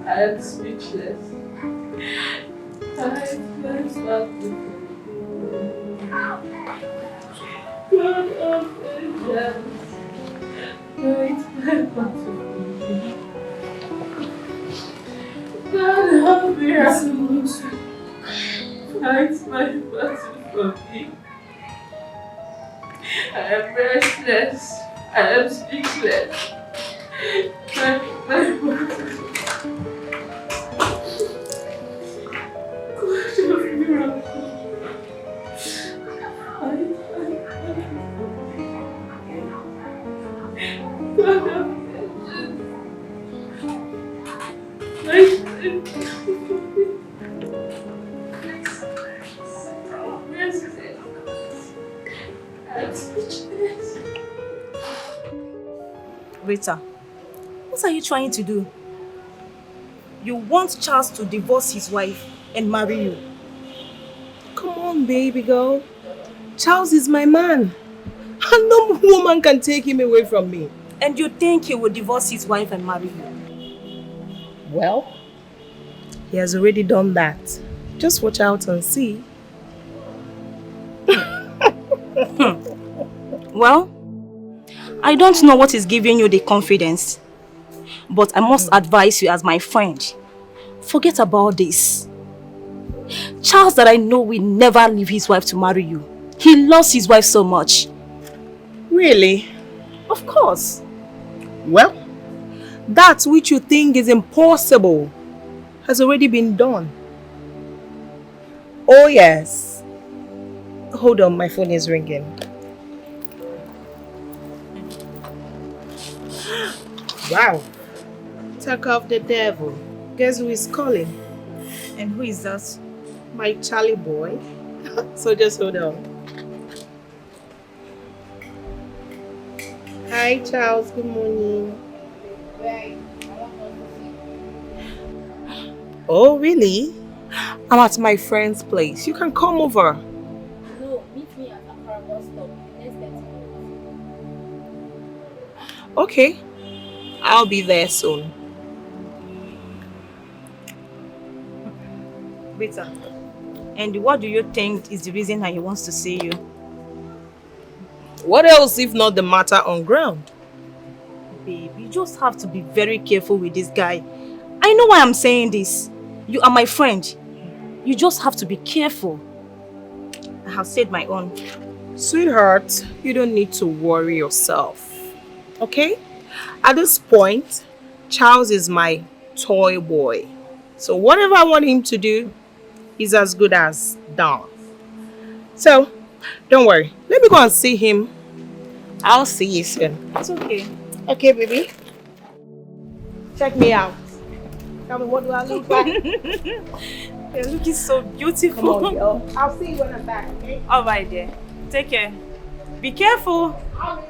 I am speechless. Fight my battle for me. God of vengeance. Fight my battle for me. God of miracles. Fight my battle for me. I am restless. I am speechless. Fight my battle. God of miracles. Fight my battle for me. God of vengeance. Fight my battle for me. Rita, what are you trying to do? You want Charles to divorce his wife and marry you? Come on, baby girl. Charles is my man. And no woman can take him away from me. And you think he will divorce his wife and marry you? Well, he has already done that. Just watch out and see. Well, I don't know what is giving you the confidence, but I must advise you as my friend. Forget about this. Charles that I know will never leave his wife to marry you. He loves his wife so much. Really? Of course. Well, that which you think is impossible has already been done. Oh, yes. Hold on, my phone is ringing. Wow. Talk of the devil. Guess who is calling? And who is that? My Charlie boy. So just hold on. Hi, Charles. Good morning. Oh, really? I'm at my friend's place. You can come over. No, meet me at Accra bus stop. Next thirty minutes. Okay. I'll be there soon. Rita, and what do you think is the reason that he wants to see you? What else if not the matter on ground? Babe, you just have to be very careful with this guy. I know why I'm saying this. You are my friend. You just have to be careful. I have said my own. Sweetheart, you don't need to worry yourself. Okay? At this point, Charles is my toy boy. So whatever I want him to do is as good as done. So don't worry. Let me go and see him. I'll see you soon. It's okay. Okay, baby. Check me out. Tell me, what do I look like? You're looking so beautiful. Come on, girl. I'll see you when I'm back, okay? All right, dear. Take care. Be careful. I'll be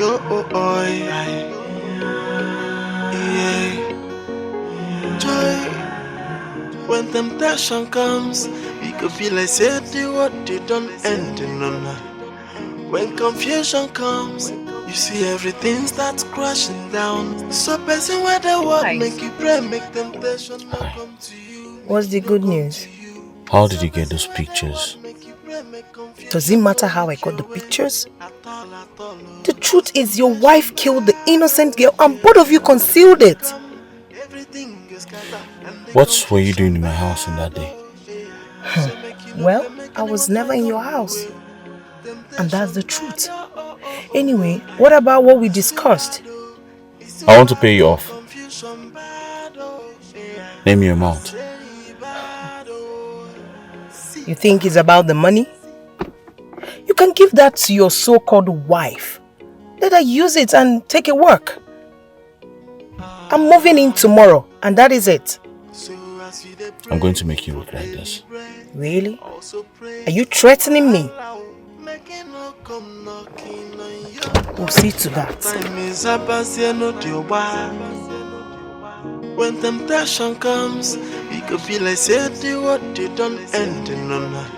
Oh, oh, oh, yeah. Yeah. Joy. When temptation comes, we could feel like say the world they don't end in no night. When confusion comes, you see everything starts crashing down. So person where the world make you pray, make temptation not come to you. What's the good news? How did you get those pictures? Does it matter how I got the pictures? The truth is, your wife killed the innocent girl and both of you concealed it. What were you doing in my house on that day? Well, I was never in your house. And that's the truth. Anyway, what about what we discussed? I want to pay you off. Name your amount. You think it's about the money? You can give that to your so-called wife. Let her use it and take a work. I'm moving in tomorrow, and that is it. I'm going to make you regret this. Really? Are you threatening me? We'll see to that. Time is up, I say no to your wife. When temptation comes, we could feel like say the world they don't end in no night.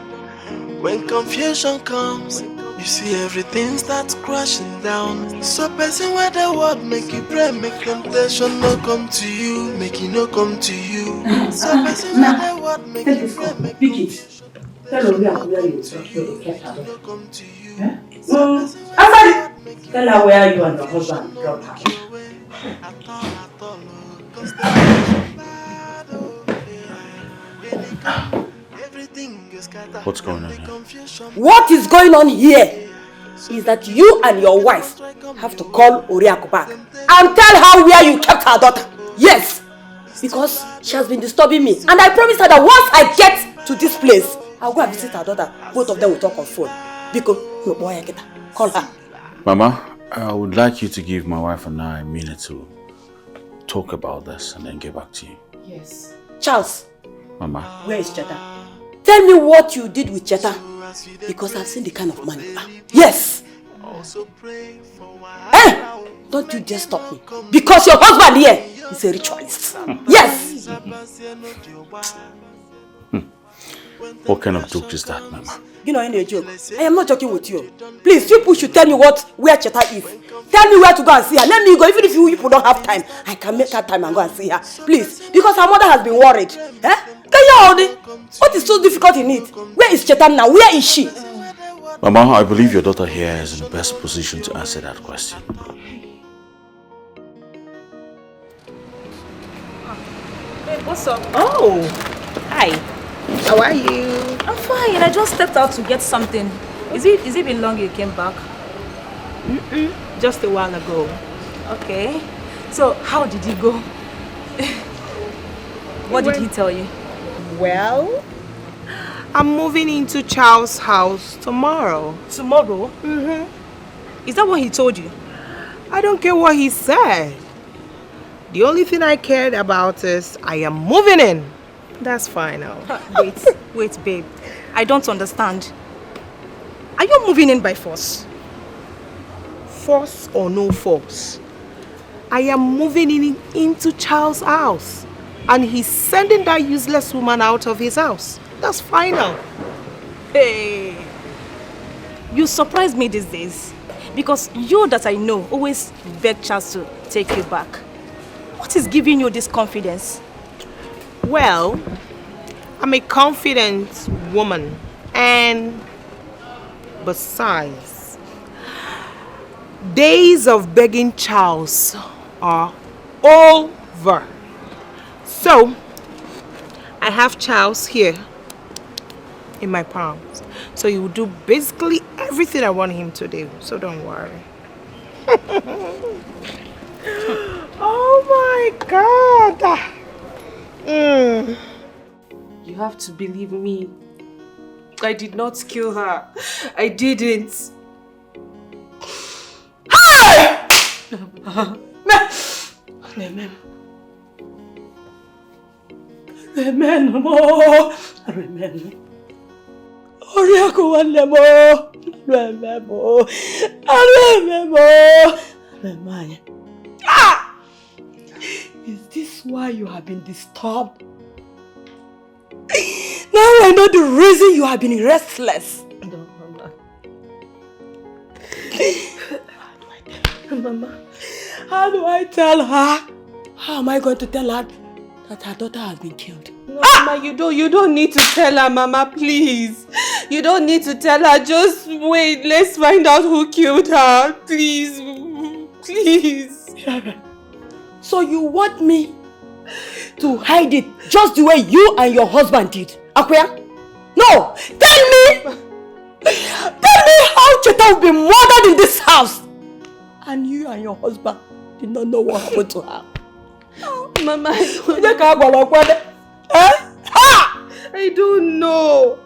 When confusion comes, you see everything starts crashing down. So person where the world make you pray, make temptation no come to you, make it no come to you. So person where the world make you pray, make temptation. Tell her where you drop your cat. Eh? Mm. After, tell her where you and your husband drop her. What's going on here? What is going on here is that you and your wife have to call Oriaku back and tell her where you kept her daughter. Yes, because she has been disturbing me, and I promised her that once I get to this place, I'll go and visit her daughter. Both of them will talk on phone. Biko, no boy, get her. Call her. Mama, I would like you to give my wife and I a minute to talk about this and then get back to you. Yes. Charles, Mama. Where is Cheta? Tell me what you did with Cheta, because I've seen the kind of man you are. Yes. Eh? Don't you dare stop me, because your husband here is a ritualist. Yes. What kind of joke is that, Mama? You know, any joke. I am not joking with you. Please, you people should tell me what, where Cheta is. Tell me where to go and see her. Let me go, even if you people don't have time. I can make her time and go and see her. Please, because her mother has been worried. Eh? Can you hold it? What is so difficult in it? Where is Cheta now? Where is she? Mama, I believe your daughter here is in the best position to answer that question. Babe, what's up? Oh, hi. How are you? I'm fine. I just stepped out to get something. Is it, is it been long you came back? Mm-mm. Just a while ago. Okay. So, how did it go? What did he tell you? Well, I'm moving into Charles' house tomorrow. Tomorrow? Mm-hmm. Is that what he told you? I don't care what he said. The only thing I cared about is I am moving in. That's final. Wait, wait, babe. I don't understand. Are you moving in by force? Force or no force, I am moving in into Charles' house, and he's sending that useless woman out of his house. That's final. Hey, you surprise me these days, because you that I know always beg Charles to take you back. What is giving you this confidence? Well, I'm a confident woman, and besides, days of begging Charles are over. So, I have Charles here in my palms. So he will do basically everything I want him to do. So don't worry. Oh my God. Mm. You have to believe me. I did not kill her. I didn't. Hey! Amen. Amen. Amen. Oriaku nwanne m. Aluememo. Aluememo. Aluemanya. Ah! Is this why you have been disturbed? Now I know the reason you have been restless. No, Mama. Mama, how do I tell her? How am I going to tell her that her daughter has been killed? No, Mama, you don't you don't need to tell her, Mama, please. You don't need to tell her. Just wait. Let's find out who killed her. Please. Please. So you want me to hide it just the way you and your husband did? Akuya? No! Tell me! Tell me how Cheta will be murdered in this house and you and your husband did not know what happened to her. Mama, I don't Onye ka a gwara ọkwa de? Eh? Ha! I don't know.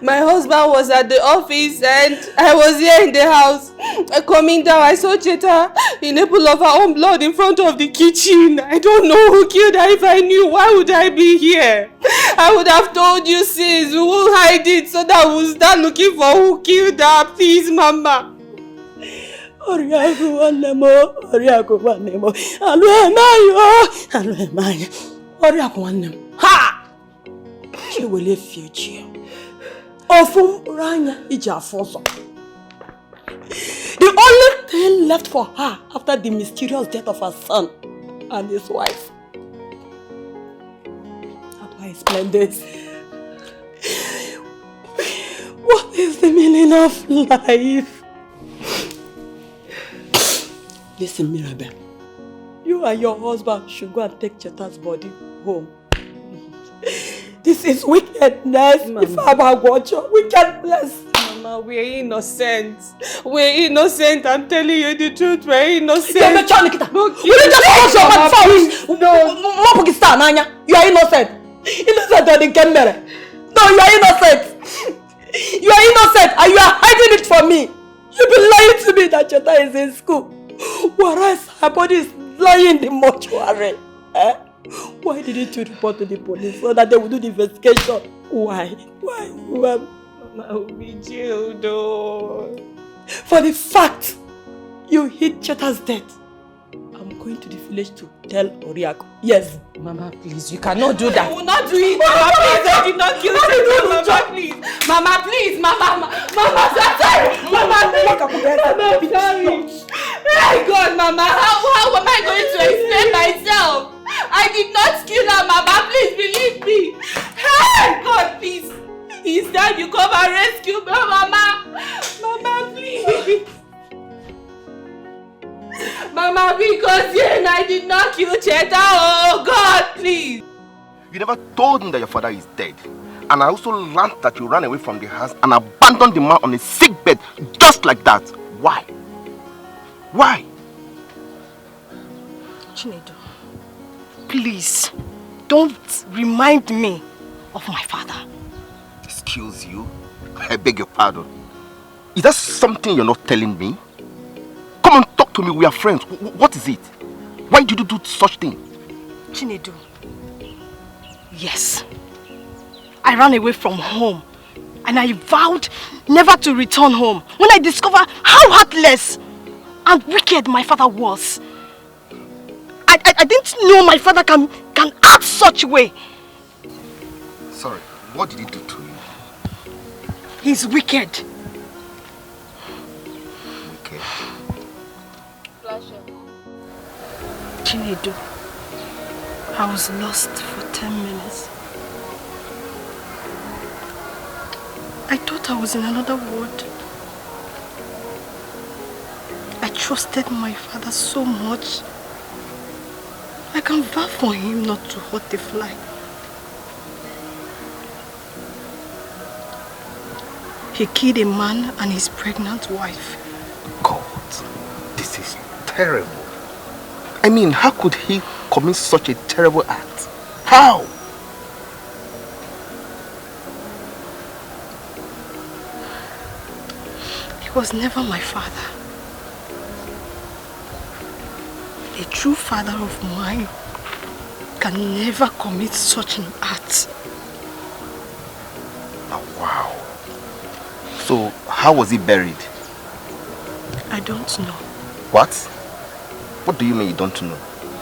My husband was at the office and I was here in the house. Uh, Coming down, I saw Cheta in a pool of her own blood in front of the kitchen. I don't know who killed her. If I knew, why would I be here? I would have told you since. We won't hide it so that we'll start looking for who killed her. Please, Mama. Oriakụ nwanne m, Oriakụ nwanne m, Aluemanya, Aluemanya. Oriakụ nwanne m. Ha! Chiwele fie chi. Ofu mkpụrụ anya iji afụ ụzọ. The only thing left for her after the mysterious death of her son and his wife. How do I explain this? What is the meaning of life? Listen, Mirabel. You and your husband should go and take Cheta's body home. This is wickedness. Mama. If I'm a watcher, wickedness. Mama, we're innocent. We're innocent. I'm telling you the truth. We're innocent. You're mature, Nikita. Will you just close your mouth for me? No. Mopukistan, Anya. You are innocent. Innocent or the Kemere. No, you are innocent. You are innocent and you are hiding it from me. You've been lying to me that Cheta is in school. Whereas her body is lying in the mortuary. Eh? Why didn't you report to the police so that they would do the investigation? Why? Why? Why? Mama will be jailed though. For the fact you hid Cheta's death, I'm going to the village to tell Oriakụ. Yes. Mama, please, you cannot do that. I will not do it. Mama, please, I did not kill Cheta. Mama, please. Mama, please. Mama, ma- Mama, I'm sorry. Mama, please. Mama, I'm sorry. Hey, God, Mama, how, how am I going to explain myself? I did not kill her, Mama. Please believe me. Hey, God, please. Instead, you come and rescue me, Mama. Mama, please. Mama, because yeah, I did not kill Cheta. Oh, God, please. You never told me that your father is dead. And I also learned that you ran away from the house and abandoned the man on a sick bed just like that. Why? Why? Chinedu, please, don't remind me of my father. Excuse you? I beg your pardon. Is that something you're not telling me? Come on, talk to me. We are friends. Wh- wh- What is it? Why did you do such thing? Chinedu, yes. I ran away from home and I vowed never to return home when I discovered how heartless and wicked my father was. I, I, I didn't know my father can, can act such way. Sorry, what did he do to you? He's wicked. Wicked. Chinedu, I was lost for ten minutes. I thought I was in another world. I trusted my father so much. I can vow for him not to hurt a fly. He killed a man and his pregnant wife. God, this is terrible. I mean, how could he commit such a terrible act? How? He was never my father. A true father of mine can never commit such an act. Oh, wow. So, How was he buried? I don't know. What? What do you mean you don't know?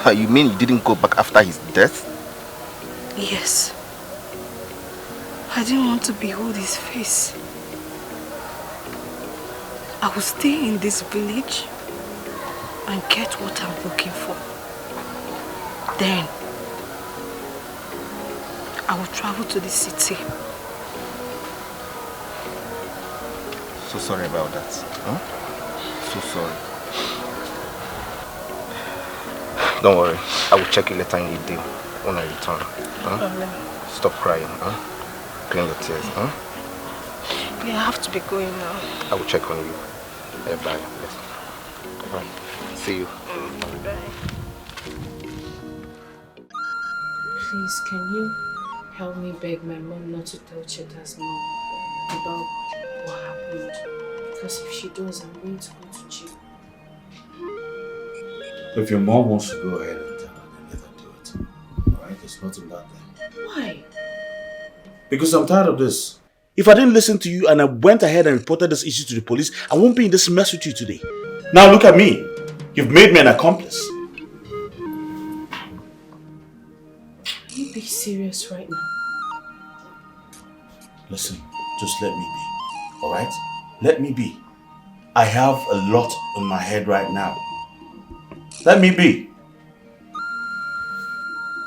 You mean you didn't go back after his death? Yes. I didn't want to behold his face. I will stay in this village and get what I'm looking for. Then, I will travel to the city. So sorry about that. Huh? So sorry. Don't worry. I will check you later in the day when I return. Huh? Problem. Stop crying. Huh? Clean your tears. Huh? Yeah, I have to be going now. I will check on you. Yeah, bye. Yes. Bye. See you. Bye. Please, can you help me beg my mom not to tell Cheta's mom about what happened? Because if she does, I'm going to go to jail. If your mom wants to go ahead and tell her, then let her do it. Alright? There's nothing bad there. Why? Because I'm tired of this. If I didn't listen to you and I went ahead and reported this issue to the police, I won't be in this mess with you today. Now look at me. You've made me an accomplice. Are you being serious right now? Listen, just let me be. Alright? Let me be. I have a lot on my head right now. Let me be.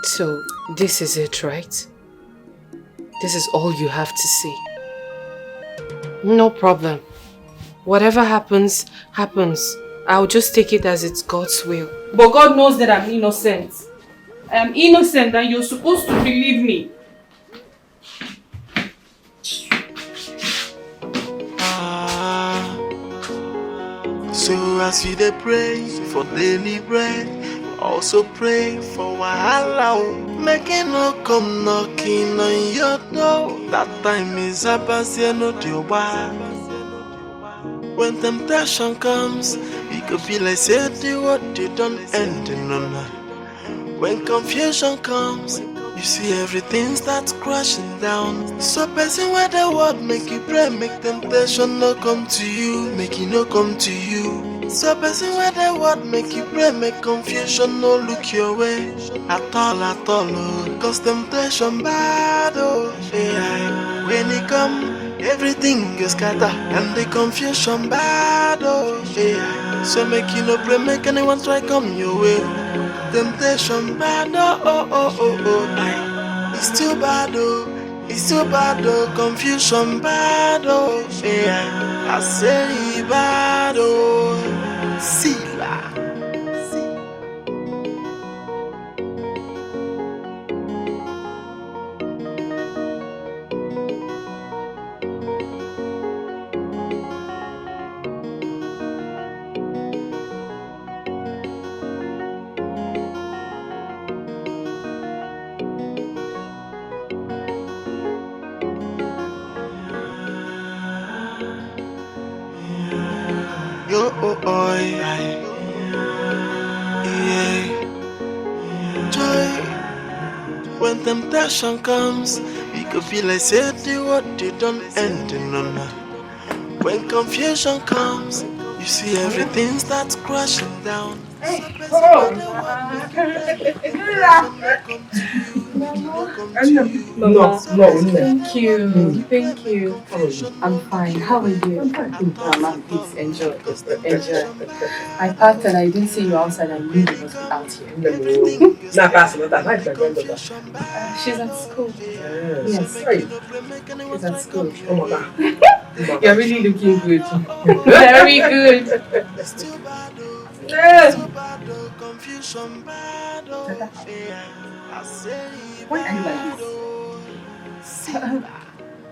So, this is it, right? This is all you have to say. No problem. Whatever happens, happens. I'll just take it as it's God's will. But God knows that I'm innocent. I'm innocent and you're supposed to believe me. So as you dey pray for daily bread, also pray for wahala o. Make e no come knocking on your door. That time is about say no dey oba. When temptation comes, e go be like say the world dey don end in una. When confusion comes, you see everything starts crashing down. So person where the world make you pray, make temptation no come to you, make e no come to you. So person where the world make you pray, make confusion no look your way at all, at all. Oh. Cause temptation bad, oh, yeah. When e come, everything go scatter and the confusion bad, oh, yeah. So make you no pray, make anyone try come your way. Temptation bad, oh, oh, oh, oh, oh, aye. It's too bad, oh, it's too bad, oh, confusion bad, oh, yeah. I say e bad, oh, see la. Yo, oh, oh, yeah. Yeah. Joy. When temptation comes, e go be like say the world dey don end in una. When confusion comes, you see everything starts crashing down. Hey, oh. No, no, no. Thank you. Thank you. I'm fine. How are you? Mama, please enjoy. Enjoy. I packed and I didn't see you outside. I knew you must be out here. Now pass another. How is my granddaughter? Uh, she's at school. Yes. Sorry. She's at school. Oh, my God. You're really looking good. Very good. Why are you like this?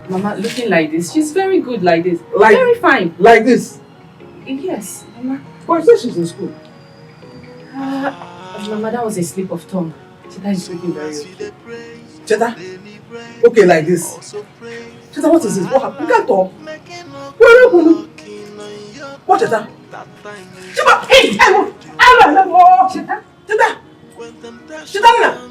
Mama, looking like this, she's very good like this. Like, Very fine. Like this? Yes, Mama. But you said she's in school. Uh, Mama, that was a slip of tongue. Cheta is looking very okay. Cheta? Okay, like this. Cheta, what is this? What happened? You can't talk. What happened? What, Cheta? Cheta, hey, hey, what? Cheta? Cheta? Cheta, now.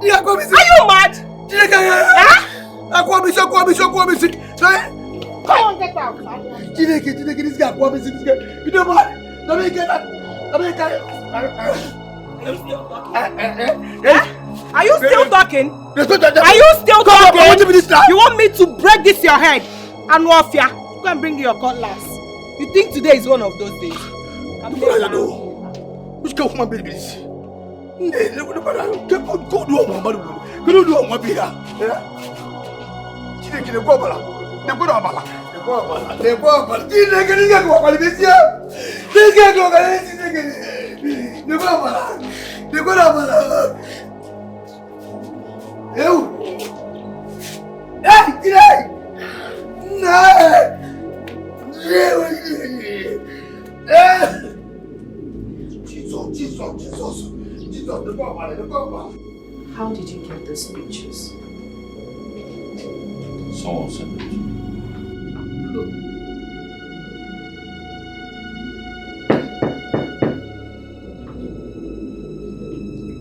Chineke, akwa m isi. Are you mad? Chineke, Huh? Akwa m isi, akwa m isi, akwa m isi. Sorry. Come on, get out. Chineke, Chineke, this guy, akwa m isi, this guy. You know what? Let me get that. Let me get that. Are you still talking? Respect that. Are you still Come on, talking? come on, give me this now. You want me to break this your head? Anuofia, go and bring your cutlass. You think today is one of those days? Come What here. do? Which kind of human being be this? Hey, look, look at that. Go, go do what man do. Go do what man be here. Yeah? Chineke, go abala. Go do abala. Go abala. Go abala. Chineke, this guy go abala. This guy, this guy go abala. Chineke. Go abala. Go do abala. Eu. Hey, Chineke. No. Jesus, Jesus, Jesus. Jesus, the power, the power. How did you get these pictures? Someone sent it.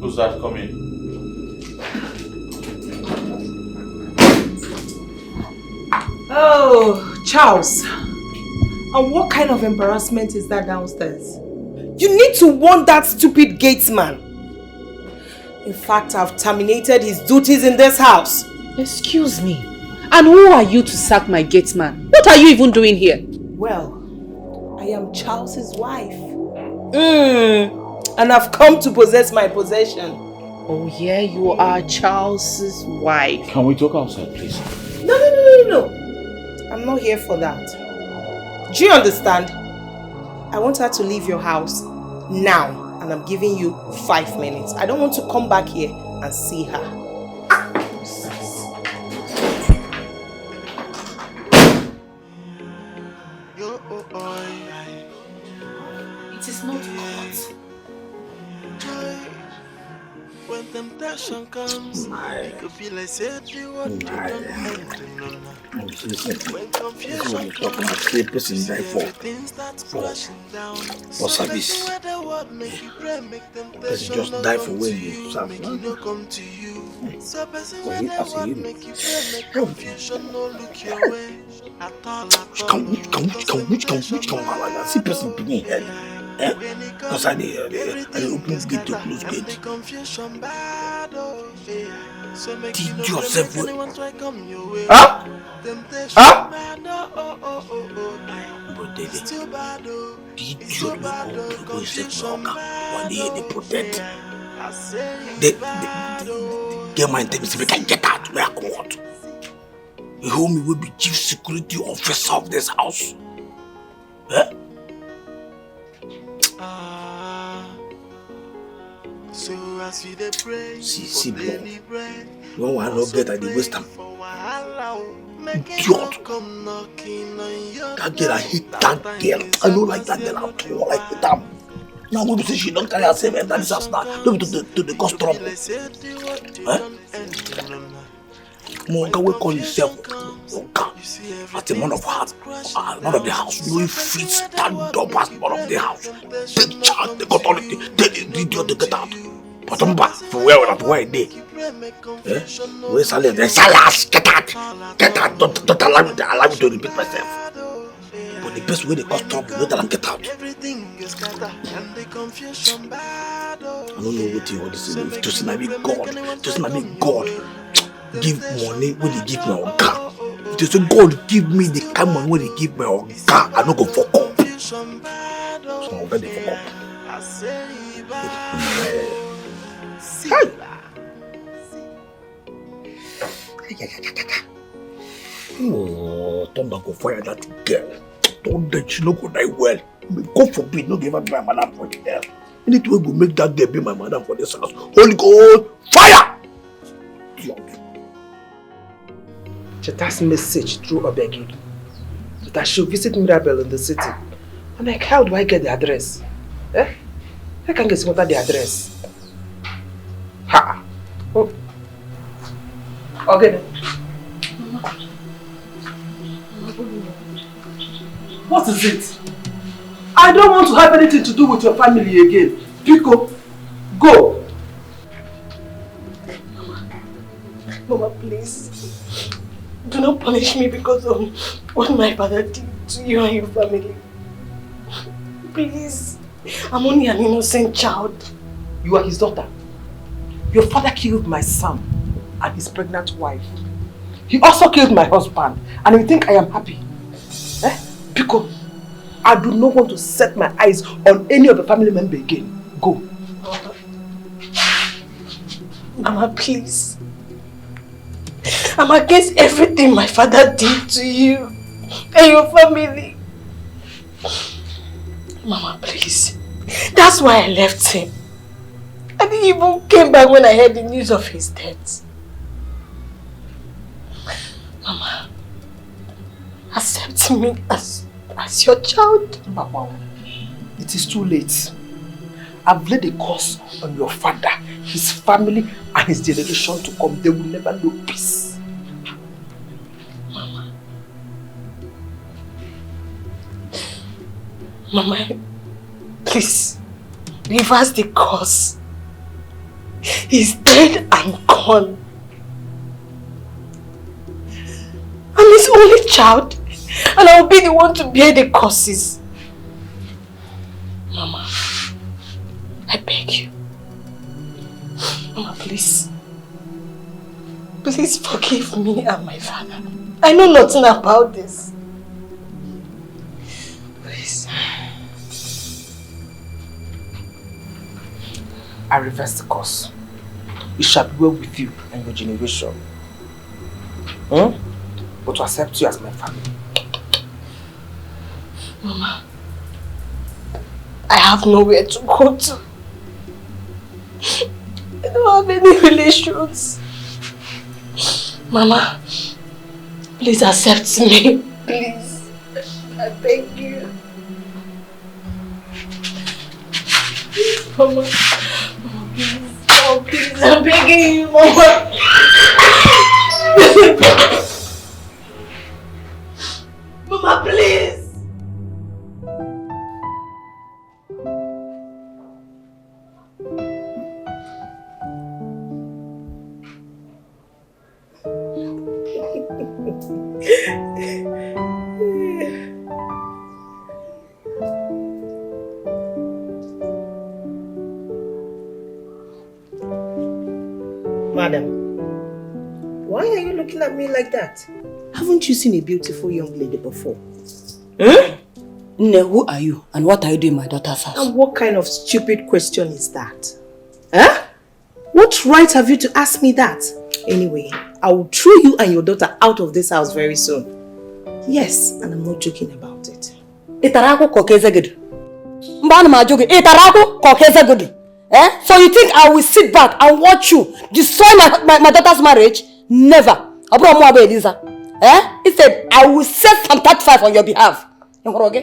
Who's that coming? Oh, Charles. And what kind of embarrassment is that downstairs? You need to warn that stupid gate man. In fact, I've terminated his duties in this house. Excuse me. And who are you to sack my gate man? What are you even doing here? Well, I am Charles's wife. Mm, and I've come to possess my possession. Oh yeah, you are Charles's wife. Can we talk outside, please? No, no, no, no, no. I'm not here for that. Do you understand? I want her to leave your house now, and I'm giving you five minutes. I don't want to come back here and see her. It is not hot. When temptation comes, it could be like said the word you don't end to know. When confusion comes, person die for for service. Person just die for where you serve. So person wey dey work make you pray, make confusion no look your way. Which kind, which kind, which kind, which kind, which kind wahala? See person begin head. Eh? Because I dey, I dey, I dey open gate to close gate. Teach yourself well. Huh? Huh? Bro, David, teach your people to go step your oga. One day they protect. They, they, they get my tell me say make I get out, make I comot. You hold me will be chief security officer of this house. Eh? Ah. So as we dey pray See, for see, bro. daily bread, When one no get, I dey waste am. for wahala, oh, make it Idiot. no come knocking on your That girl, I hate that girl. I don't like that girl at all. I hate am. Now we say she don't carry herself enter this house now. No be to, to, to the cause trouble. Eh? Mo oga wey call himself oga as a man of heart, a man of the house, no fit stand up as man of the house. Take charge, take authority, tell the idiot to get out. But I'm back for where that where I dey. Eh? Where Sally? Then Sally, get out, get out. Don't, don't allow me, allow me to repeat myself. But the person wey dey cause trouble, no tell am get out. Everything go scatter and the confusion bad. Oh. I don't know wetin all this thing. If to say na me God, to say na me God give money wey dey give my oga. If to say God give me the kind money wey dey give my oga, I no go fuck up. Confusion bad. Oh. So my oga dey fuck up. I say bad. Hey! Oh, thunder go fire that girl. Thunder, she no go die well. May God forbid, no give her my madam for hell. Anything wey go make that girl be my madam for this house. Holy Ghost, fire! Idiot. Cheta's message through Obegiri that I should visit Mirabel in the city. I'm like, how do I get the address? Eh? I can't get the address. Ha! Oh. Okay. What is it? I don't want to have anything to do with your family again. Biko, go. Mama, please. Do not punish me because of what my father did to you and your family. Please. I'm only an innocent child. You are his daughter. Your father killed my son and his pregnant wife. He also killed my husband, and you think I am happy? Eh? Biko, I do not want to set my eyes on any of the family member again. Go. Mama, please. I'm against everything my father did to you and your family. Mama, please. That's why I left him. I didn't even came back when I heard the news of his death. Mama, accept me as, as your child. Mama, it is too late. I've laid a curse on your father, his family, and his generation to come. They will never know peace. Mama. Mama, please, reverse the curse. He's dead and gone. I'm his only child, and I'll be the one to bear the curses. Mama, I beg you. Mama, please. Please forgive me and my father. I know nothing about this. Please. I reverse the curse. It shall be well with you and your generation. Hmm? But to accept you as my family. Mama, I have nowhere to go to. I don't have any relations. Mama, please accept me. Please. I beg you. Mama, Mama, please. Mama, please. I'm begging you, Mama. Mama, please. Madam, why are you looking at me like that? Haven't you seen a beautiful young lady before? Huh? Nne, who are you and what are you doing in my daughter's house? And what kind of stupid question is that? Huh? What right have you to ask me that? Anyway, I will throw you and your daughter out of this house very soon. Yes, and I'm not joking about it. Ị tara akwụ ka ọ ka eze gị dị? Mgbe ana m ajụ gị, ị tara akwụ ka ọ ka eze gị dị? Eh? So you think I will sit back and watch you destroy my, my, my daughter's marriage? Never. Ọ bụrụ mụ bụ Eliza. Eh? Instead, I will set some thirty-five on your behalf. Ị hụrụ gị?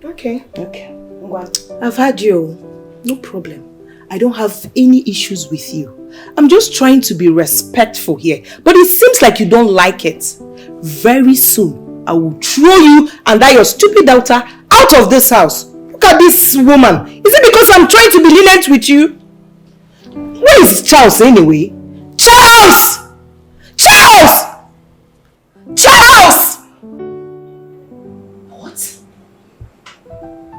Okay. Okay. Ngwa. I've had you. No problem. I don't have any issues with you. I'm just trying to be respectful here. But it seems like you don't like it. Very soon, I will throw you and that your stupid daughter out of this house. Look at this woman. Is it because I'm trying to be lenient with you? Where is Charles anyway? Charles! Charles! Charles! What?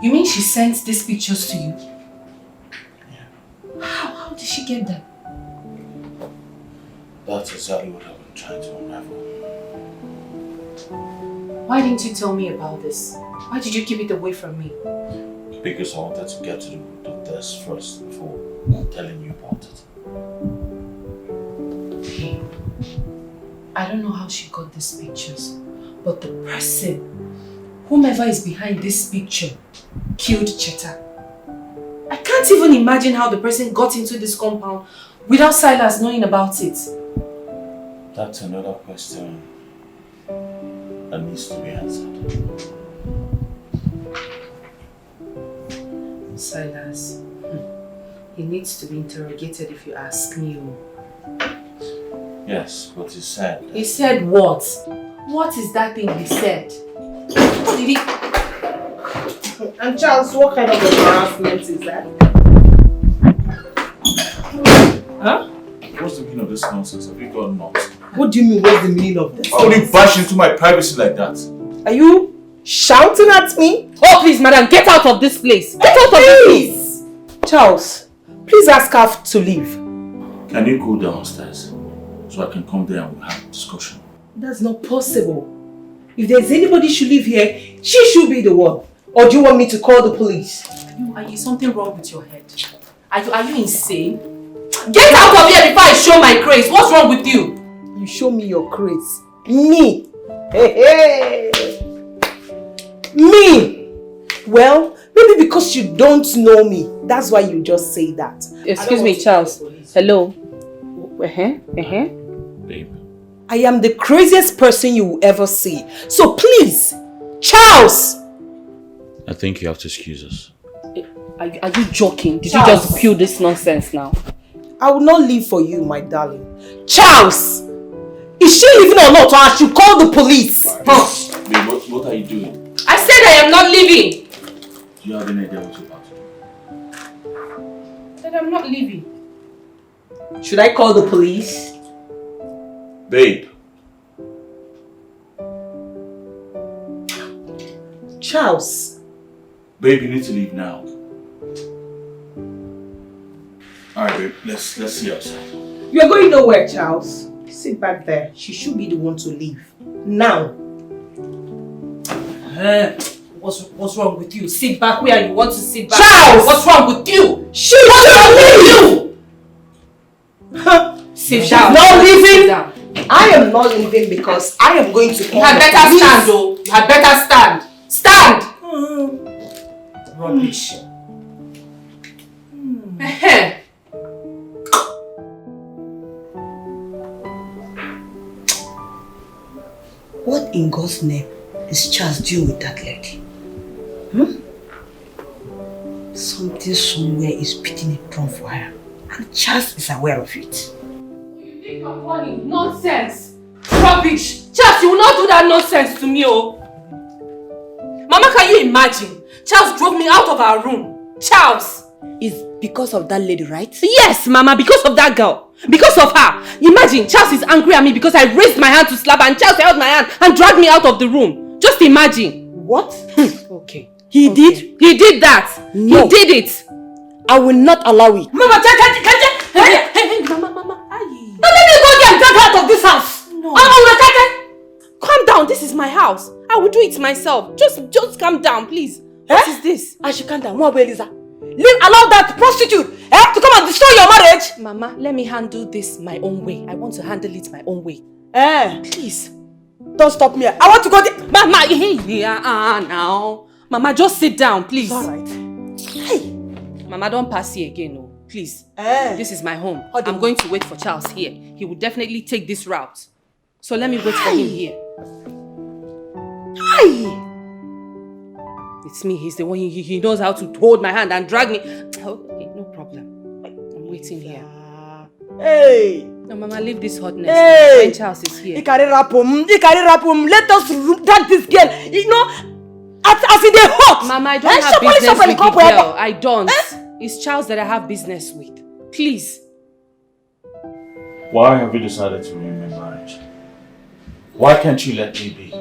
You mean she sent these pictures to you? How, how did she get them? That's exactly what I've been trying to unravel. Why didn't you tell me about this? Why did you keep it away from me? Because I wanted to get to the root of this first before telling you about it. Hey, I don't know how she got these pictures, but the person, whomever is behind this picture, killed Cheta. I can't even imagine how the person got into this compound without Silas knowing about it. That's another question that needs to be answered. Silas, hmm, he needs to be interrogated if you ask me. Oh. Yes, but he said. He said what? What is that thing he said? What did he? And Charles, what kind of embarrassment is that? Huh? What's the meaning of this nonsense? Have you gone nuts? What do you mean, what's the meaning of this? Why would you bash into my privacy like that? Are you shouting at me? Oh, please, madam, get out of this place. Get out of this place. Charles, please ask her to leave. Can you go downstairs so I can come there and we'll have a discussion? That's not possible. If there's anybody should live here, she should be the one. Or do you want me to call the police? Are you, are you something wrong with your head? Are you, are you insane? Get out of here before I show my grace. What's wrong with you? You show me your grace. Me? Hey, hey. Me? Well, maybe because you don't know me. That's why you just say that. Excuse me, Charles. Hello. Uh-huh, uh-huh. Babe. I am the craziest person you will ever see. So please, Charles! I think you have to excuse us. Are, are you joking? Did you just spew this nonsense now? I will not leave for you, my darling. Charles! Is she leaving or not? Or I should call the police? Babe, what, what are you doing? I said I am not leaving. Do you have any idea what you're about to do? I said I'm not leaving. Should I call the police? Babe. Charles. Babe, you need to leave now. All right, babe. Let's let's see outside. You're going nowhere, Charles. Sit back there. She should be the one to leave. Now. Eh, what's what's wrong with you? Sit back where you want to sit back. Charles! What's wrong with you? She should leave. Sit down. Not leaving. Sit down. I am not leaving because I am going to call the police. You had better stand, oh. You had better stand. Stand. Mm. Rubbish. Mm. Ehe. What in God's name is Charles doing with that lady? Hmm? Something somewhere is picking a drum for her, and Charles is aware of it. You think I'm funny? Nonsense! Rubbish! Charles, you will not do that nonsense to me, oh! Mama, can you imagine? Charles drove me out of our room. Charles! It's because of that lady, right? Yes, Mama, because of that girl. Because of her. Imagine, Charles is angry at me because I raised my hand to slap her, and Charles held my hand and dragged me out of the room. Just imagine. What? Okay. He did? He did that. No. He did it. I will not allow it. Mama, can, can, can, can, hey, hey, hey, Mama, Mama, aye. No, let me go there and get her out of this house. No. Mama, Mama, can, can. Calm down. This is my house. I will do it myself. Just, just calm down, please. What is this? I should calm down. What, Eliza? Leave, allow that prostitute, eh, to come and destroy your marriage. Mama, let me handle this my own way. I want to handle it my own way. Eh? Please. Don't stop me. I want to go there. Mama, hey, yeah, uh, now. Mama, just sit down, please. It's all right. Hey. Mama, don't pass here again, no. Please. Eh. This is my home. I'm going to wait for Charles here. He will definitely take this route. So let me wait for him here. Hi. It's me. He's the one. He, he he knows how to hold my hand and drag me. Oh, okay, no problem. I'm waiting here. Hey. No, Mama, leave this hotness. Hey. When Charles is here. He carry rapum. He carry rapum. Let us ru- drag this girl. You know, as, as it dey hot. Mama, I don't Eh, have sharply, business sharply, with the come wherever. Girl. I don't. Eh? It's Charles that I have business with. Please. Why have you decided to ruin my marriage? Why can't you let me be?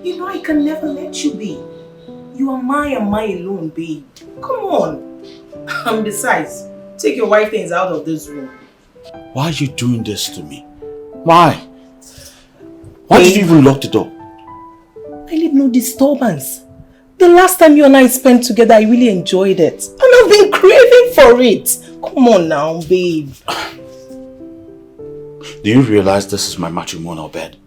You know I can never let you be. You are my and my alone, babe. Come on. And besides, take your wife things out of this room. Why are you doing this to me? Why? Why did you even lock the door? I need no disturbance. The last time you and I spent together, I really enjoyed it. And I've been craving for it. Come on now, babe. Do you realize this is my matrimonial bed?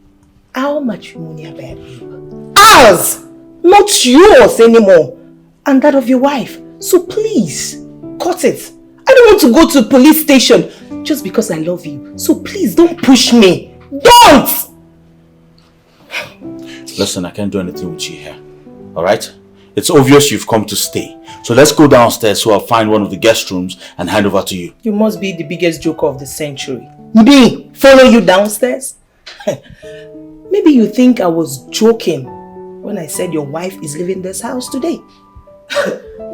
Our matrimonial bed, babe. Ours! Not yours anymore. And that of your wife. So please, cut it. I don't want to go to police station just because I love you. So please, don't push me. Don't! Listen, I can't do anything with you here. All right? It's obvious you've come to stay. So let's go downstairs so I'll find one of the guest rooms and hand over to you. You must be the biggest joker of the century. Me follow you downstairs? Maybe you think I was joking when I said your wife is leaving this house today.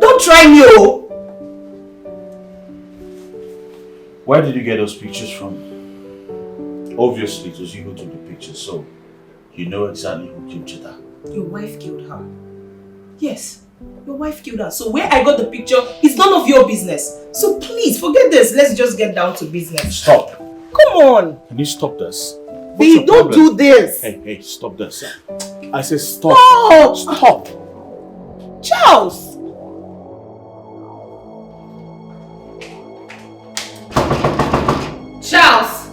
Don't try me, oh! Where did you get those pictures from? Obviously, it was you who took the pictures, so you know exactly who killed Cheta. Your wife killed her. Yes, your wife killed her. So where I got the picture is none of your business. So please, forget this. Let's just get down to business. Stop. Come on. Can you stop this? What's your problem? Don't do this. Hey, hey, stop this. I say stop. Stop. Stop. Charles! Charles!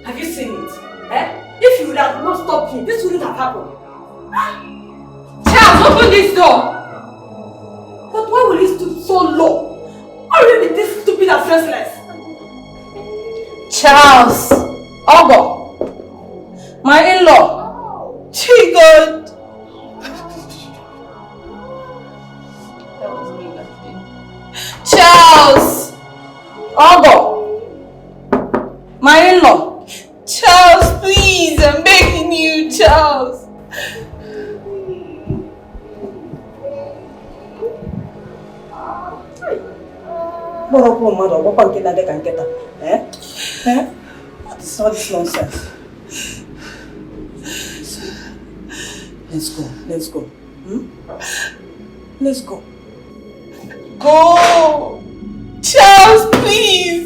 Have you seen it? Eh? If you would have not stopped him, this wouldn't have happened. Ah! Charles, open this door! But why will he stoop so low? Why will he be this stupid and senseless? Charles! Ogo! My in-law! Gee, God! That was me, that day. Charles! Ogo! My in-law! Charles, please, I'm begging you, Charles! Mkpụrụ okwu mmadụ ọgbakwa nke na-adị ka nkịta. Eh? Eh? What is all this nonsense? Let's go. Let's go. Hmm? Let's go. Go! Charles, please!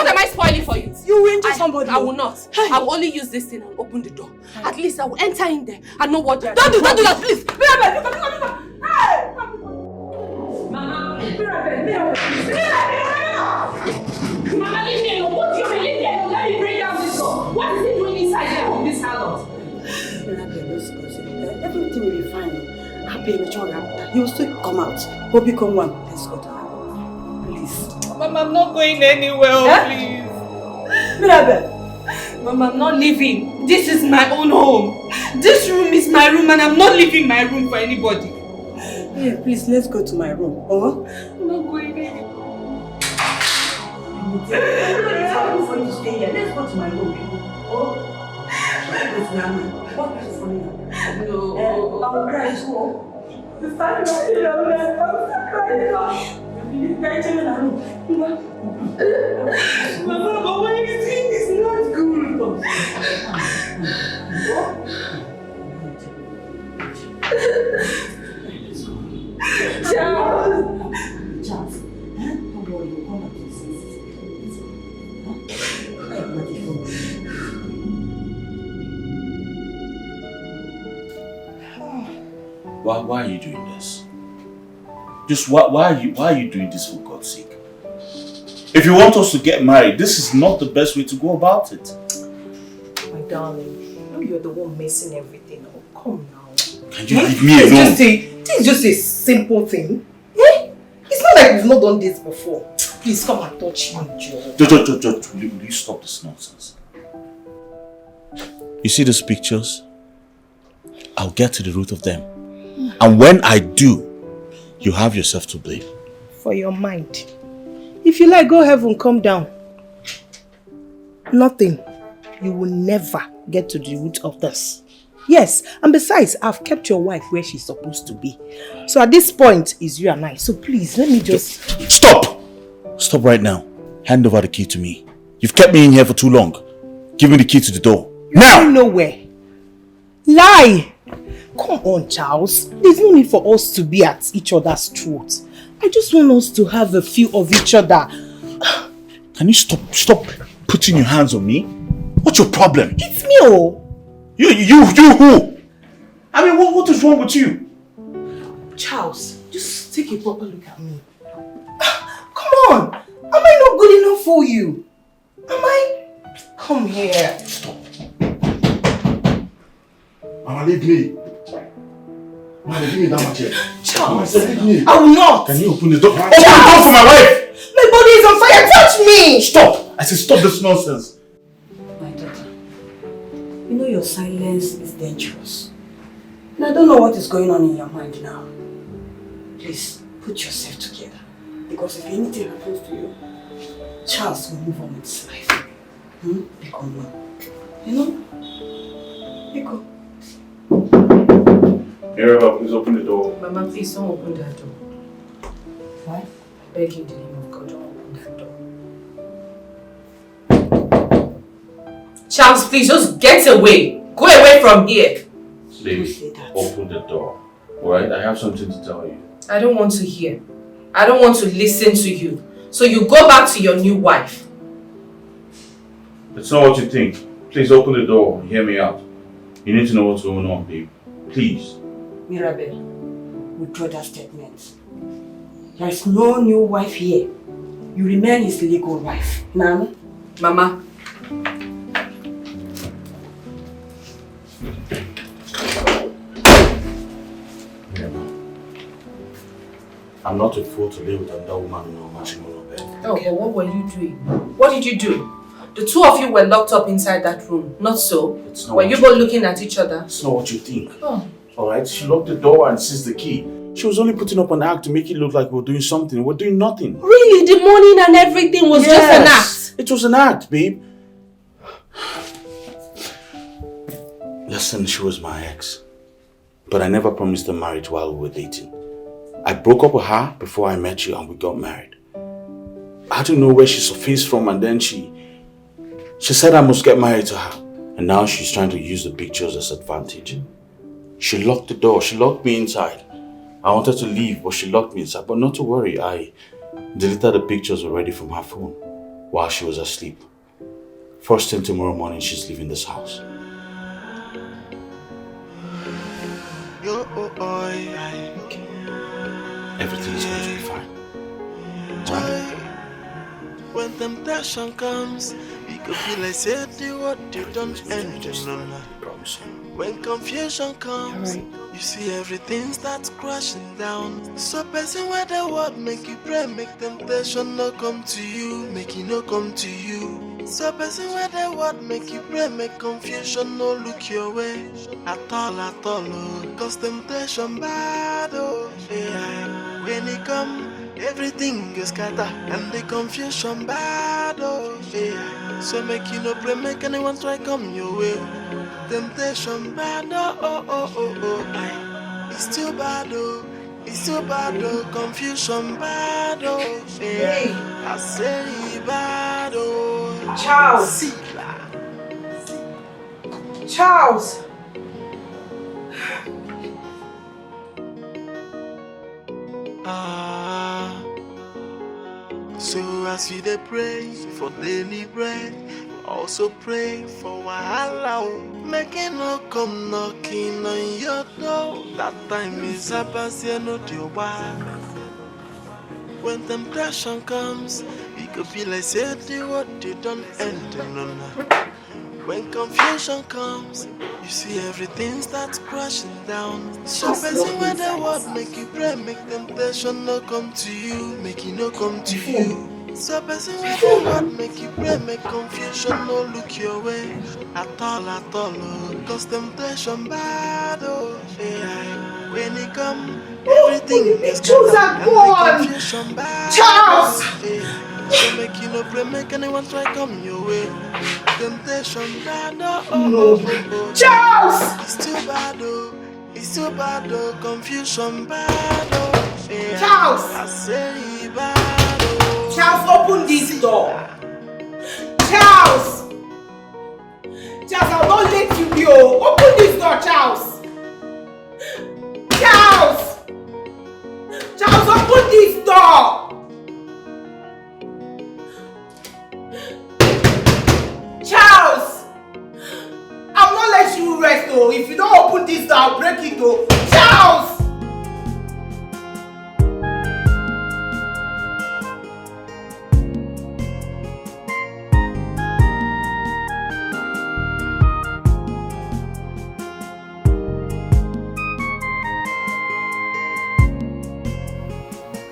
What am I spoiling for you? You will injure I, somebody. I will not. Hey. I will only use this thing and open the door. At least I will enter in there. I know what they're doing. Don't do, don't do that, please. Mirabel, look at, look at, look at. Hey! Mama, Mirabel, Mirabel, Mirabel, Mirabel! Mama, leave me alone. What do you mean, leave me alone? Let me bring down this door. What is he doing inside there with this harlot? Mirabel, let's go. Eh, everything will be fine. Happy, mature, you will still come out. Hope you come one. Let's go to our room. Please. Mama, I'm not going anywhere, oh, eh? Please. Mirabel. Mama, I'm not leaving. This is my own home. This room is my room and I'm not leaving my room for anybody. Yeah, please, let's go to my room. Oh? I'm not going anywhere. Before you stay here, let's go to my room. Oh? Let's go to my room. What is funny now? No. Eh, I will cry too. Oh. Mama, but what you think is not good. Charles! Charles, eh? Don't worry, you'll come back to your senses. Huh? Everybody come. Why, why are you doing this? Just why, why are you, why are you doing this for God's sake? If you want us to get married, this is not the best way to go about it. My darling, you know you're the one messing everything up. Come now. Can you leave me alone? It's just a, this is just a simple thing. Eh? It's not like we've not done this before. Please come and touch me, Joe. Joe, Joe, Joe, Joe, will you, will you stop this nonsense? You see these pictures? I'll get to the root of them. And when I do, you have yourself to blame. For your mind. If you like, go heaven, come down. Nothing. You will never get to the root of this. Yes, and besides, I've kept your wife where she's supposed to be. So at this point, it's you and I. So please, let me just... Stop! Stop right now. Hand over the key to me. You've kept me in here for too long. Give me the key to the door. Now! You're going nowhere. Lie! Come on, Charles. There's no need for us to be at each other's throats. I just want us to have a few of each other. Can you stop stop putting your hands on me? What's your problem? It's me, oh. You you you who? I mean, what, what is wrong with you? Charles, just take a proper look at me. Come on! Am I not good enough for you? Am I? Come here. Stop. Mama, leave me. Mama, give me that match here. Mama, I said, leave me. I will not. Can you open the door? Open the door for my wife! My body is on fire. Touch me! Stop! I said, stop this nonsense. My daughter, you know your silence is dangerous. And I don't know what is going on in your mind now. Please, put yourself together. Because if anything happens to you, Charles will move on with his life. Hmm? Become one. You know? Become. Mirabel, please open the door. Mama, please don't open that door. Why? I beg you in the name of God, don't open that door. Charles, please just get away. Go away from here. Baby, don't say that. Open the door. All right? I have something to tell you. I don't want to hear. I don't want to listen to you. So you go back to your new wife. It's not what you think. Please open the door and hear me out. You need to know what's going on, babe. Please. Mirabel, withdraw that statement. There is no new wife here. You remain his legal wife. Nan? Mama. I'm not a fool to lay with another woman in our matrimonial bed. Oh, but what were you doing? What did you do? The two of you were locked up inside that room, not so? It's not. Were you both looking at each other? It's not what you think. Oh. All right, she locked the door and seized the key. She was only putting up an act to make it look like we were doing something. We're doing nothing. Really? The money and everything was just an act? Yes, it was an act, babe. Listen, she was my ex. But I never promised her marriage while we were dating. I broke up with her before I met you and we got married. I don't know where she surfaced from, and then she she said I must get married to her. And now she's trying to use the pictures as advantage. She locked the door. She locked me inside. I wanted to leave, but she locked me inside. But not to worry, I deleted the pictures already from her phone while she was asleep. First thing tomorrow morning, she's leaving this house. Yo, oh, oh, yeah. Okay. Everything is going to be fine. Right? When temptation comes, it could be like say the world you don't end. No, no. When confusion comes, you see everything starts crashing down. So person where the world make you pray, make temptation no come to you, make it no come to you. So person where the world make you pray, make confusion no look your way at all, at all. Oh. Cause temptation bad, oh, yeah. When it come, everything go scatter and the confusion bad, oh, yeah. So make you no pray, make anyone try come your way. Temptation bad, oh, oh, oh, oh, oh. Aye. It's too bad, oh. It's too bad, oh. Confusion bad, oh. Yeah. Hey. I say it bad, oh. Charles. See that. Charles. Ah. So as you dey pray for daily bread, also pray for wahala, oh. Make it no come knocking on your door. That time is about say no dey why. When temptation comes, it could be like say the world you don't end. No, no. When confusion comes, you see everything starts crashing down. So person where the world make you pray, make temptation no come to you, make it no come to you. So person where the world make you pray, make confusion no look your way at all, at all. Oh. Cause temptation bad, oh, yeah. When it come, everything is choose a and the confusion bad. Charles! So make you no pray, make anyone try come your way. Temptation bad, oh, oh, no. Oh, oh, oh. Charles! It's too bad, oh. It's too bad, oh. Confusion bad, oh. Yeah. Charles! I say bad, oh. Charles, open this door. Charles! Charles, I will not let you be, oh. Open this door, Charles. Charles! Charles, open this door! Charles! I will not let you rest, oh. If you don't open this door, I'll break it, oh. Charles!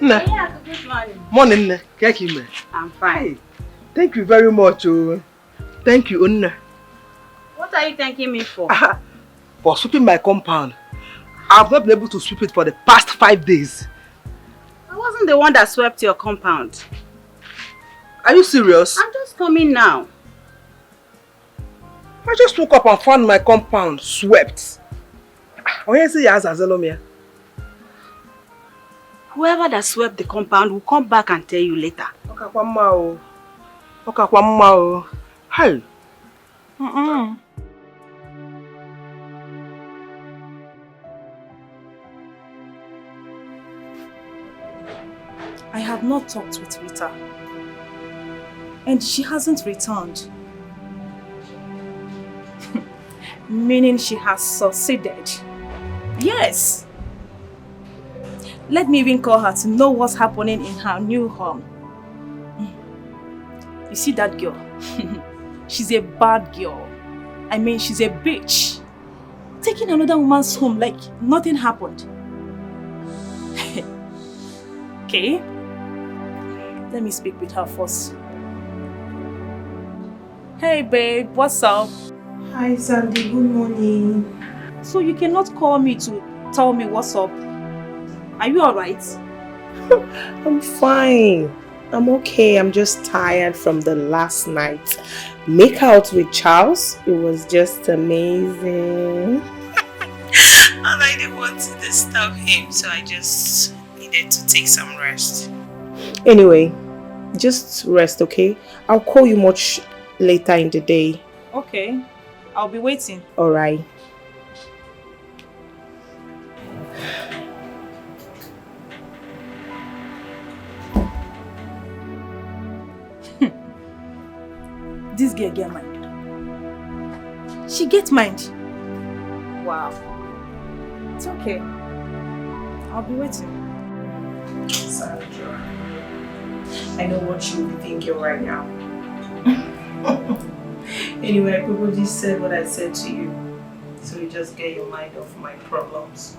Nne. Yeah, good morning. Morning, Nne. Kee ka ị mere? I'm fine. Hey, thank you very much, oh. Thank you, Nne. What are you thanking me for? For sweeping my compound. I've not been able to sweep it for the past five days. I wasn't the one that swept your compound. Are you serious? I'm just coming now. I just woke up and found my compound swept. Onye sị ya aza zelo m ya? Whoever that swept the compound will come back and tell you later. Ọ kakwa mma o. Ọ kakwa mma o. Hey. Mm-mm. I have not talked with Rita, and she hasn't returned. Meaning she has succeeded. Yes. Let me even call her to know what's happening in her new home. You see that girl? She's a bad girl. I mean, she's a bitch. Taking another woman's home like nothing happened. Okay. Let me speak with her first. Hey, babe, what's up? Hi, Sandy. Good morning. So you cannot call me to tell me what's up? Are you all right? I'm fine. I'm okay. I'm just tired from the last night. Make out with Charles. It was just amazing. And I didn't want to disturb him, so I just needed to take some rest. Anyway, just rest, okay? I'll call you much later in the day. Okay, I'll be waiting. All right. This girl get mind. She get mind. Wow. It's okay. I'll be waiting. Sandra, I know what you'll be thinking right now. Anyway, I probably said what I said to you. So you just get your mind off my problems.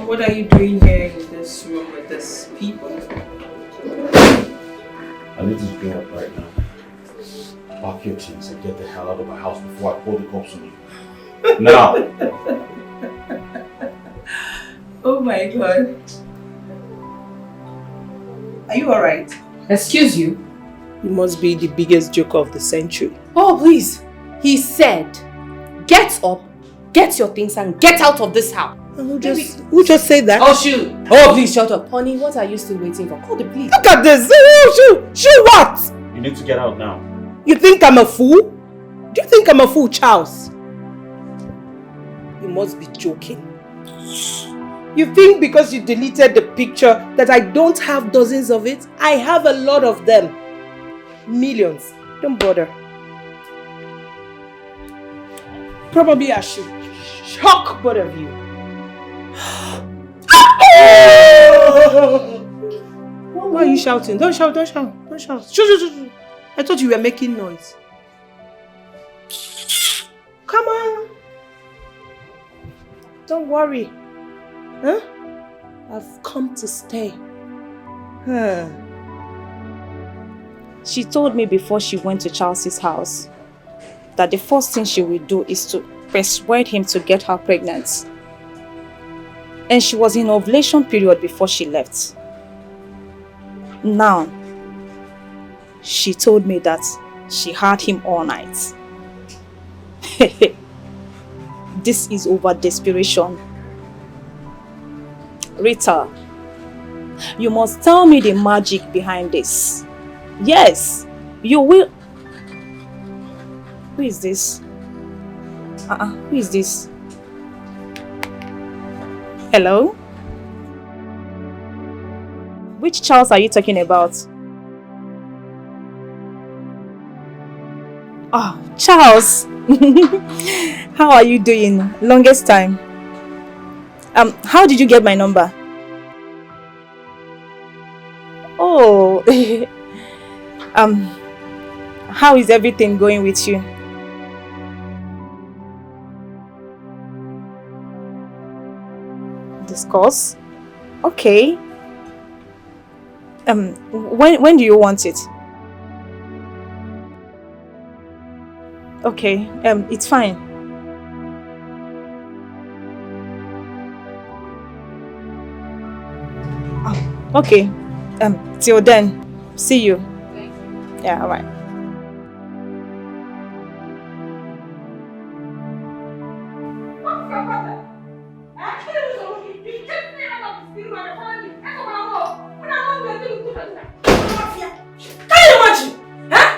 What are you doing here in this room with these people? I need to get up right now. Pack your things and get the hell out of my house before I call the cops on you. Now! Oh my God. Are you all right? Excuse you? You must be the biggest joker of the century. Oh, please. He said, "Get up, get your things, and get out of this house." And who just, who just said that? Oh, shoot. Oh, please shut up. Honey, what are you still waiting for? Call the police. Look at this. Who, who, who what? You need to get out now. You think I'm a fool? Do you think I'm a fool, Charles? You must be joking. You think because you deleted the picture that I don't have dozens of it? I have a lot of them. Millions. Don't bother. Probably I should shock both of you. Why are you shouting? Don't shout, don't shout, don't shout. Shh, shh, shh, shh. I thought you were making noise. Come on. Don't worry. Huh? I've come to stay. Huh. She told me before she went to Charles's house that the first thing she will do is to persuade him to get her pregnant. And she was in ovulation period before she left. Now, she told me that she had him all night. This is over desperation. Rita, you must tell me the magic behind this. Yes, you will. Who is this? Uh-uh, who is this? Hello? Which Charles are you talking about? Oh, Charles! How are you doing? Longest time. Um, how did you get my number? Oh, um, how is everything going with you? Discuss. Okay. Um, when when do you want it? Okay, um, it's fine. Oh, okay. Um, till then, see you. Yeah, all right. Can you imagine? Eh?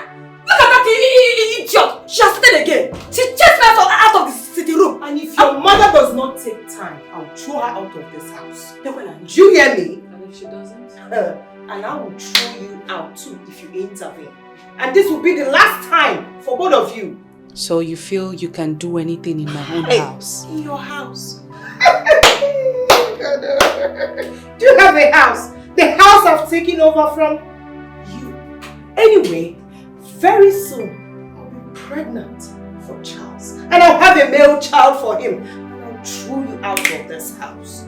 Look at that i- i- i- idiot. She has started again. She chased me out of, out of the sitting room. And if your mother does not take time, I'll throw her out of this house. Do you hear me? And if she doesn't? Uh, and I will throw you out too if you intervene. And this will be the last time for both of you. So you feel you can do anything in my own Hey, house? In your house. Do you have a house? The house I've taken over from you. Anyway, very soon I'll be pregnant for Charles. And I'll have a male child for him. And I'll throw you out of this house.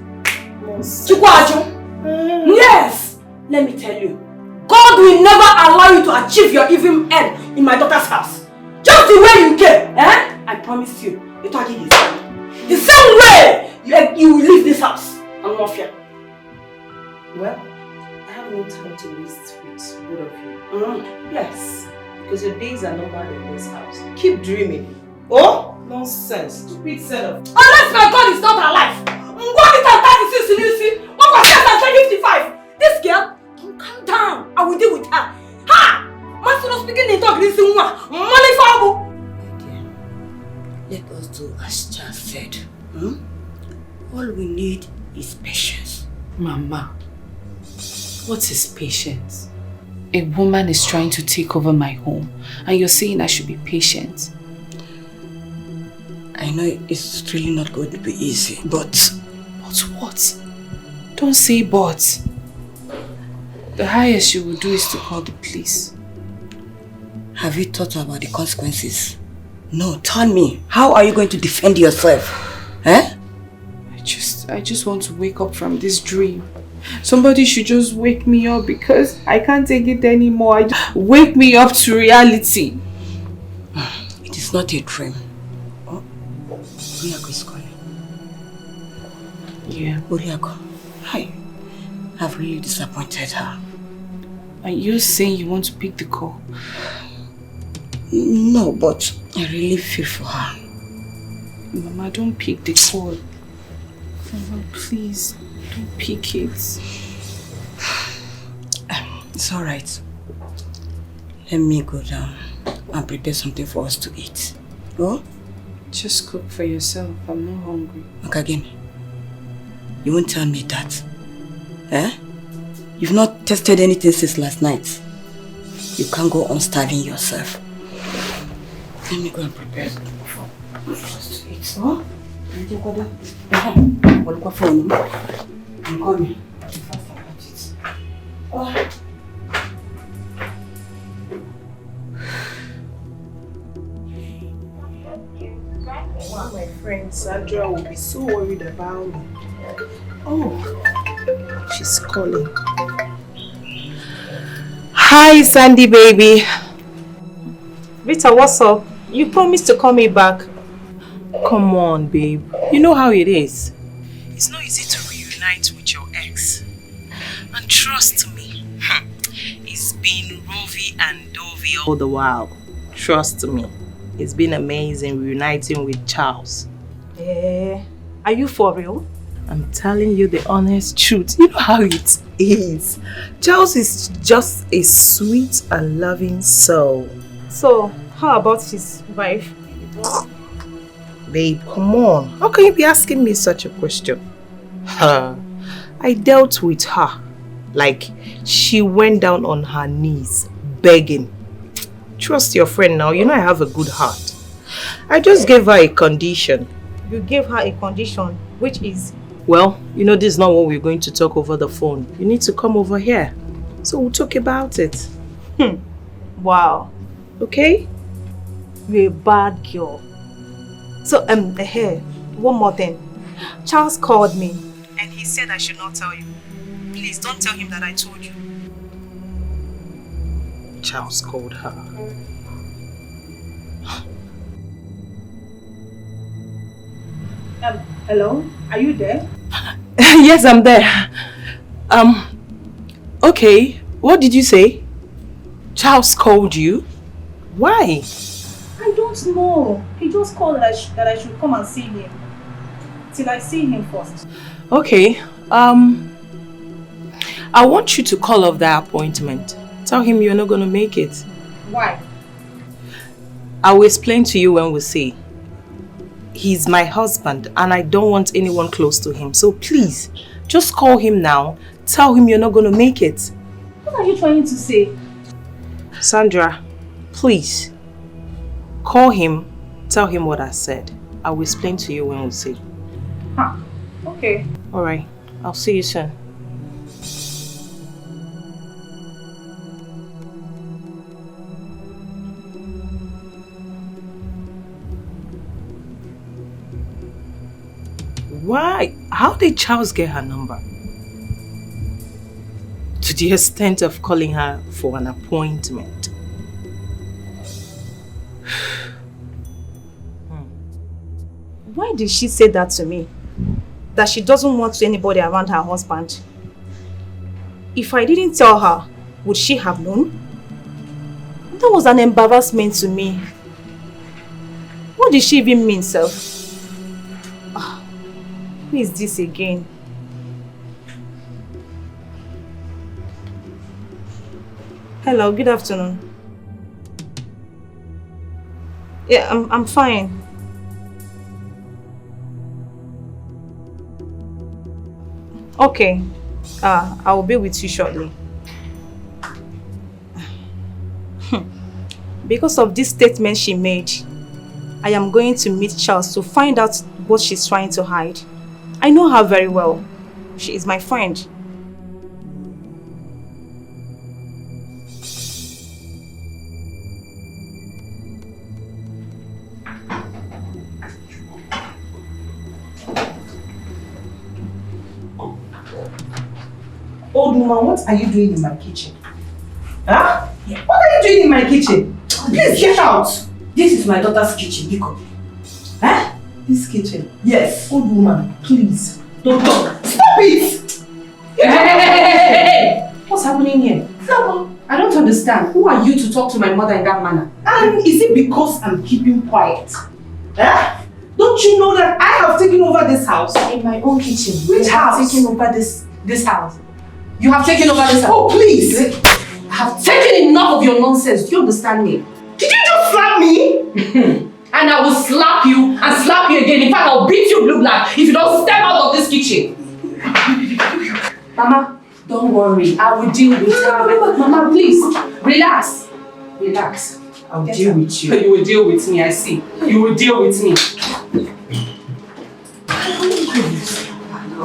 Nonsense. Chukwuaju! Mm. Yes! Let me tell you, God will never allow you to achieve your even end in my daughter's house. Just the way you came, eh? I promise you, it will be the same. The same way you, you will leave this house. I'm not fair. Well, I have no time to waste with both of you. Mm. Yes, because your days are numbered in this house. Keep dreaming. Oh? Nonsense. Stupid set of. Unless my God is not alive. What is that thirty-six in you see? What was that fifty-five? This girl, don't calm down. I will deal with her. Ha! Master speaking in talk this one. Money for. Let us do as Charles said. Hmm? All we need is patience. Mama, what is patience? A woman is trying to take over my home, and you're saying I should be patient. I know it's really not going to be easy, but. But what? Don't say but. The highest you will do is to call the police. Have you thought about the consequences? No, tell me, how are you going to defend yourself? Eh? I just, I just want to wake up from this dream. Somebody should just wake me up because I can't take it anymore. I, wake me up to reality. It is not a dream. Oh, Oriako is calling. Yeah. Oriako, hi. I've really disappointed her. Are you saying you want to pick the call? No, but I really feel for her. Mama, don't pick the call. Mama, please, don't pick it. It's all right. Let me go down and prepare something for us to eat. Oh? Just cook for yourself. I'm not hungry. Makagene, you won't tell me that. Eh? You've not tested anything since last night. You can't go on starving yourself. Let me go and prepare for us to eat. Oh? I'll look for phone. I'm coming. Fast about it. Oh. One of my friends, Sandra, will be so worried about me. Oh, she's calling. Hi, Sandy baby. Rita, what's up? You promised to call me back. Come on, babe. You know how it is. It's not easy to reunite with your ex. And trust me, hmm, it's been rovey and dovey all the while. Trust me, it's been amazing reuniting with Charles. Eh, are you for real? I'm telling you the honest truth. You know how it is. Charles is just a sweet and loving soul. So, how about his wife? Babe, come on. How can you be asking me such a question? Her. I dealt with her. Like, she went down on her knees, begging. Trust your friend now. You know I have a good heart. I just gave her a condition. You gave her a condition, which is? Well, you know this is not what we're going to talk over the phone. You need to come over here. So we'll talk about it. Hmm. Wow. Okay? You're a bad girl. So, um, eh, one more thing. Charles called me and he said I should not tell you. Please don't tell him that I told you. Charles called her. Um, hello? Are you there? Yes, I'm there. Um, okay. What did you say? Charles called you? Why? I don't know. He just called that I, sh- that I should come and see him. Till I see him first. Okay. Um, I want you to call off that appointment. Tell him you're not going to make it. Why? I will explain to you when we see. He's my husband and I don't want anyone close to him. So please, just call him now. Tell him you're not going to make it. What are you trying to say? Sandra, please, call him. Tell him what I said. I will explain to you when we see. Ah, okay. All right. I'll see you soon. Why? How did Charles get her number? To the extent of calling her for an appointment. Hmm. Why did she say that to me? That she doesn't want anybody around her husband? If I didn't tell her, would she have known? That was an embarrassment to me. What did she even mean, self? Ah, who is this again? Hello, good afternoon. Yeah, I'm, I'm fine. Okay. Uh, I will be with you shortly. Because of this statement she made, I am going to meet Charles to find out what she's trying to hide. I know her very well. She is my friend. Old woman, what are you doing in my kitchen? Huh? What are you doing in my kitchen? Please get out. This is my daughter's kitchen, Biko. Huh? This kitchen? Yes. Old woman, please, don't talk. Stop it! Hey, hey, hey, hey, hey! What's happening here? Stop. I don't understand. Who are you to talk to my mother in that manner? And is it because I'm keeping quiet? Eh? Don't you know that I have taken over this house? In my own kitchen. Which house? Taking over this this house. You have taken over this house. Oh, please! I have taken enough of your nonsense. Do you understand me? Did you just slap me? And I will slap you and slap you again. In fact, I'll beat you blue black if you don't step out of this kitchen. Mama, don't worry. I will deal with her. Mama, please, relax. Relax. I'll deal with you. You will deal with me, I see. You will deal with me.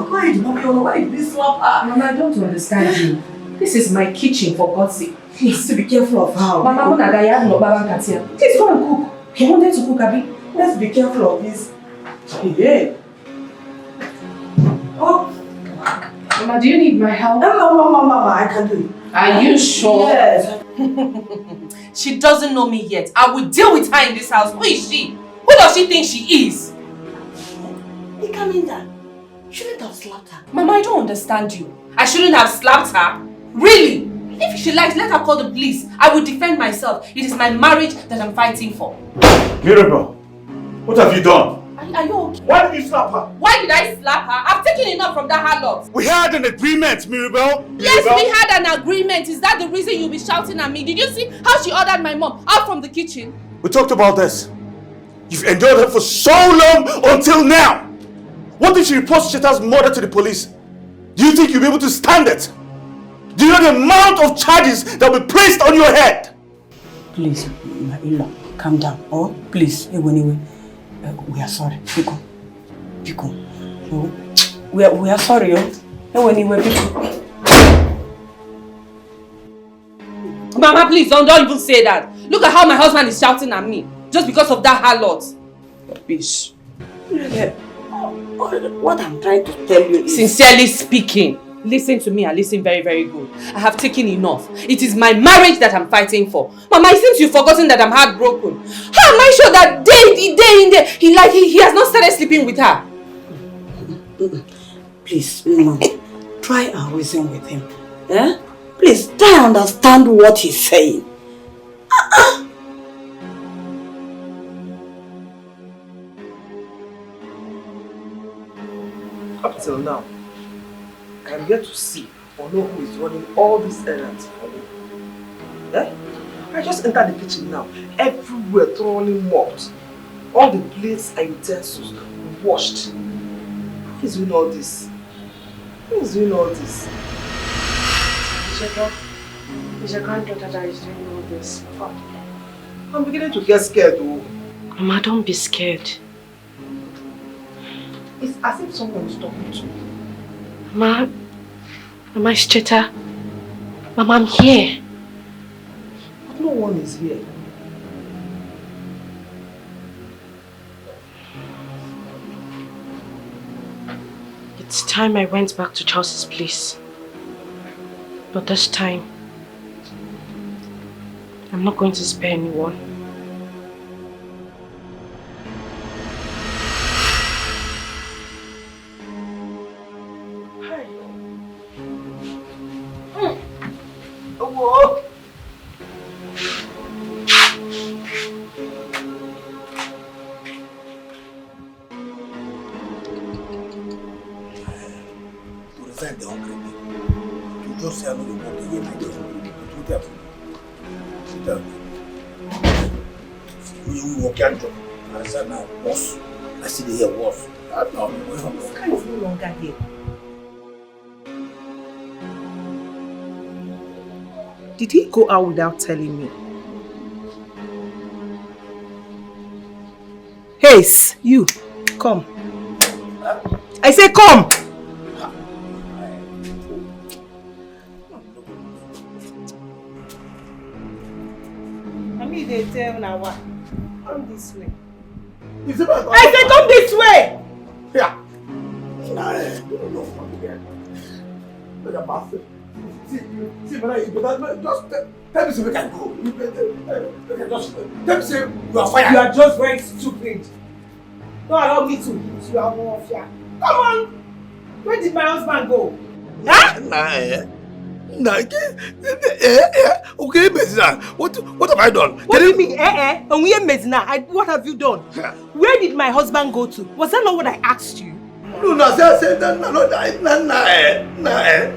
Why did mommy, why did this slap her? Mama, I don't understand you. This is my kitchen, for God's sake. Please, to be careful of her. Mama, Mona, I have no Baba Katia. Please go and cook. You wanted to cook, Abby? Let's be careful of this. Yeah. Oh. Mama, do you need my help? No, no, no, no, Mama, I can do it. Are you sure? Yes. She doesn't know me yet. I will deal with her in this house. Who is she? Who does she think she is? Ikaminda, you shouldn't have slapped her. Mama, I don't understand you. I shouldn't have slapped her? Really? If she likes, let her call the police. I will defend myself. It is my marriage that I'm fighting for. Mirabel, what have you done? Are, are you okay? Why did you slap her? Why did I slap her? I've taken enough from that harlot. We had an agreement, Mirabel. Yes, Mirabel. We had an agreement. Is that the reason you'll be shouting at me? Did you see how she ordered my mom out from the kitchen? We talked about this. You've endured her for so long until now. What if she reports Cheta's murder to the police? Do you think you'll be able to stand it? Do you know the amount of charges that will be placed on your head? Please, my in-law, calm down. Oh, please, Eweniwe. Uh, we are sorry. Biko. Biko. Oh, we are, we are sorry, oh. Eweniwe, Biko. Mama, please don't, don't even say that. Look at how my husband is shouting at me just because of that harlot. Rubbish. What I'm trying to tell you is... Sincerely speaking, listen to me and listen very, very good. I have taken enough. It is my marriage that I'm fighting for. Mama, it seems you've forgotten that I'm heartbroken. How am I sure that day, the day in, day, he, like, he, he has not started sleeping with her? Please, woman, try and reason with him. Eh? Please, try and understand what he's saying. Up till now, I am yet to see or know who is running all these errands for me. Eh? I just entered the kitchen now. Everywhere thoroughly mopped. All the plates and utensils washed. Who is doing all this? Who is doing all this? Is your grand- is your granddaughter that is doing all this? Oh, I'm beginning to get scared though. Mama, don't be scared. It's as if someone is talking to me. Mama, Mama, it's Cheta. Mama, I'm here. But no one is here. It's time I went back to Charles's place. But this time, I'm not going to spare anyone. To resign the hungry people. To just say I no dey work again, I dey hungry people. Put wetin I fit do. Put am. We we work and job. I say na worse. I see the year worse. I no know. Oscar is no longer here. Did he go out without telling me? Haste, you, come. I say come. Na me dey tell una wa. Come this way. I say come this way. Yeah. Nah, eh, no, no, no, no, no. Look at my face. See, see, man, you better just tell, tell me say make I go. You better, eh, make I just tell me say you are fired. You are just very stupid. Don't allow me to hit you, I'm more fear. Come on. Where did my husband go? Huh? Nah, eh. Nah, eh, eh, eh, okay, Mezina. What, what have I done? What do you mean, eh, eh? And we Mezina, I, what have you done? Yeah. Where did my husband go to? Was that not what I asked you? No, no, say, say, no, no, no, no, no, eh, no, eh.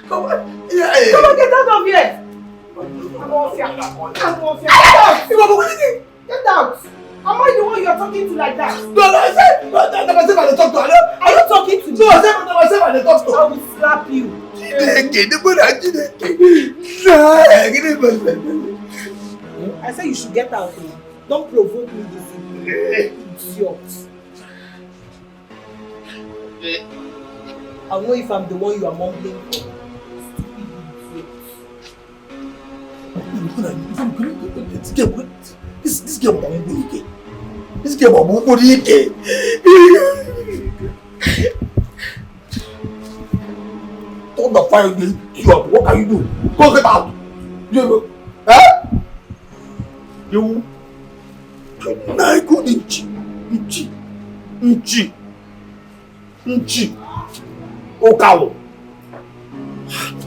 Come on, yeah, eh. Come on, get out of here. I'm off here. I'm off here. Get out. Get out. Am I the one you are talking to like that? No, no, I said, no, no, no, myself I dey talk to. I don't... Are you talking to me? No, I said, no, myself I dey talk to. I will slap you. Chineke, the boy that Chineke. Nah, eh, give me my... I say you should get out, oh. Don't provoke me this evening. Idiot. I don't know if I'm the one you are mumbling for. Stupid idiot. This girl, this, this girl, this girl, turn the fire, you idiot. What can you do? Go get out. You know, eh? You, na good nchi, nchi, nchi, nchi. Okawo.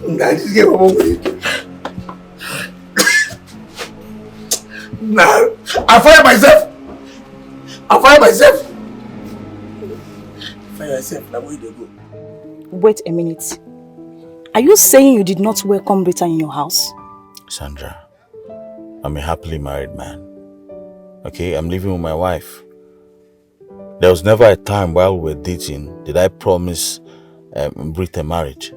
Na this girl, mama, wey dey... Nah, I fire myself. I fire myself. Fire yourself. Now where you dey go? Wait a minute. Are you saying you did not welcome Rita in your house? Sandra, I'm a happily married man. Okay, I'm living with my wife. There was never a time while we were dating did I promise um, Brit a marriage.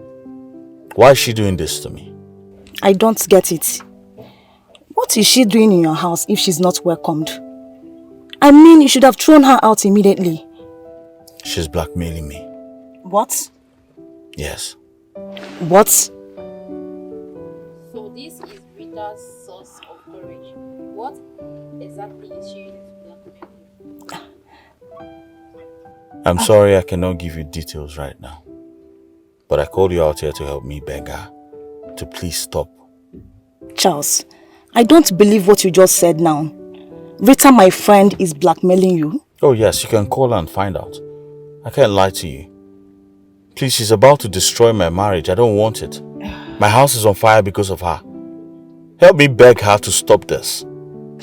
Why is she doing this to me? I don't get it. What is she doing in your house if she's not welcomed? I mean, you should have thrown her out immediately. She's blackmailing me. What? Yes. What? So this is Rita's source of courage. What exactly is she using to blackmail you? I'm sorry I cannot give you details right now. But I called you out here to help me beg her to please stop. Charles, I don't believe what you just said now. Rita, my friend, is blackmailing you. Oh, yes, you can call her and find out. I can't lie to you. Please, she's about to destroy my marriage. I don't want it. My house is on fire because of her. Help me beg her to stop this.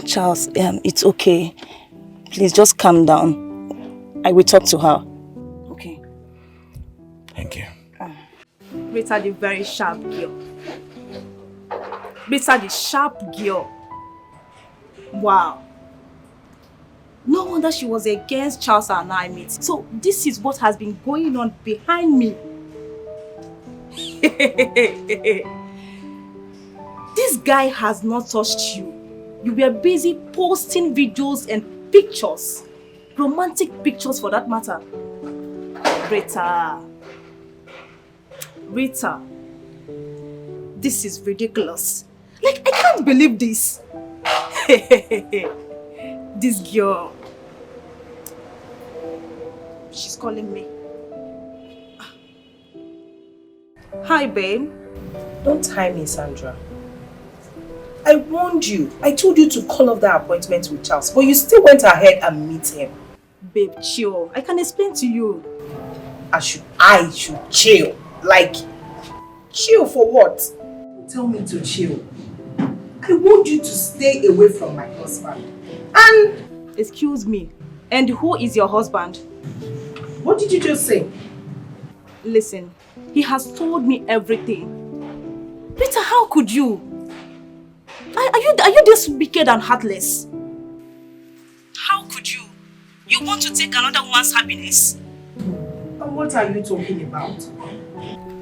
Charles, um, it's okay. Please just calm down. I will talk to her. Okay. Thank you. Rita, the very sharp girl. Rita, the sharp girl. Wow. No wonder she was against Charles and I meet. So this is what has been going on behind me. This guy has not touched you. You were busy posting videos and pictures, romantic pictures for that matter. Rita. Rita. This is ridiculous. Like, I can't believe this. This girl. She's calling me. Hi, babe. Don't tie me, Sandra. I warned you. I told you to call off that appointment with Charles, but you still went ahead and meet him. Babe, chill. I can explain to you. I should, I should chill. Like, chill for what? Tell me to chill. I warned you to stay away from my husband. And Excuse me. And who is your husband? What did you just say? Listen, he has told me everything. Rita, how could you? Are, are you are you this wicked and heartless? How could you? You want to take another woman's happiness? And what are you talking about?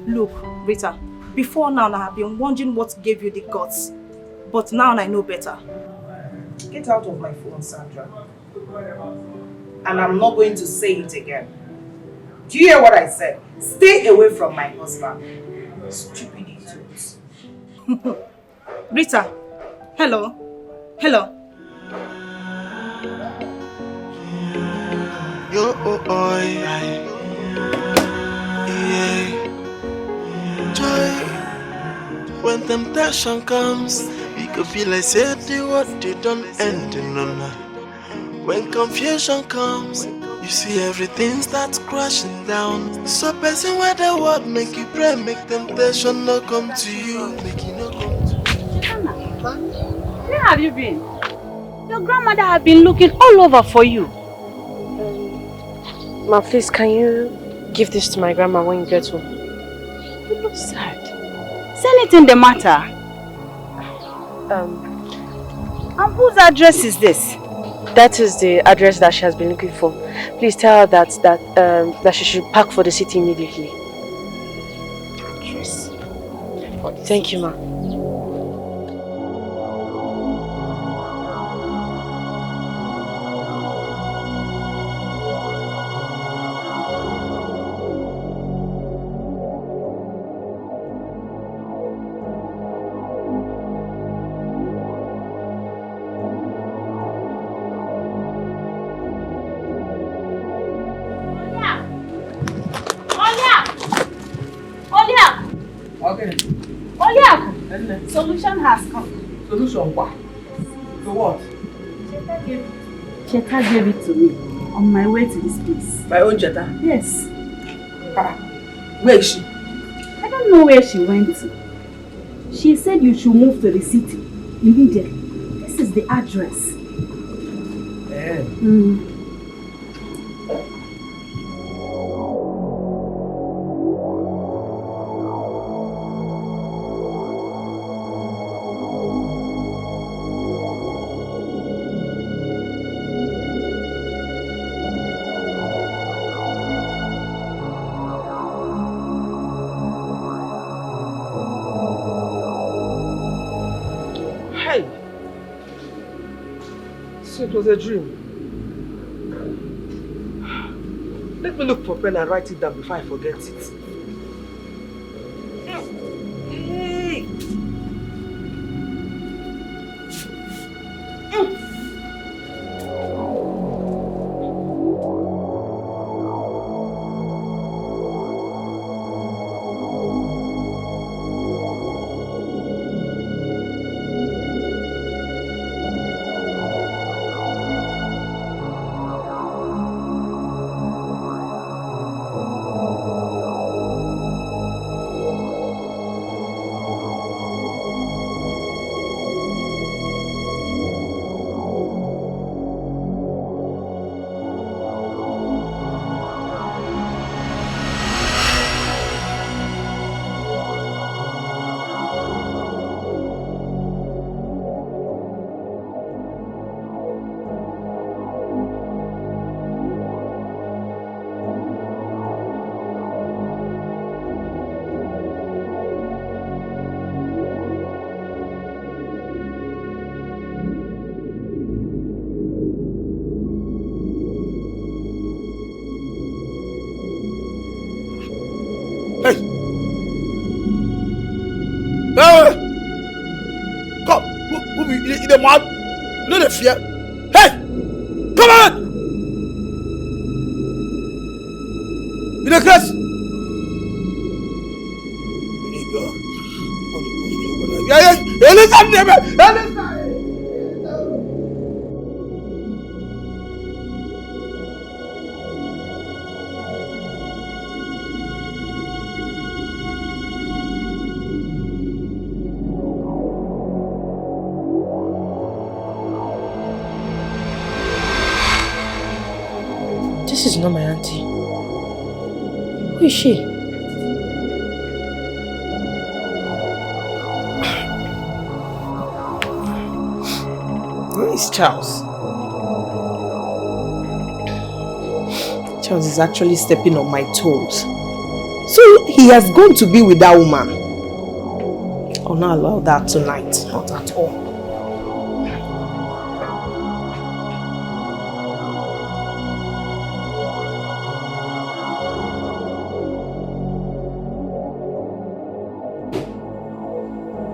Look, Rita, before now I have been wondering what gave you the guts. But now I know better. Get out of my phone, Sandra. And I'm not going to say it again. Do you hear what I said? Stay away from my husband. Stupid idiot. Rita, hello. Hello. Yo, oh, oh, yeah. Yeah. Joy. When temptation comes, we go feel like say the world they don't end in no. When confusion comes, you see everything starts crashing down. So person where the world make you pray, make temptation no come to you, make it no come to you. Hannah, where have you been? Your grandmother has been looking all over for you. Ma, please, can you give this to my grandma when you get home? You look sad. Is anything the matter? Um, And whose address is this? That is the address that she has been looking for. Please tell her that that um, that she should pack for the city immediately. Address. Thank you, ma. Oliak! Oliak! Oliak! Solution has come. Solution kwa? To what? Cheta gave it to me on my way to this place. My own Cheta? Yes. Ah, where is she? I don't know where she went to. She said you should move to the city immediately. This is the address. Eh. Mm. It was a dream. Let me look for pen and write it down before I forget it. Hey! Hey! Hey! Come! Who, who be, you, you dey mad? You no dey fear? Hey! Come out! You dey craze? Yeah, yeah. Elizabeth! Elizabeth! This is not my auntie. Who is she? Where is Charles? Charles is actually stepping on my toes. So he has gone to be with that woman. I'll not allow that tonight, not at all.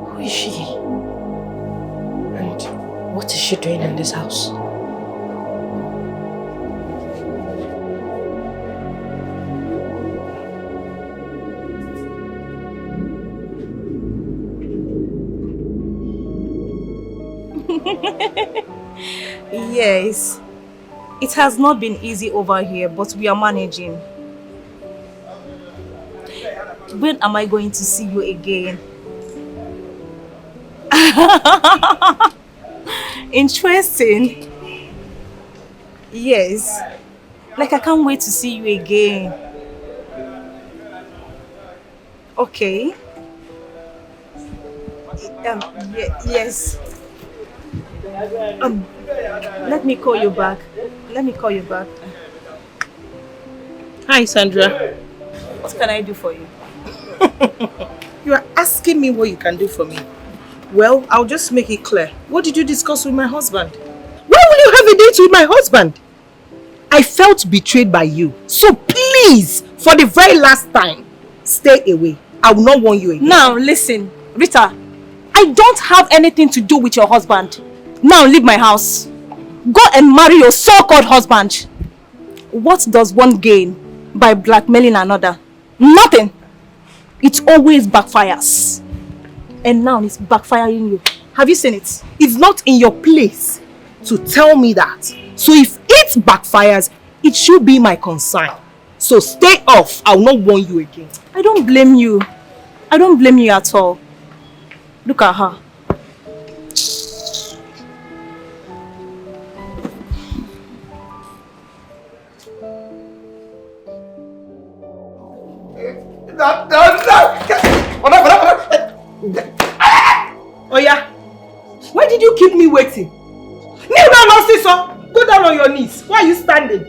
Who is she? And what is she doing in this house? Yes, it has not been easy over here, but we are managing. When am I going to see you again? Interesting. Yes. Like, I can't wait to see you again. Okay. Um, ye- yes. Um, let me call you back. Let me call you back. Hi, Sandra. What can I do for you? You are asking me what you can do for me. Well, I'll just make it clear. What did you discuss with my husband? Why will you have a date with my husband? I felt betrayed by you. So please, for the very last time, stay away. I will not warn you again. Now, listen, Rita. I don't have anything to do with your husband. Now, leave my house. Go and marry your so-called husband. What does one gain by blackmailing another? Nothing. It always backfires. And now it's backfiring you. Have you seen it? It's not in your place to tell me that. So if it backfires, it should be my concern. So stay off. I will not warn you again. I don't blame you. I don't blame you at all. Look at her. That, that, that. Oh yeah. Why did you keep me waiting? Kneel down, my sister. Go down on your knees. Why are you standing?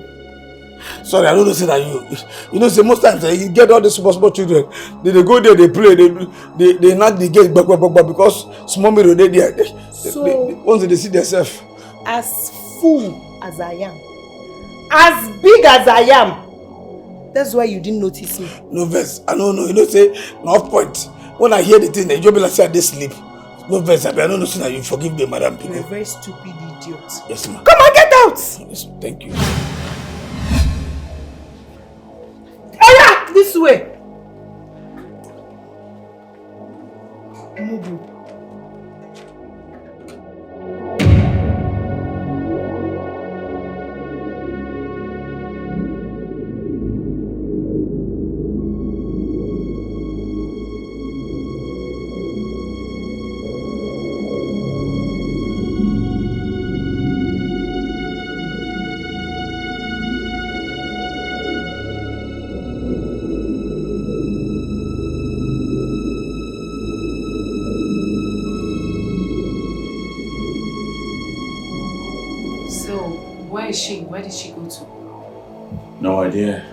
Sorry, I don't know say that you. You know, say most times eh, you get all these small small children. They, they go there, they play, they they, they knock the gate, blah, blah, blah, blah, because small mirror they there. They, they, So- they, once they see themselves. As fool as I am, as big as I am, that's why you didn't notice me. No vex, I no know. You know say na off point. When I hear the thing, e just be like say I dey sleep. No vex, abi, I no know say na you. Forgive me, madam. You're a very stupid idiot. Yes, ma'am. Come on, get out! Yes, thank you. Oya, this way. Mugu. So, where is she? Where did she go to? No idea.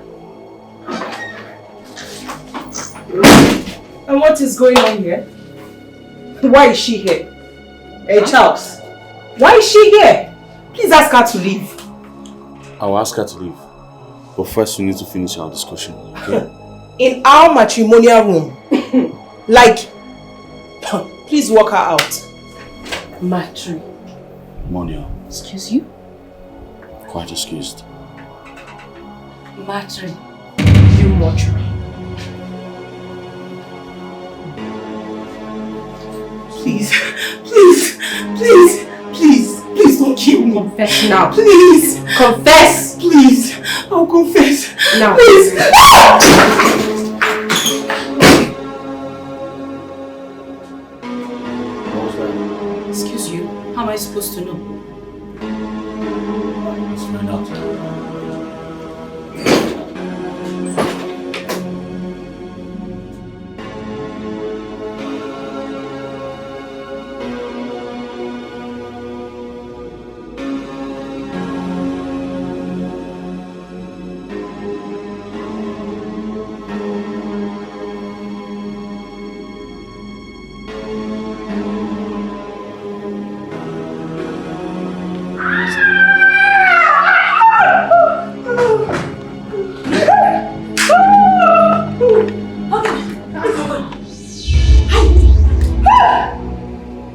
And what is going on here? Why is she here? Hey, Charles, why is she here? Please ask her to leave. I will ask her to leave. But first, we need to finish our discussion, okay? In our matrimonial room. Like, please walk her out. Matrimonial. Excuse you? Quite excused. Matri. You mortuary. Please, please, please, please, please don't kill me. Confess now. Please. Confess. Please. I'll confess. Now. Please. What was that? Excuse you. How am I supposed to know? Let's find out.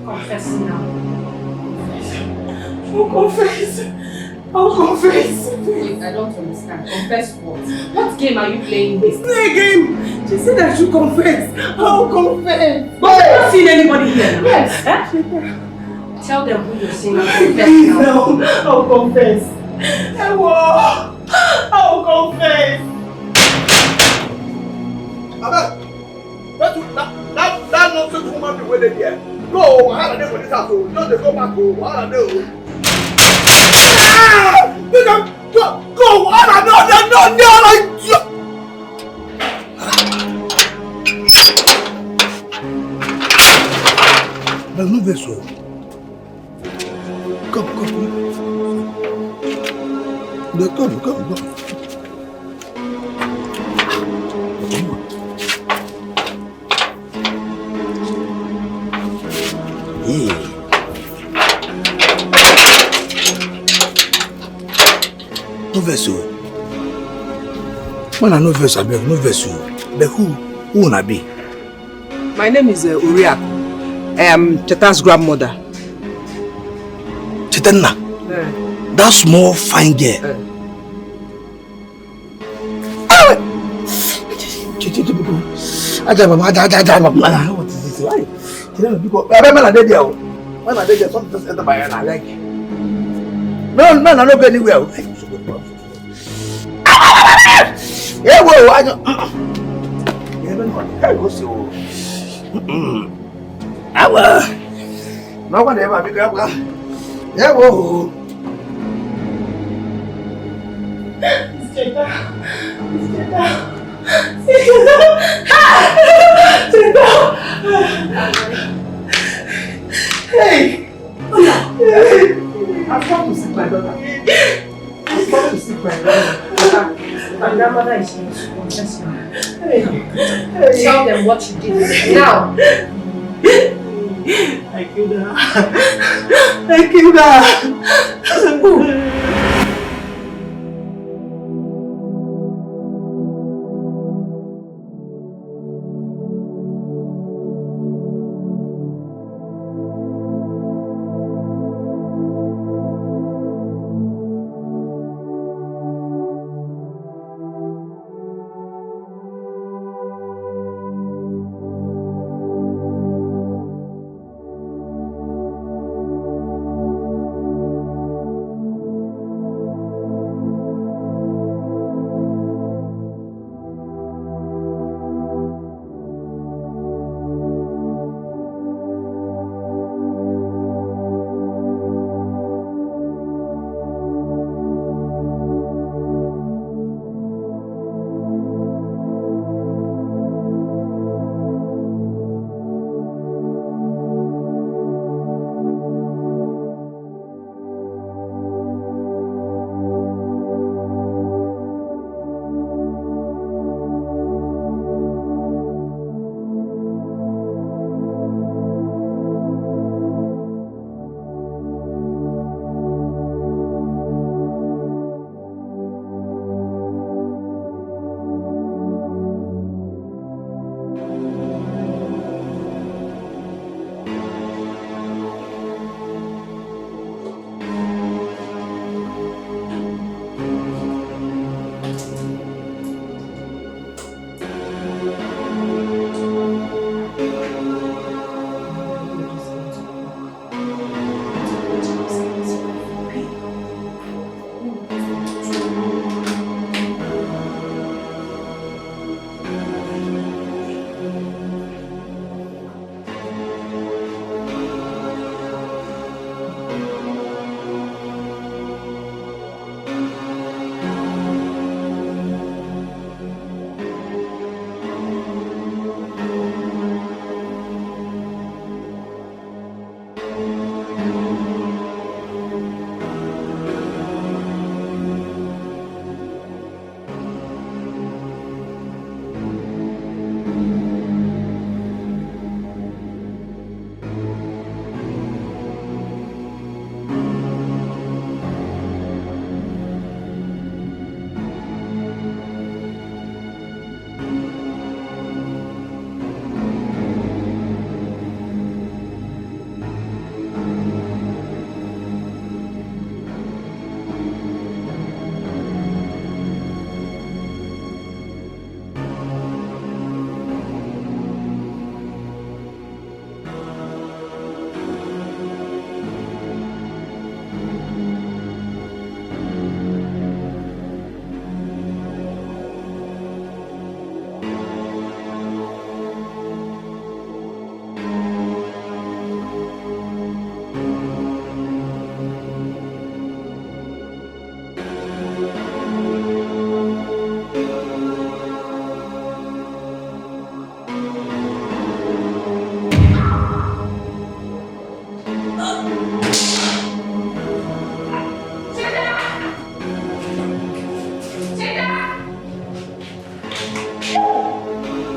Confess now. Confess. Confess. I'll confess. Wait, I don't understand. Confess what? What game are you playing with? It's not a game. She said I should confess. I'll confess. But you've not seen anybody here now. Yes. Eh? Tell them who you're seeing and confess. Please, now. No, I'll confess. I will. I'll confess. Abeg, that, that, that, that nonsense woman be wey dey there. Go, wahala dey for this house o. Just dey go back o. Wahala dey o. Ah! Make am go, go, wahala dey, dey, dey, dey, dey. Abeg, no vex o. Come, come, come. No, come, come, come. Hey. No vex o. When I no vex, abeg, no vex o. But who, who una be? My name is, uh, Uriak. I am Cheta's grandmother. Chetanna? Eh. That small fine girl. Eh. Ah! Aja baba, aja, aja, aja baba. Ah, what is this? Why? You know, because I remember that day, oh. When I did there, something just enter my head. I like, no, no, no, no go anywhere. Hey, whoa, I don't. Hey, go see. Awa. No one ever be grab. Yeah, whoa. It's Cheta. It's Cheta. It's Cheta. Cheta. Hey. I've come to see my daughter. I've come to see my daughter. My grandmother is here. Confess now. Hey. Tell them what you did now. I killed her. I killed her.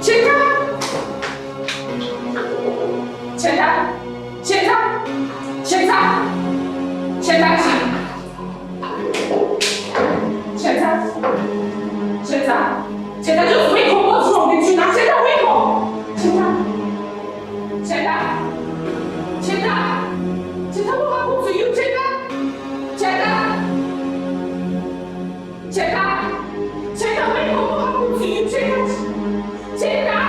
Cheta! Cheta! Cheta! Cheta! Cheta! Cheta! Cheta! Cheta, just wake up. What's wrong with you now? Cheta, wake up! Cheta! Cheta! Cheta! Cheta, what happened to you, Cheta? Cheta! Cheta! Cheta, wake up! What happened to you, Cheta? Cheta!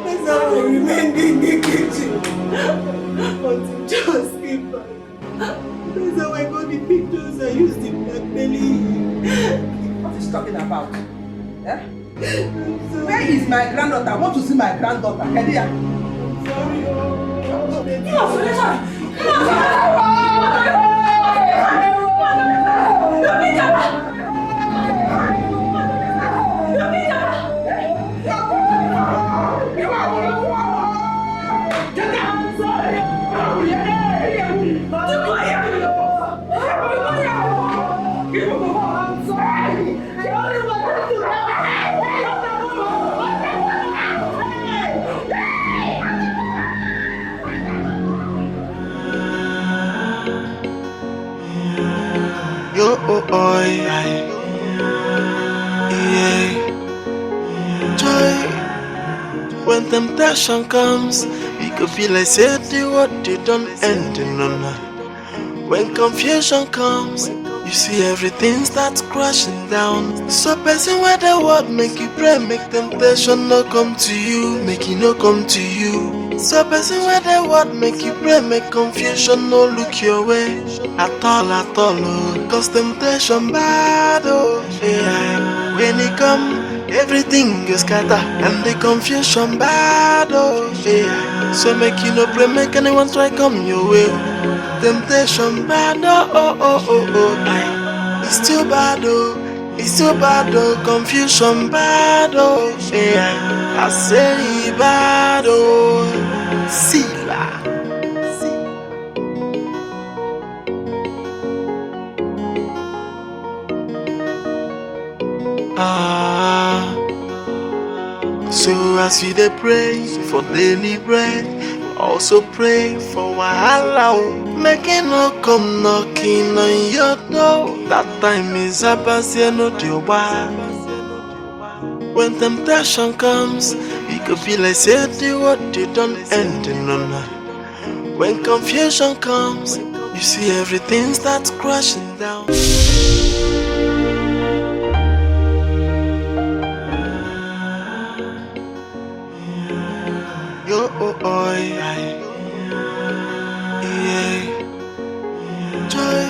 That's how I remained in the kitchen until Charles came back. That's how I got the pictures I used in blackmailing him. What is talking about? Eh? Where is my granddaughter? I want to see my granddaughter. Kedu ya? I'm sorry. Oh. Yo, oh, oh, yeah. Yeah. Joy. When temptation comes, it could be like say the world they don't end in no. When confusion comes, you see everything starts crashing down. So person where the world make you pray, make temptation no come to you, make it no come to you. So person where the world make you pray, make confusion no look your way at all, at all. Oh. Cause temptation bad, oh, yeah. When it come, everything go scatter and the confusion bad, oh, yeah. So make you no pray, make anyone try come your way. Temptation bad, oh, oh, oh, oh, oh, aye. It's too bad, oh. It's too bad, oh. Confusion bad, oh, yeah. I say it bad, oh. Sila. Ah. So as you dey pray for daily bread, also pray for wahala, oh. Make it no come knocking on your door. That time is about say no dey why. When temptation comes, it could be like say the world they don't end in no. When confusion comes, you see everything starts crashing down. Yo, oh, oh, yeah. Yeah. Joy.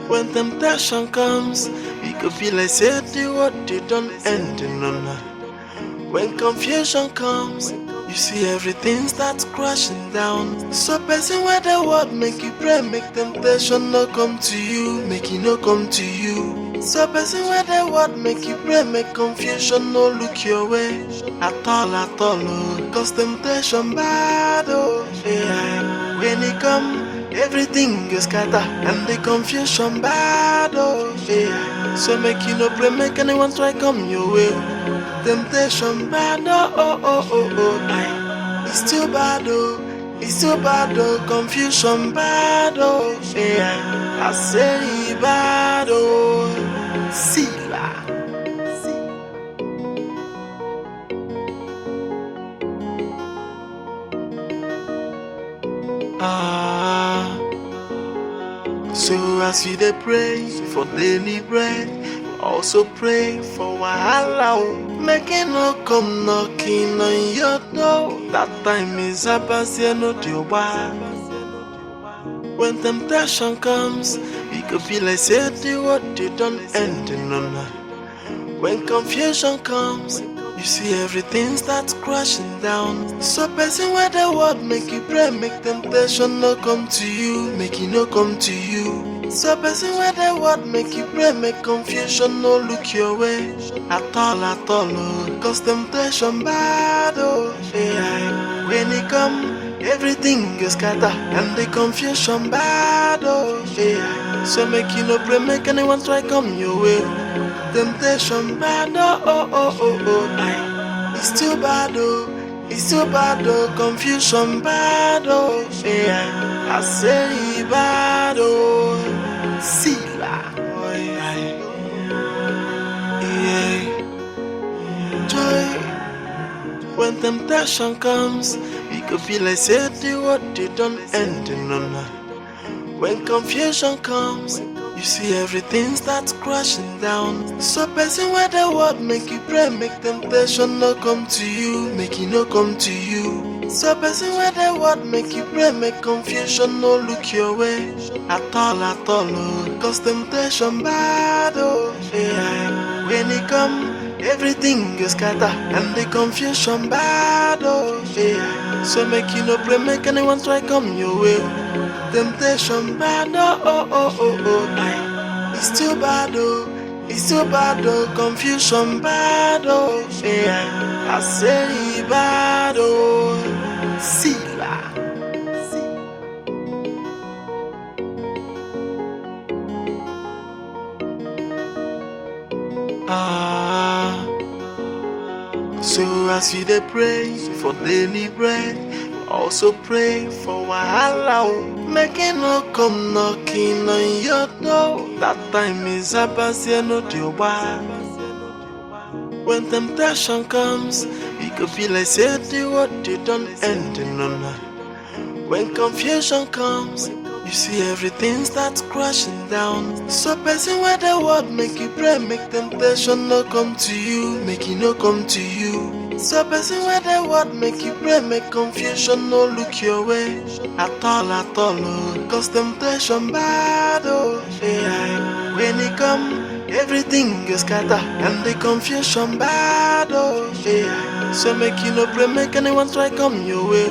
When temptation comes, it could be like say the world they don't end in no. When confusion comes, you see everything starts crashing down. So person where the world make you pray, make temptation no come to you, make it no come to you. So person where the world make you pray, make confusion no look your way at all, at all. Oh. Cause temptation bad, oh, yeah. When it come, everything go scatter and the confusion bad, oh, yeah. So make you no pray, make anyone try come your way. Temptation bad, oh, oh, oh, oh, oh, aye. It's too bad, oh. It's too bad, oh. Confusion bad, oh, yeah. I say it bad, oh. Sila. Ah. So as you dey pray for daily bread, also pray for wahala, oh. Make it no come knocking on your door. That time is about say no dey why. When temptation comes, it could be like say the world they don't end in no. When confusion comes, you see everything starts crashing down. So person where the world make you pray, make temptation no come to you, make it no come to you. So person where the world make you pray, make confusion no look your way at all, at all. Oh. Cause temptation bad, oh, yeah. When it come, everything go scatter and the confusion bad, oh, yeah. So make you no pray, make anyone try come your way. Temptation bad, oh, oh, oh, oh, oh, aye. It's too bad, oh. It's too bad, oh. Confusion bad, oh, yeah. I say it bad, oh. Sila. Oh, yeah. Yeah. Joy. When temptation comes, it could be like say the world they don't end in no. When confusion comes, you see everything starts crashing down. So person where the world make you pray, make temptation no come to you, make it no come to you. So person where the world make you pray, make confusion no look your way at all, at all. Oh. Cause temptation bad, oh, yeah. When it come, everything go scatter and the confusion bad, oh, yeah. So make you no pray, make anyone try come your way. Temptation bad, oh, oh, oh, oh, oh, aye. It's too bad, oh. It's too bad, oh. Confusion bad, oh, yeah. I say it bad, oh. Sila. Ah. So as you dey pray for daily bread, Also pray for wahala o, make e no come knocking on your door. That time is abazie no dey oba. When temptation comes, e go be like say the world dey don end, no, no. When confusion comes, you see everything starts crashing down. So person wey dey world, make you pray, make temptation no come to you, make e no come to you. So person wey dey world, make you pray, make confusion no look your way at all, at all, oh. 'Cause temptation bad, oh, yeah. When e come, everything go scatter and the confusion bad, oh, yeah. So make you no pray, make anyone try come your way.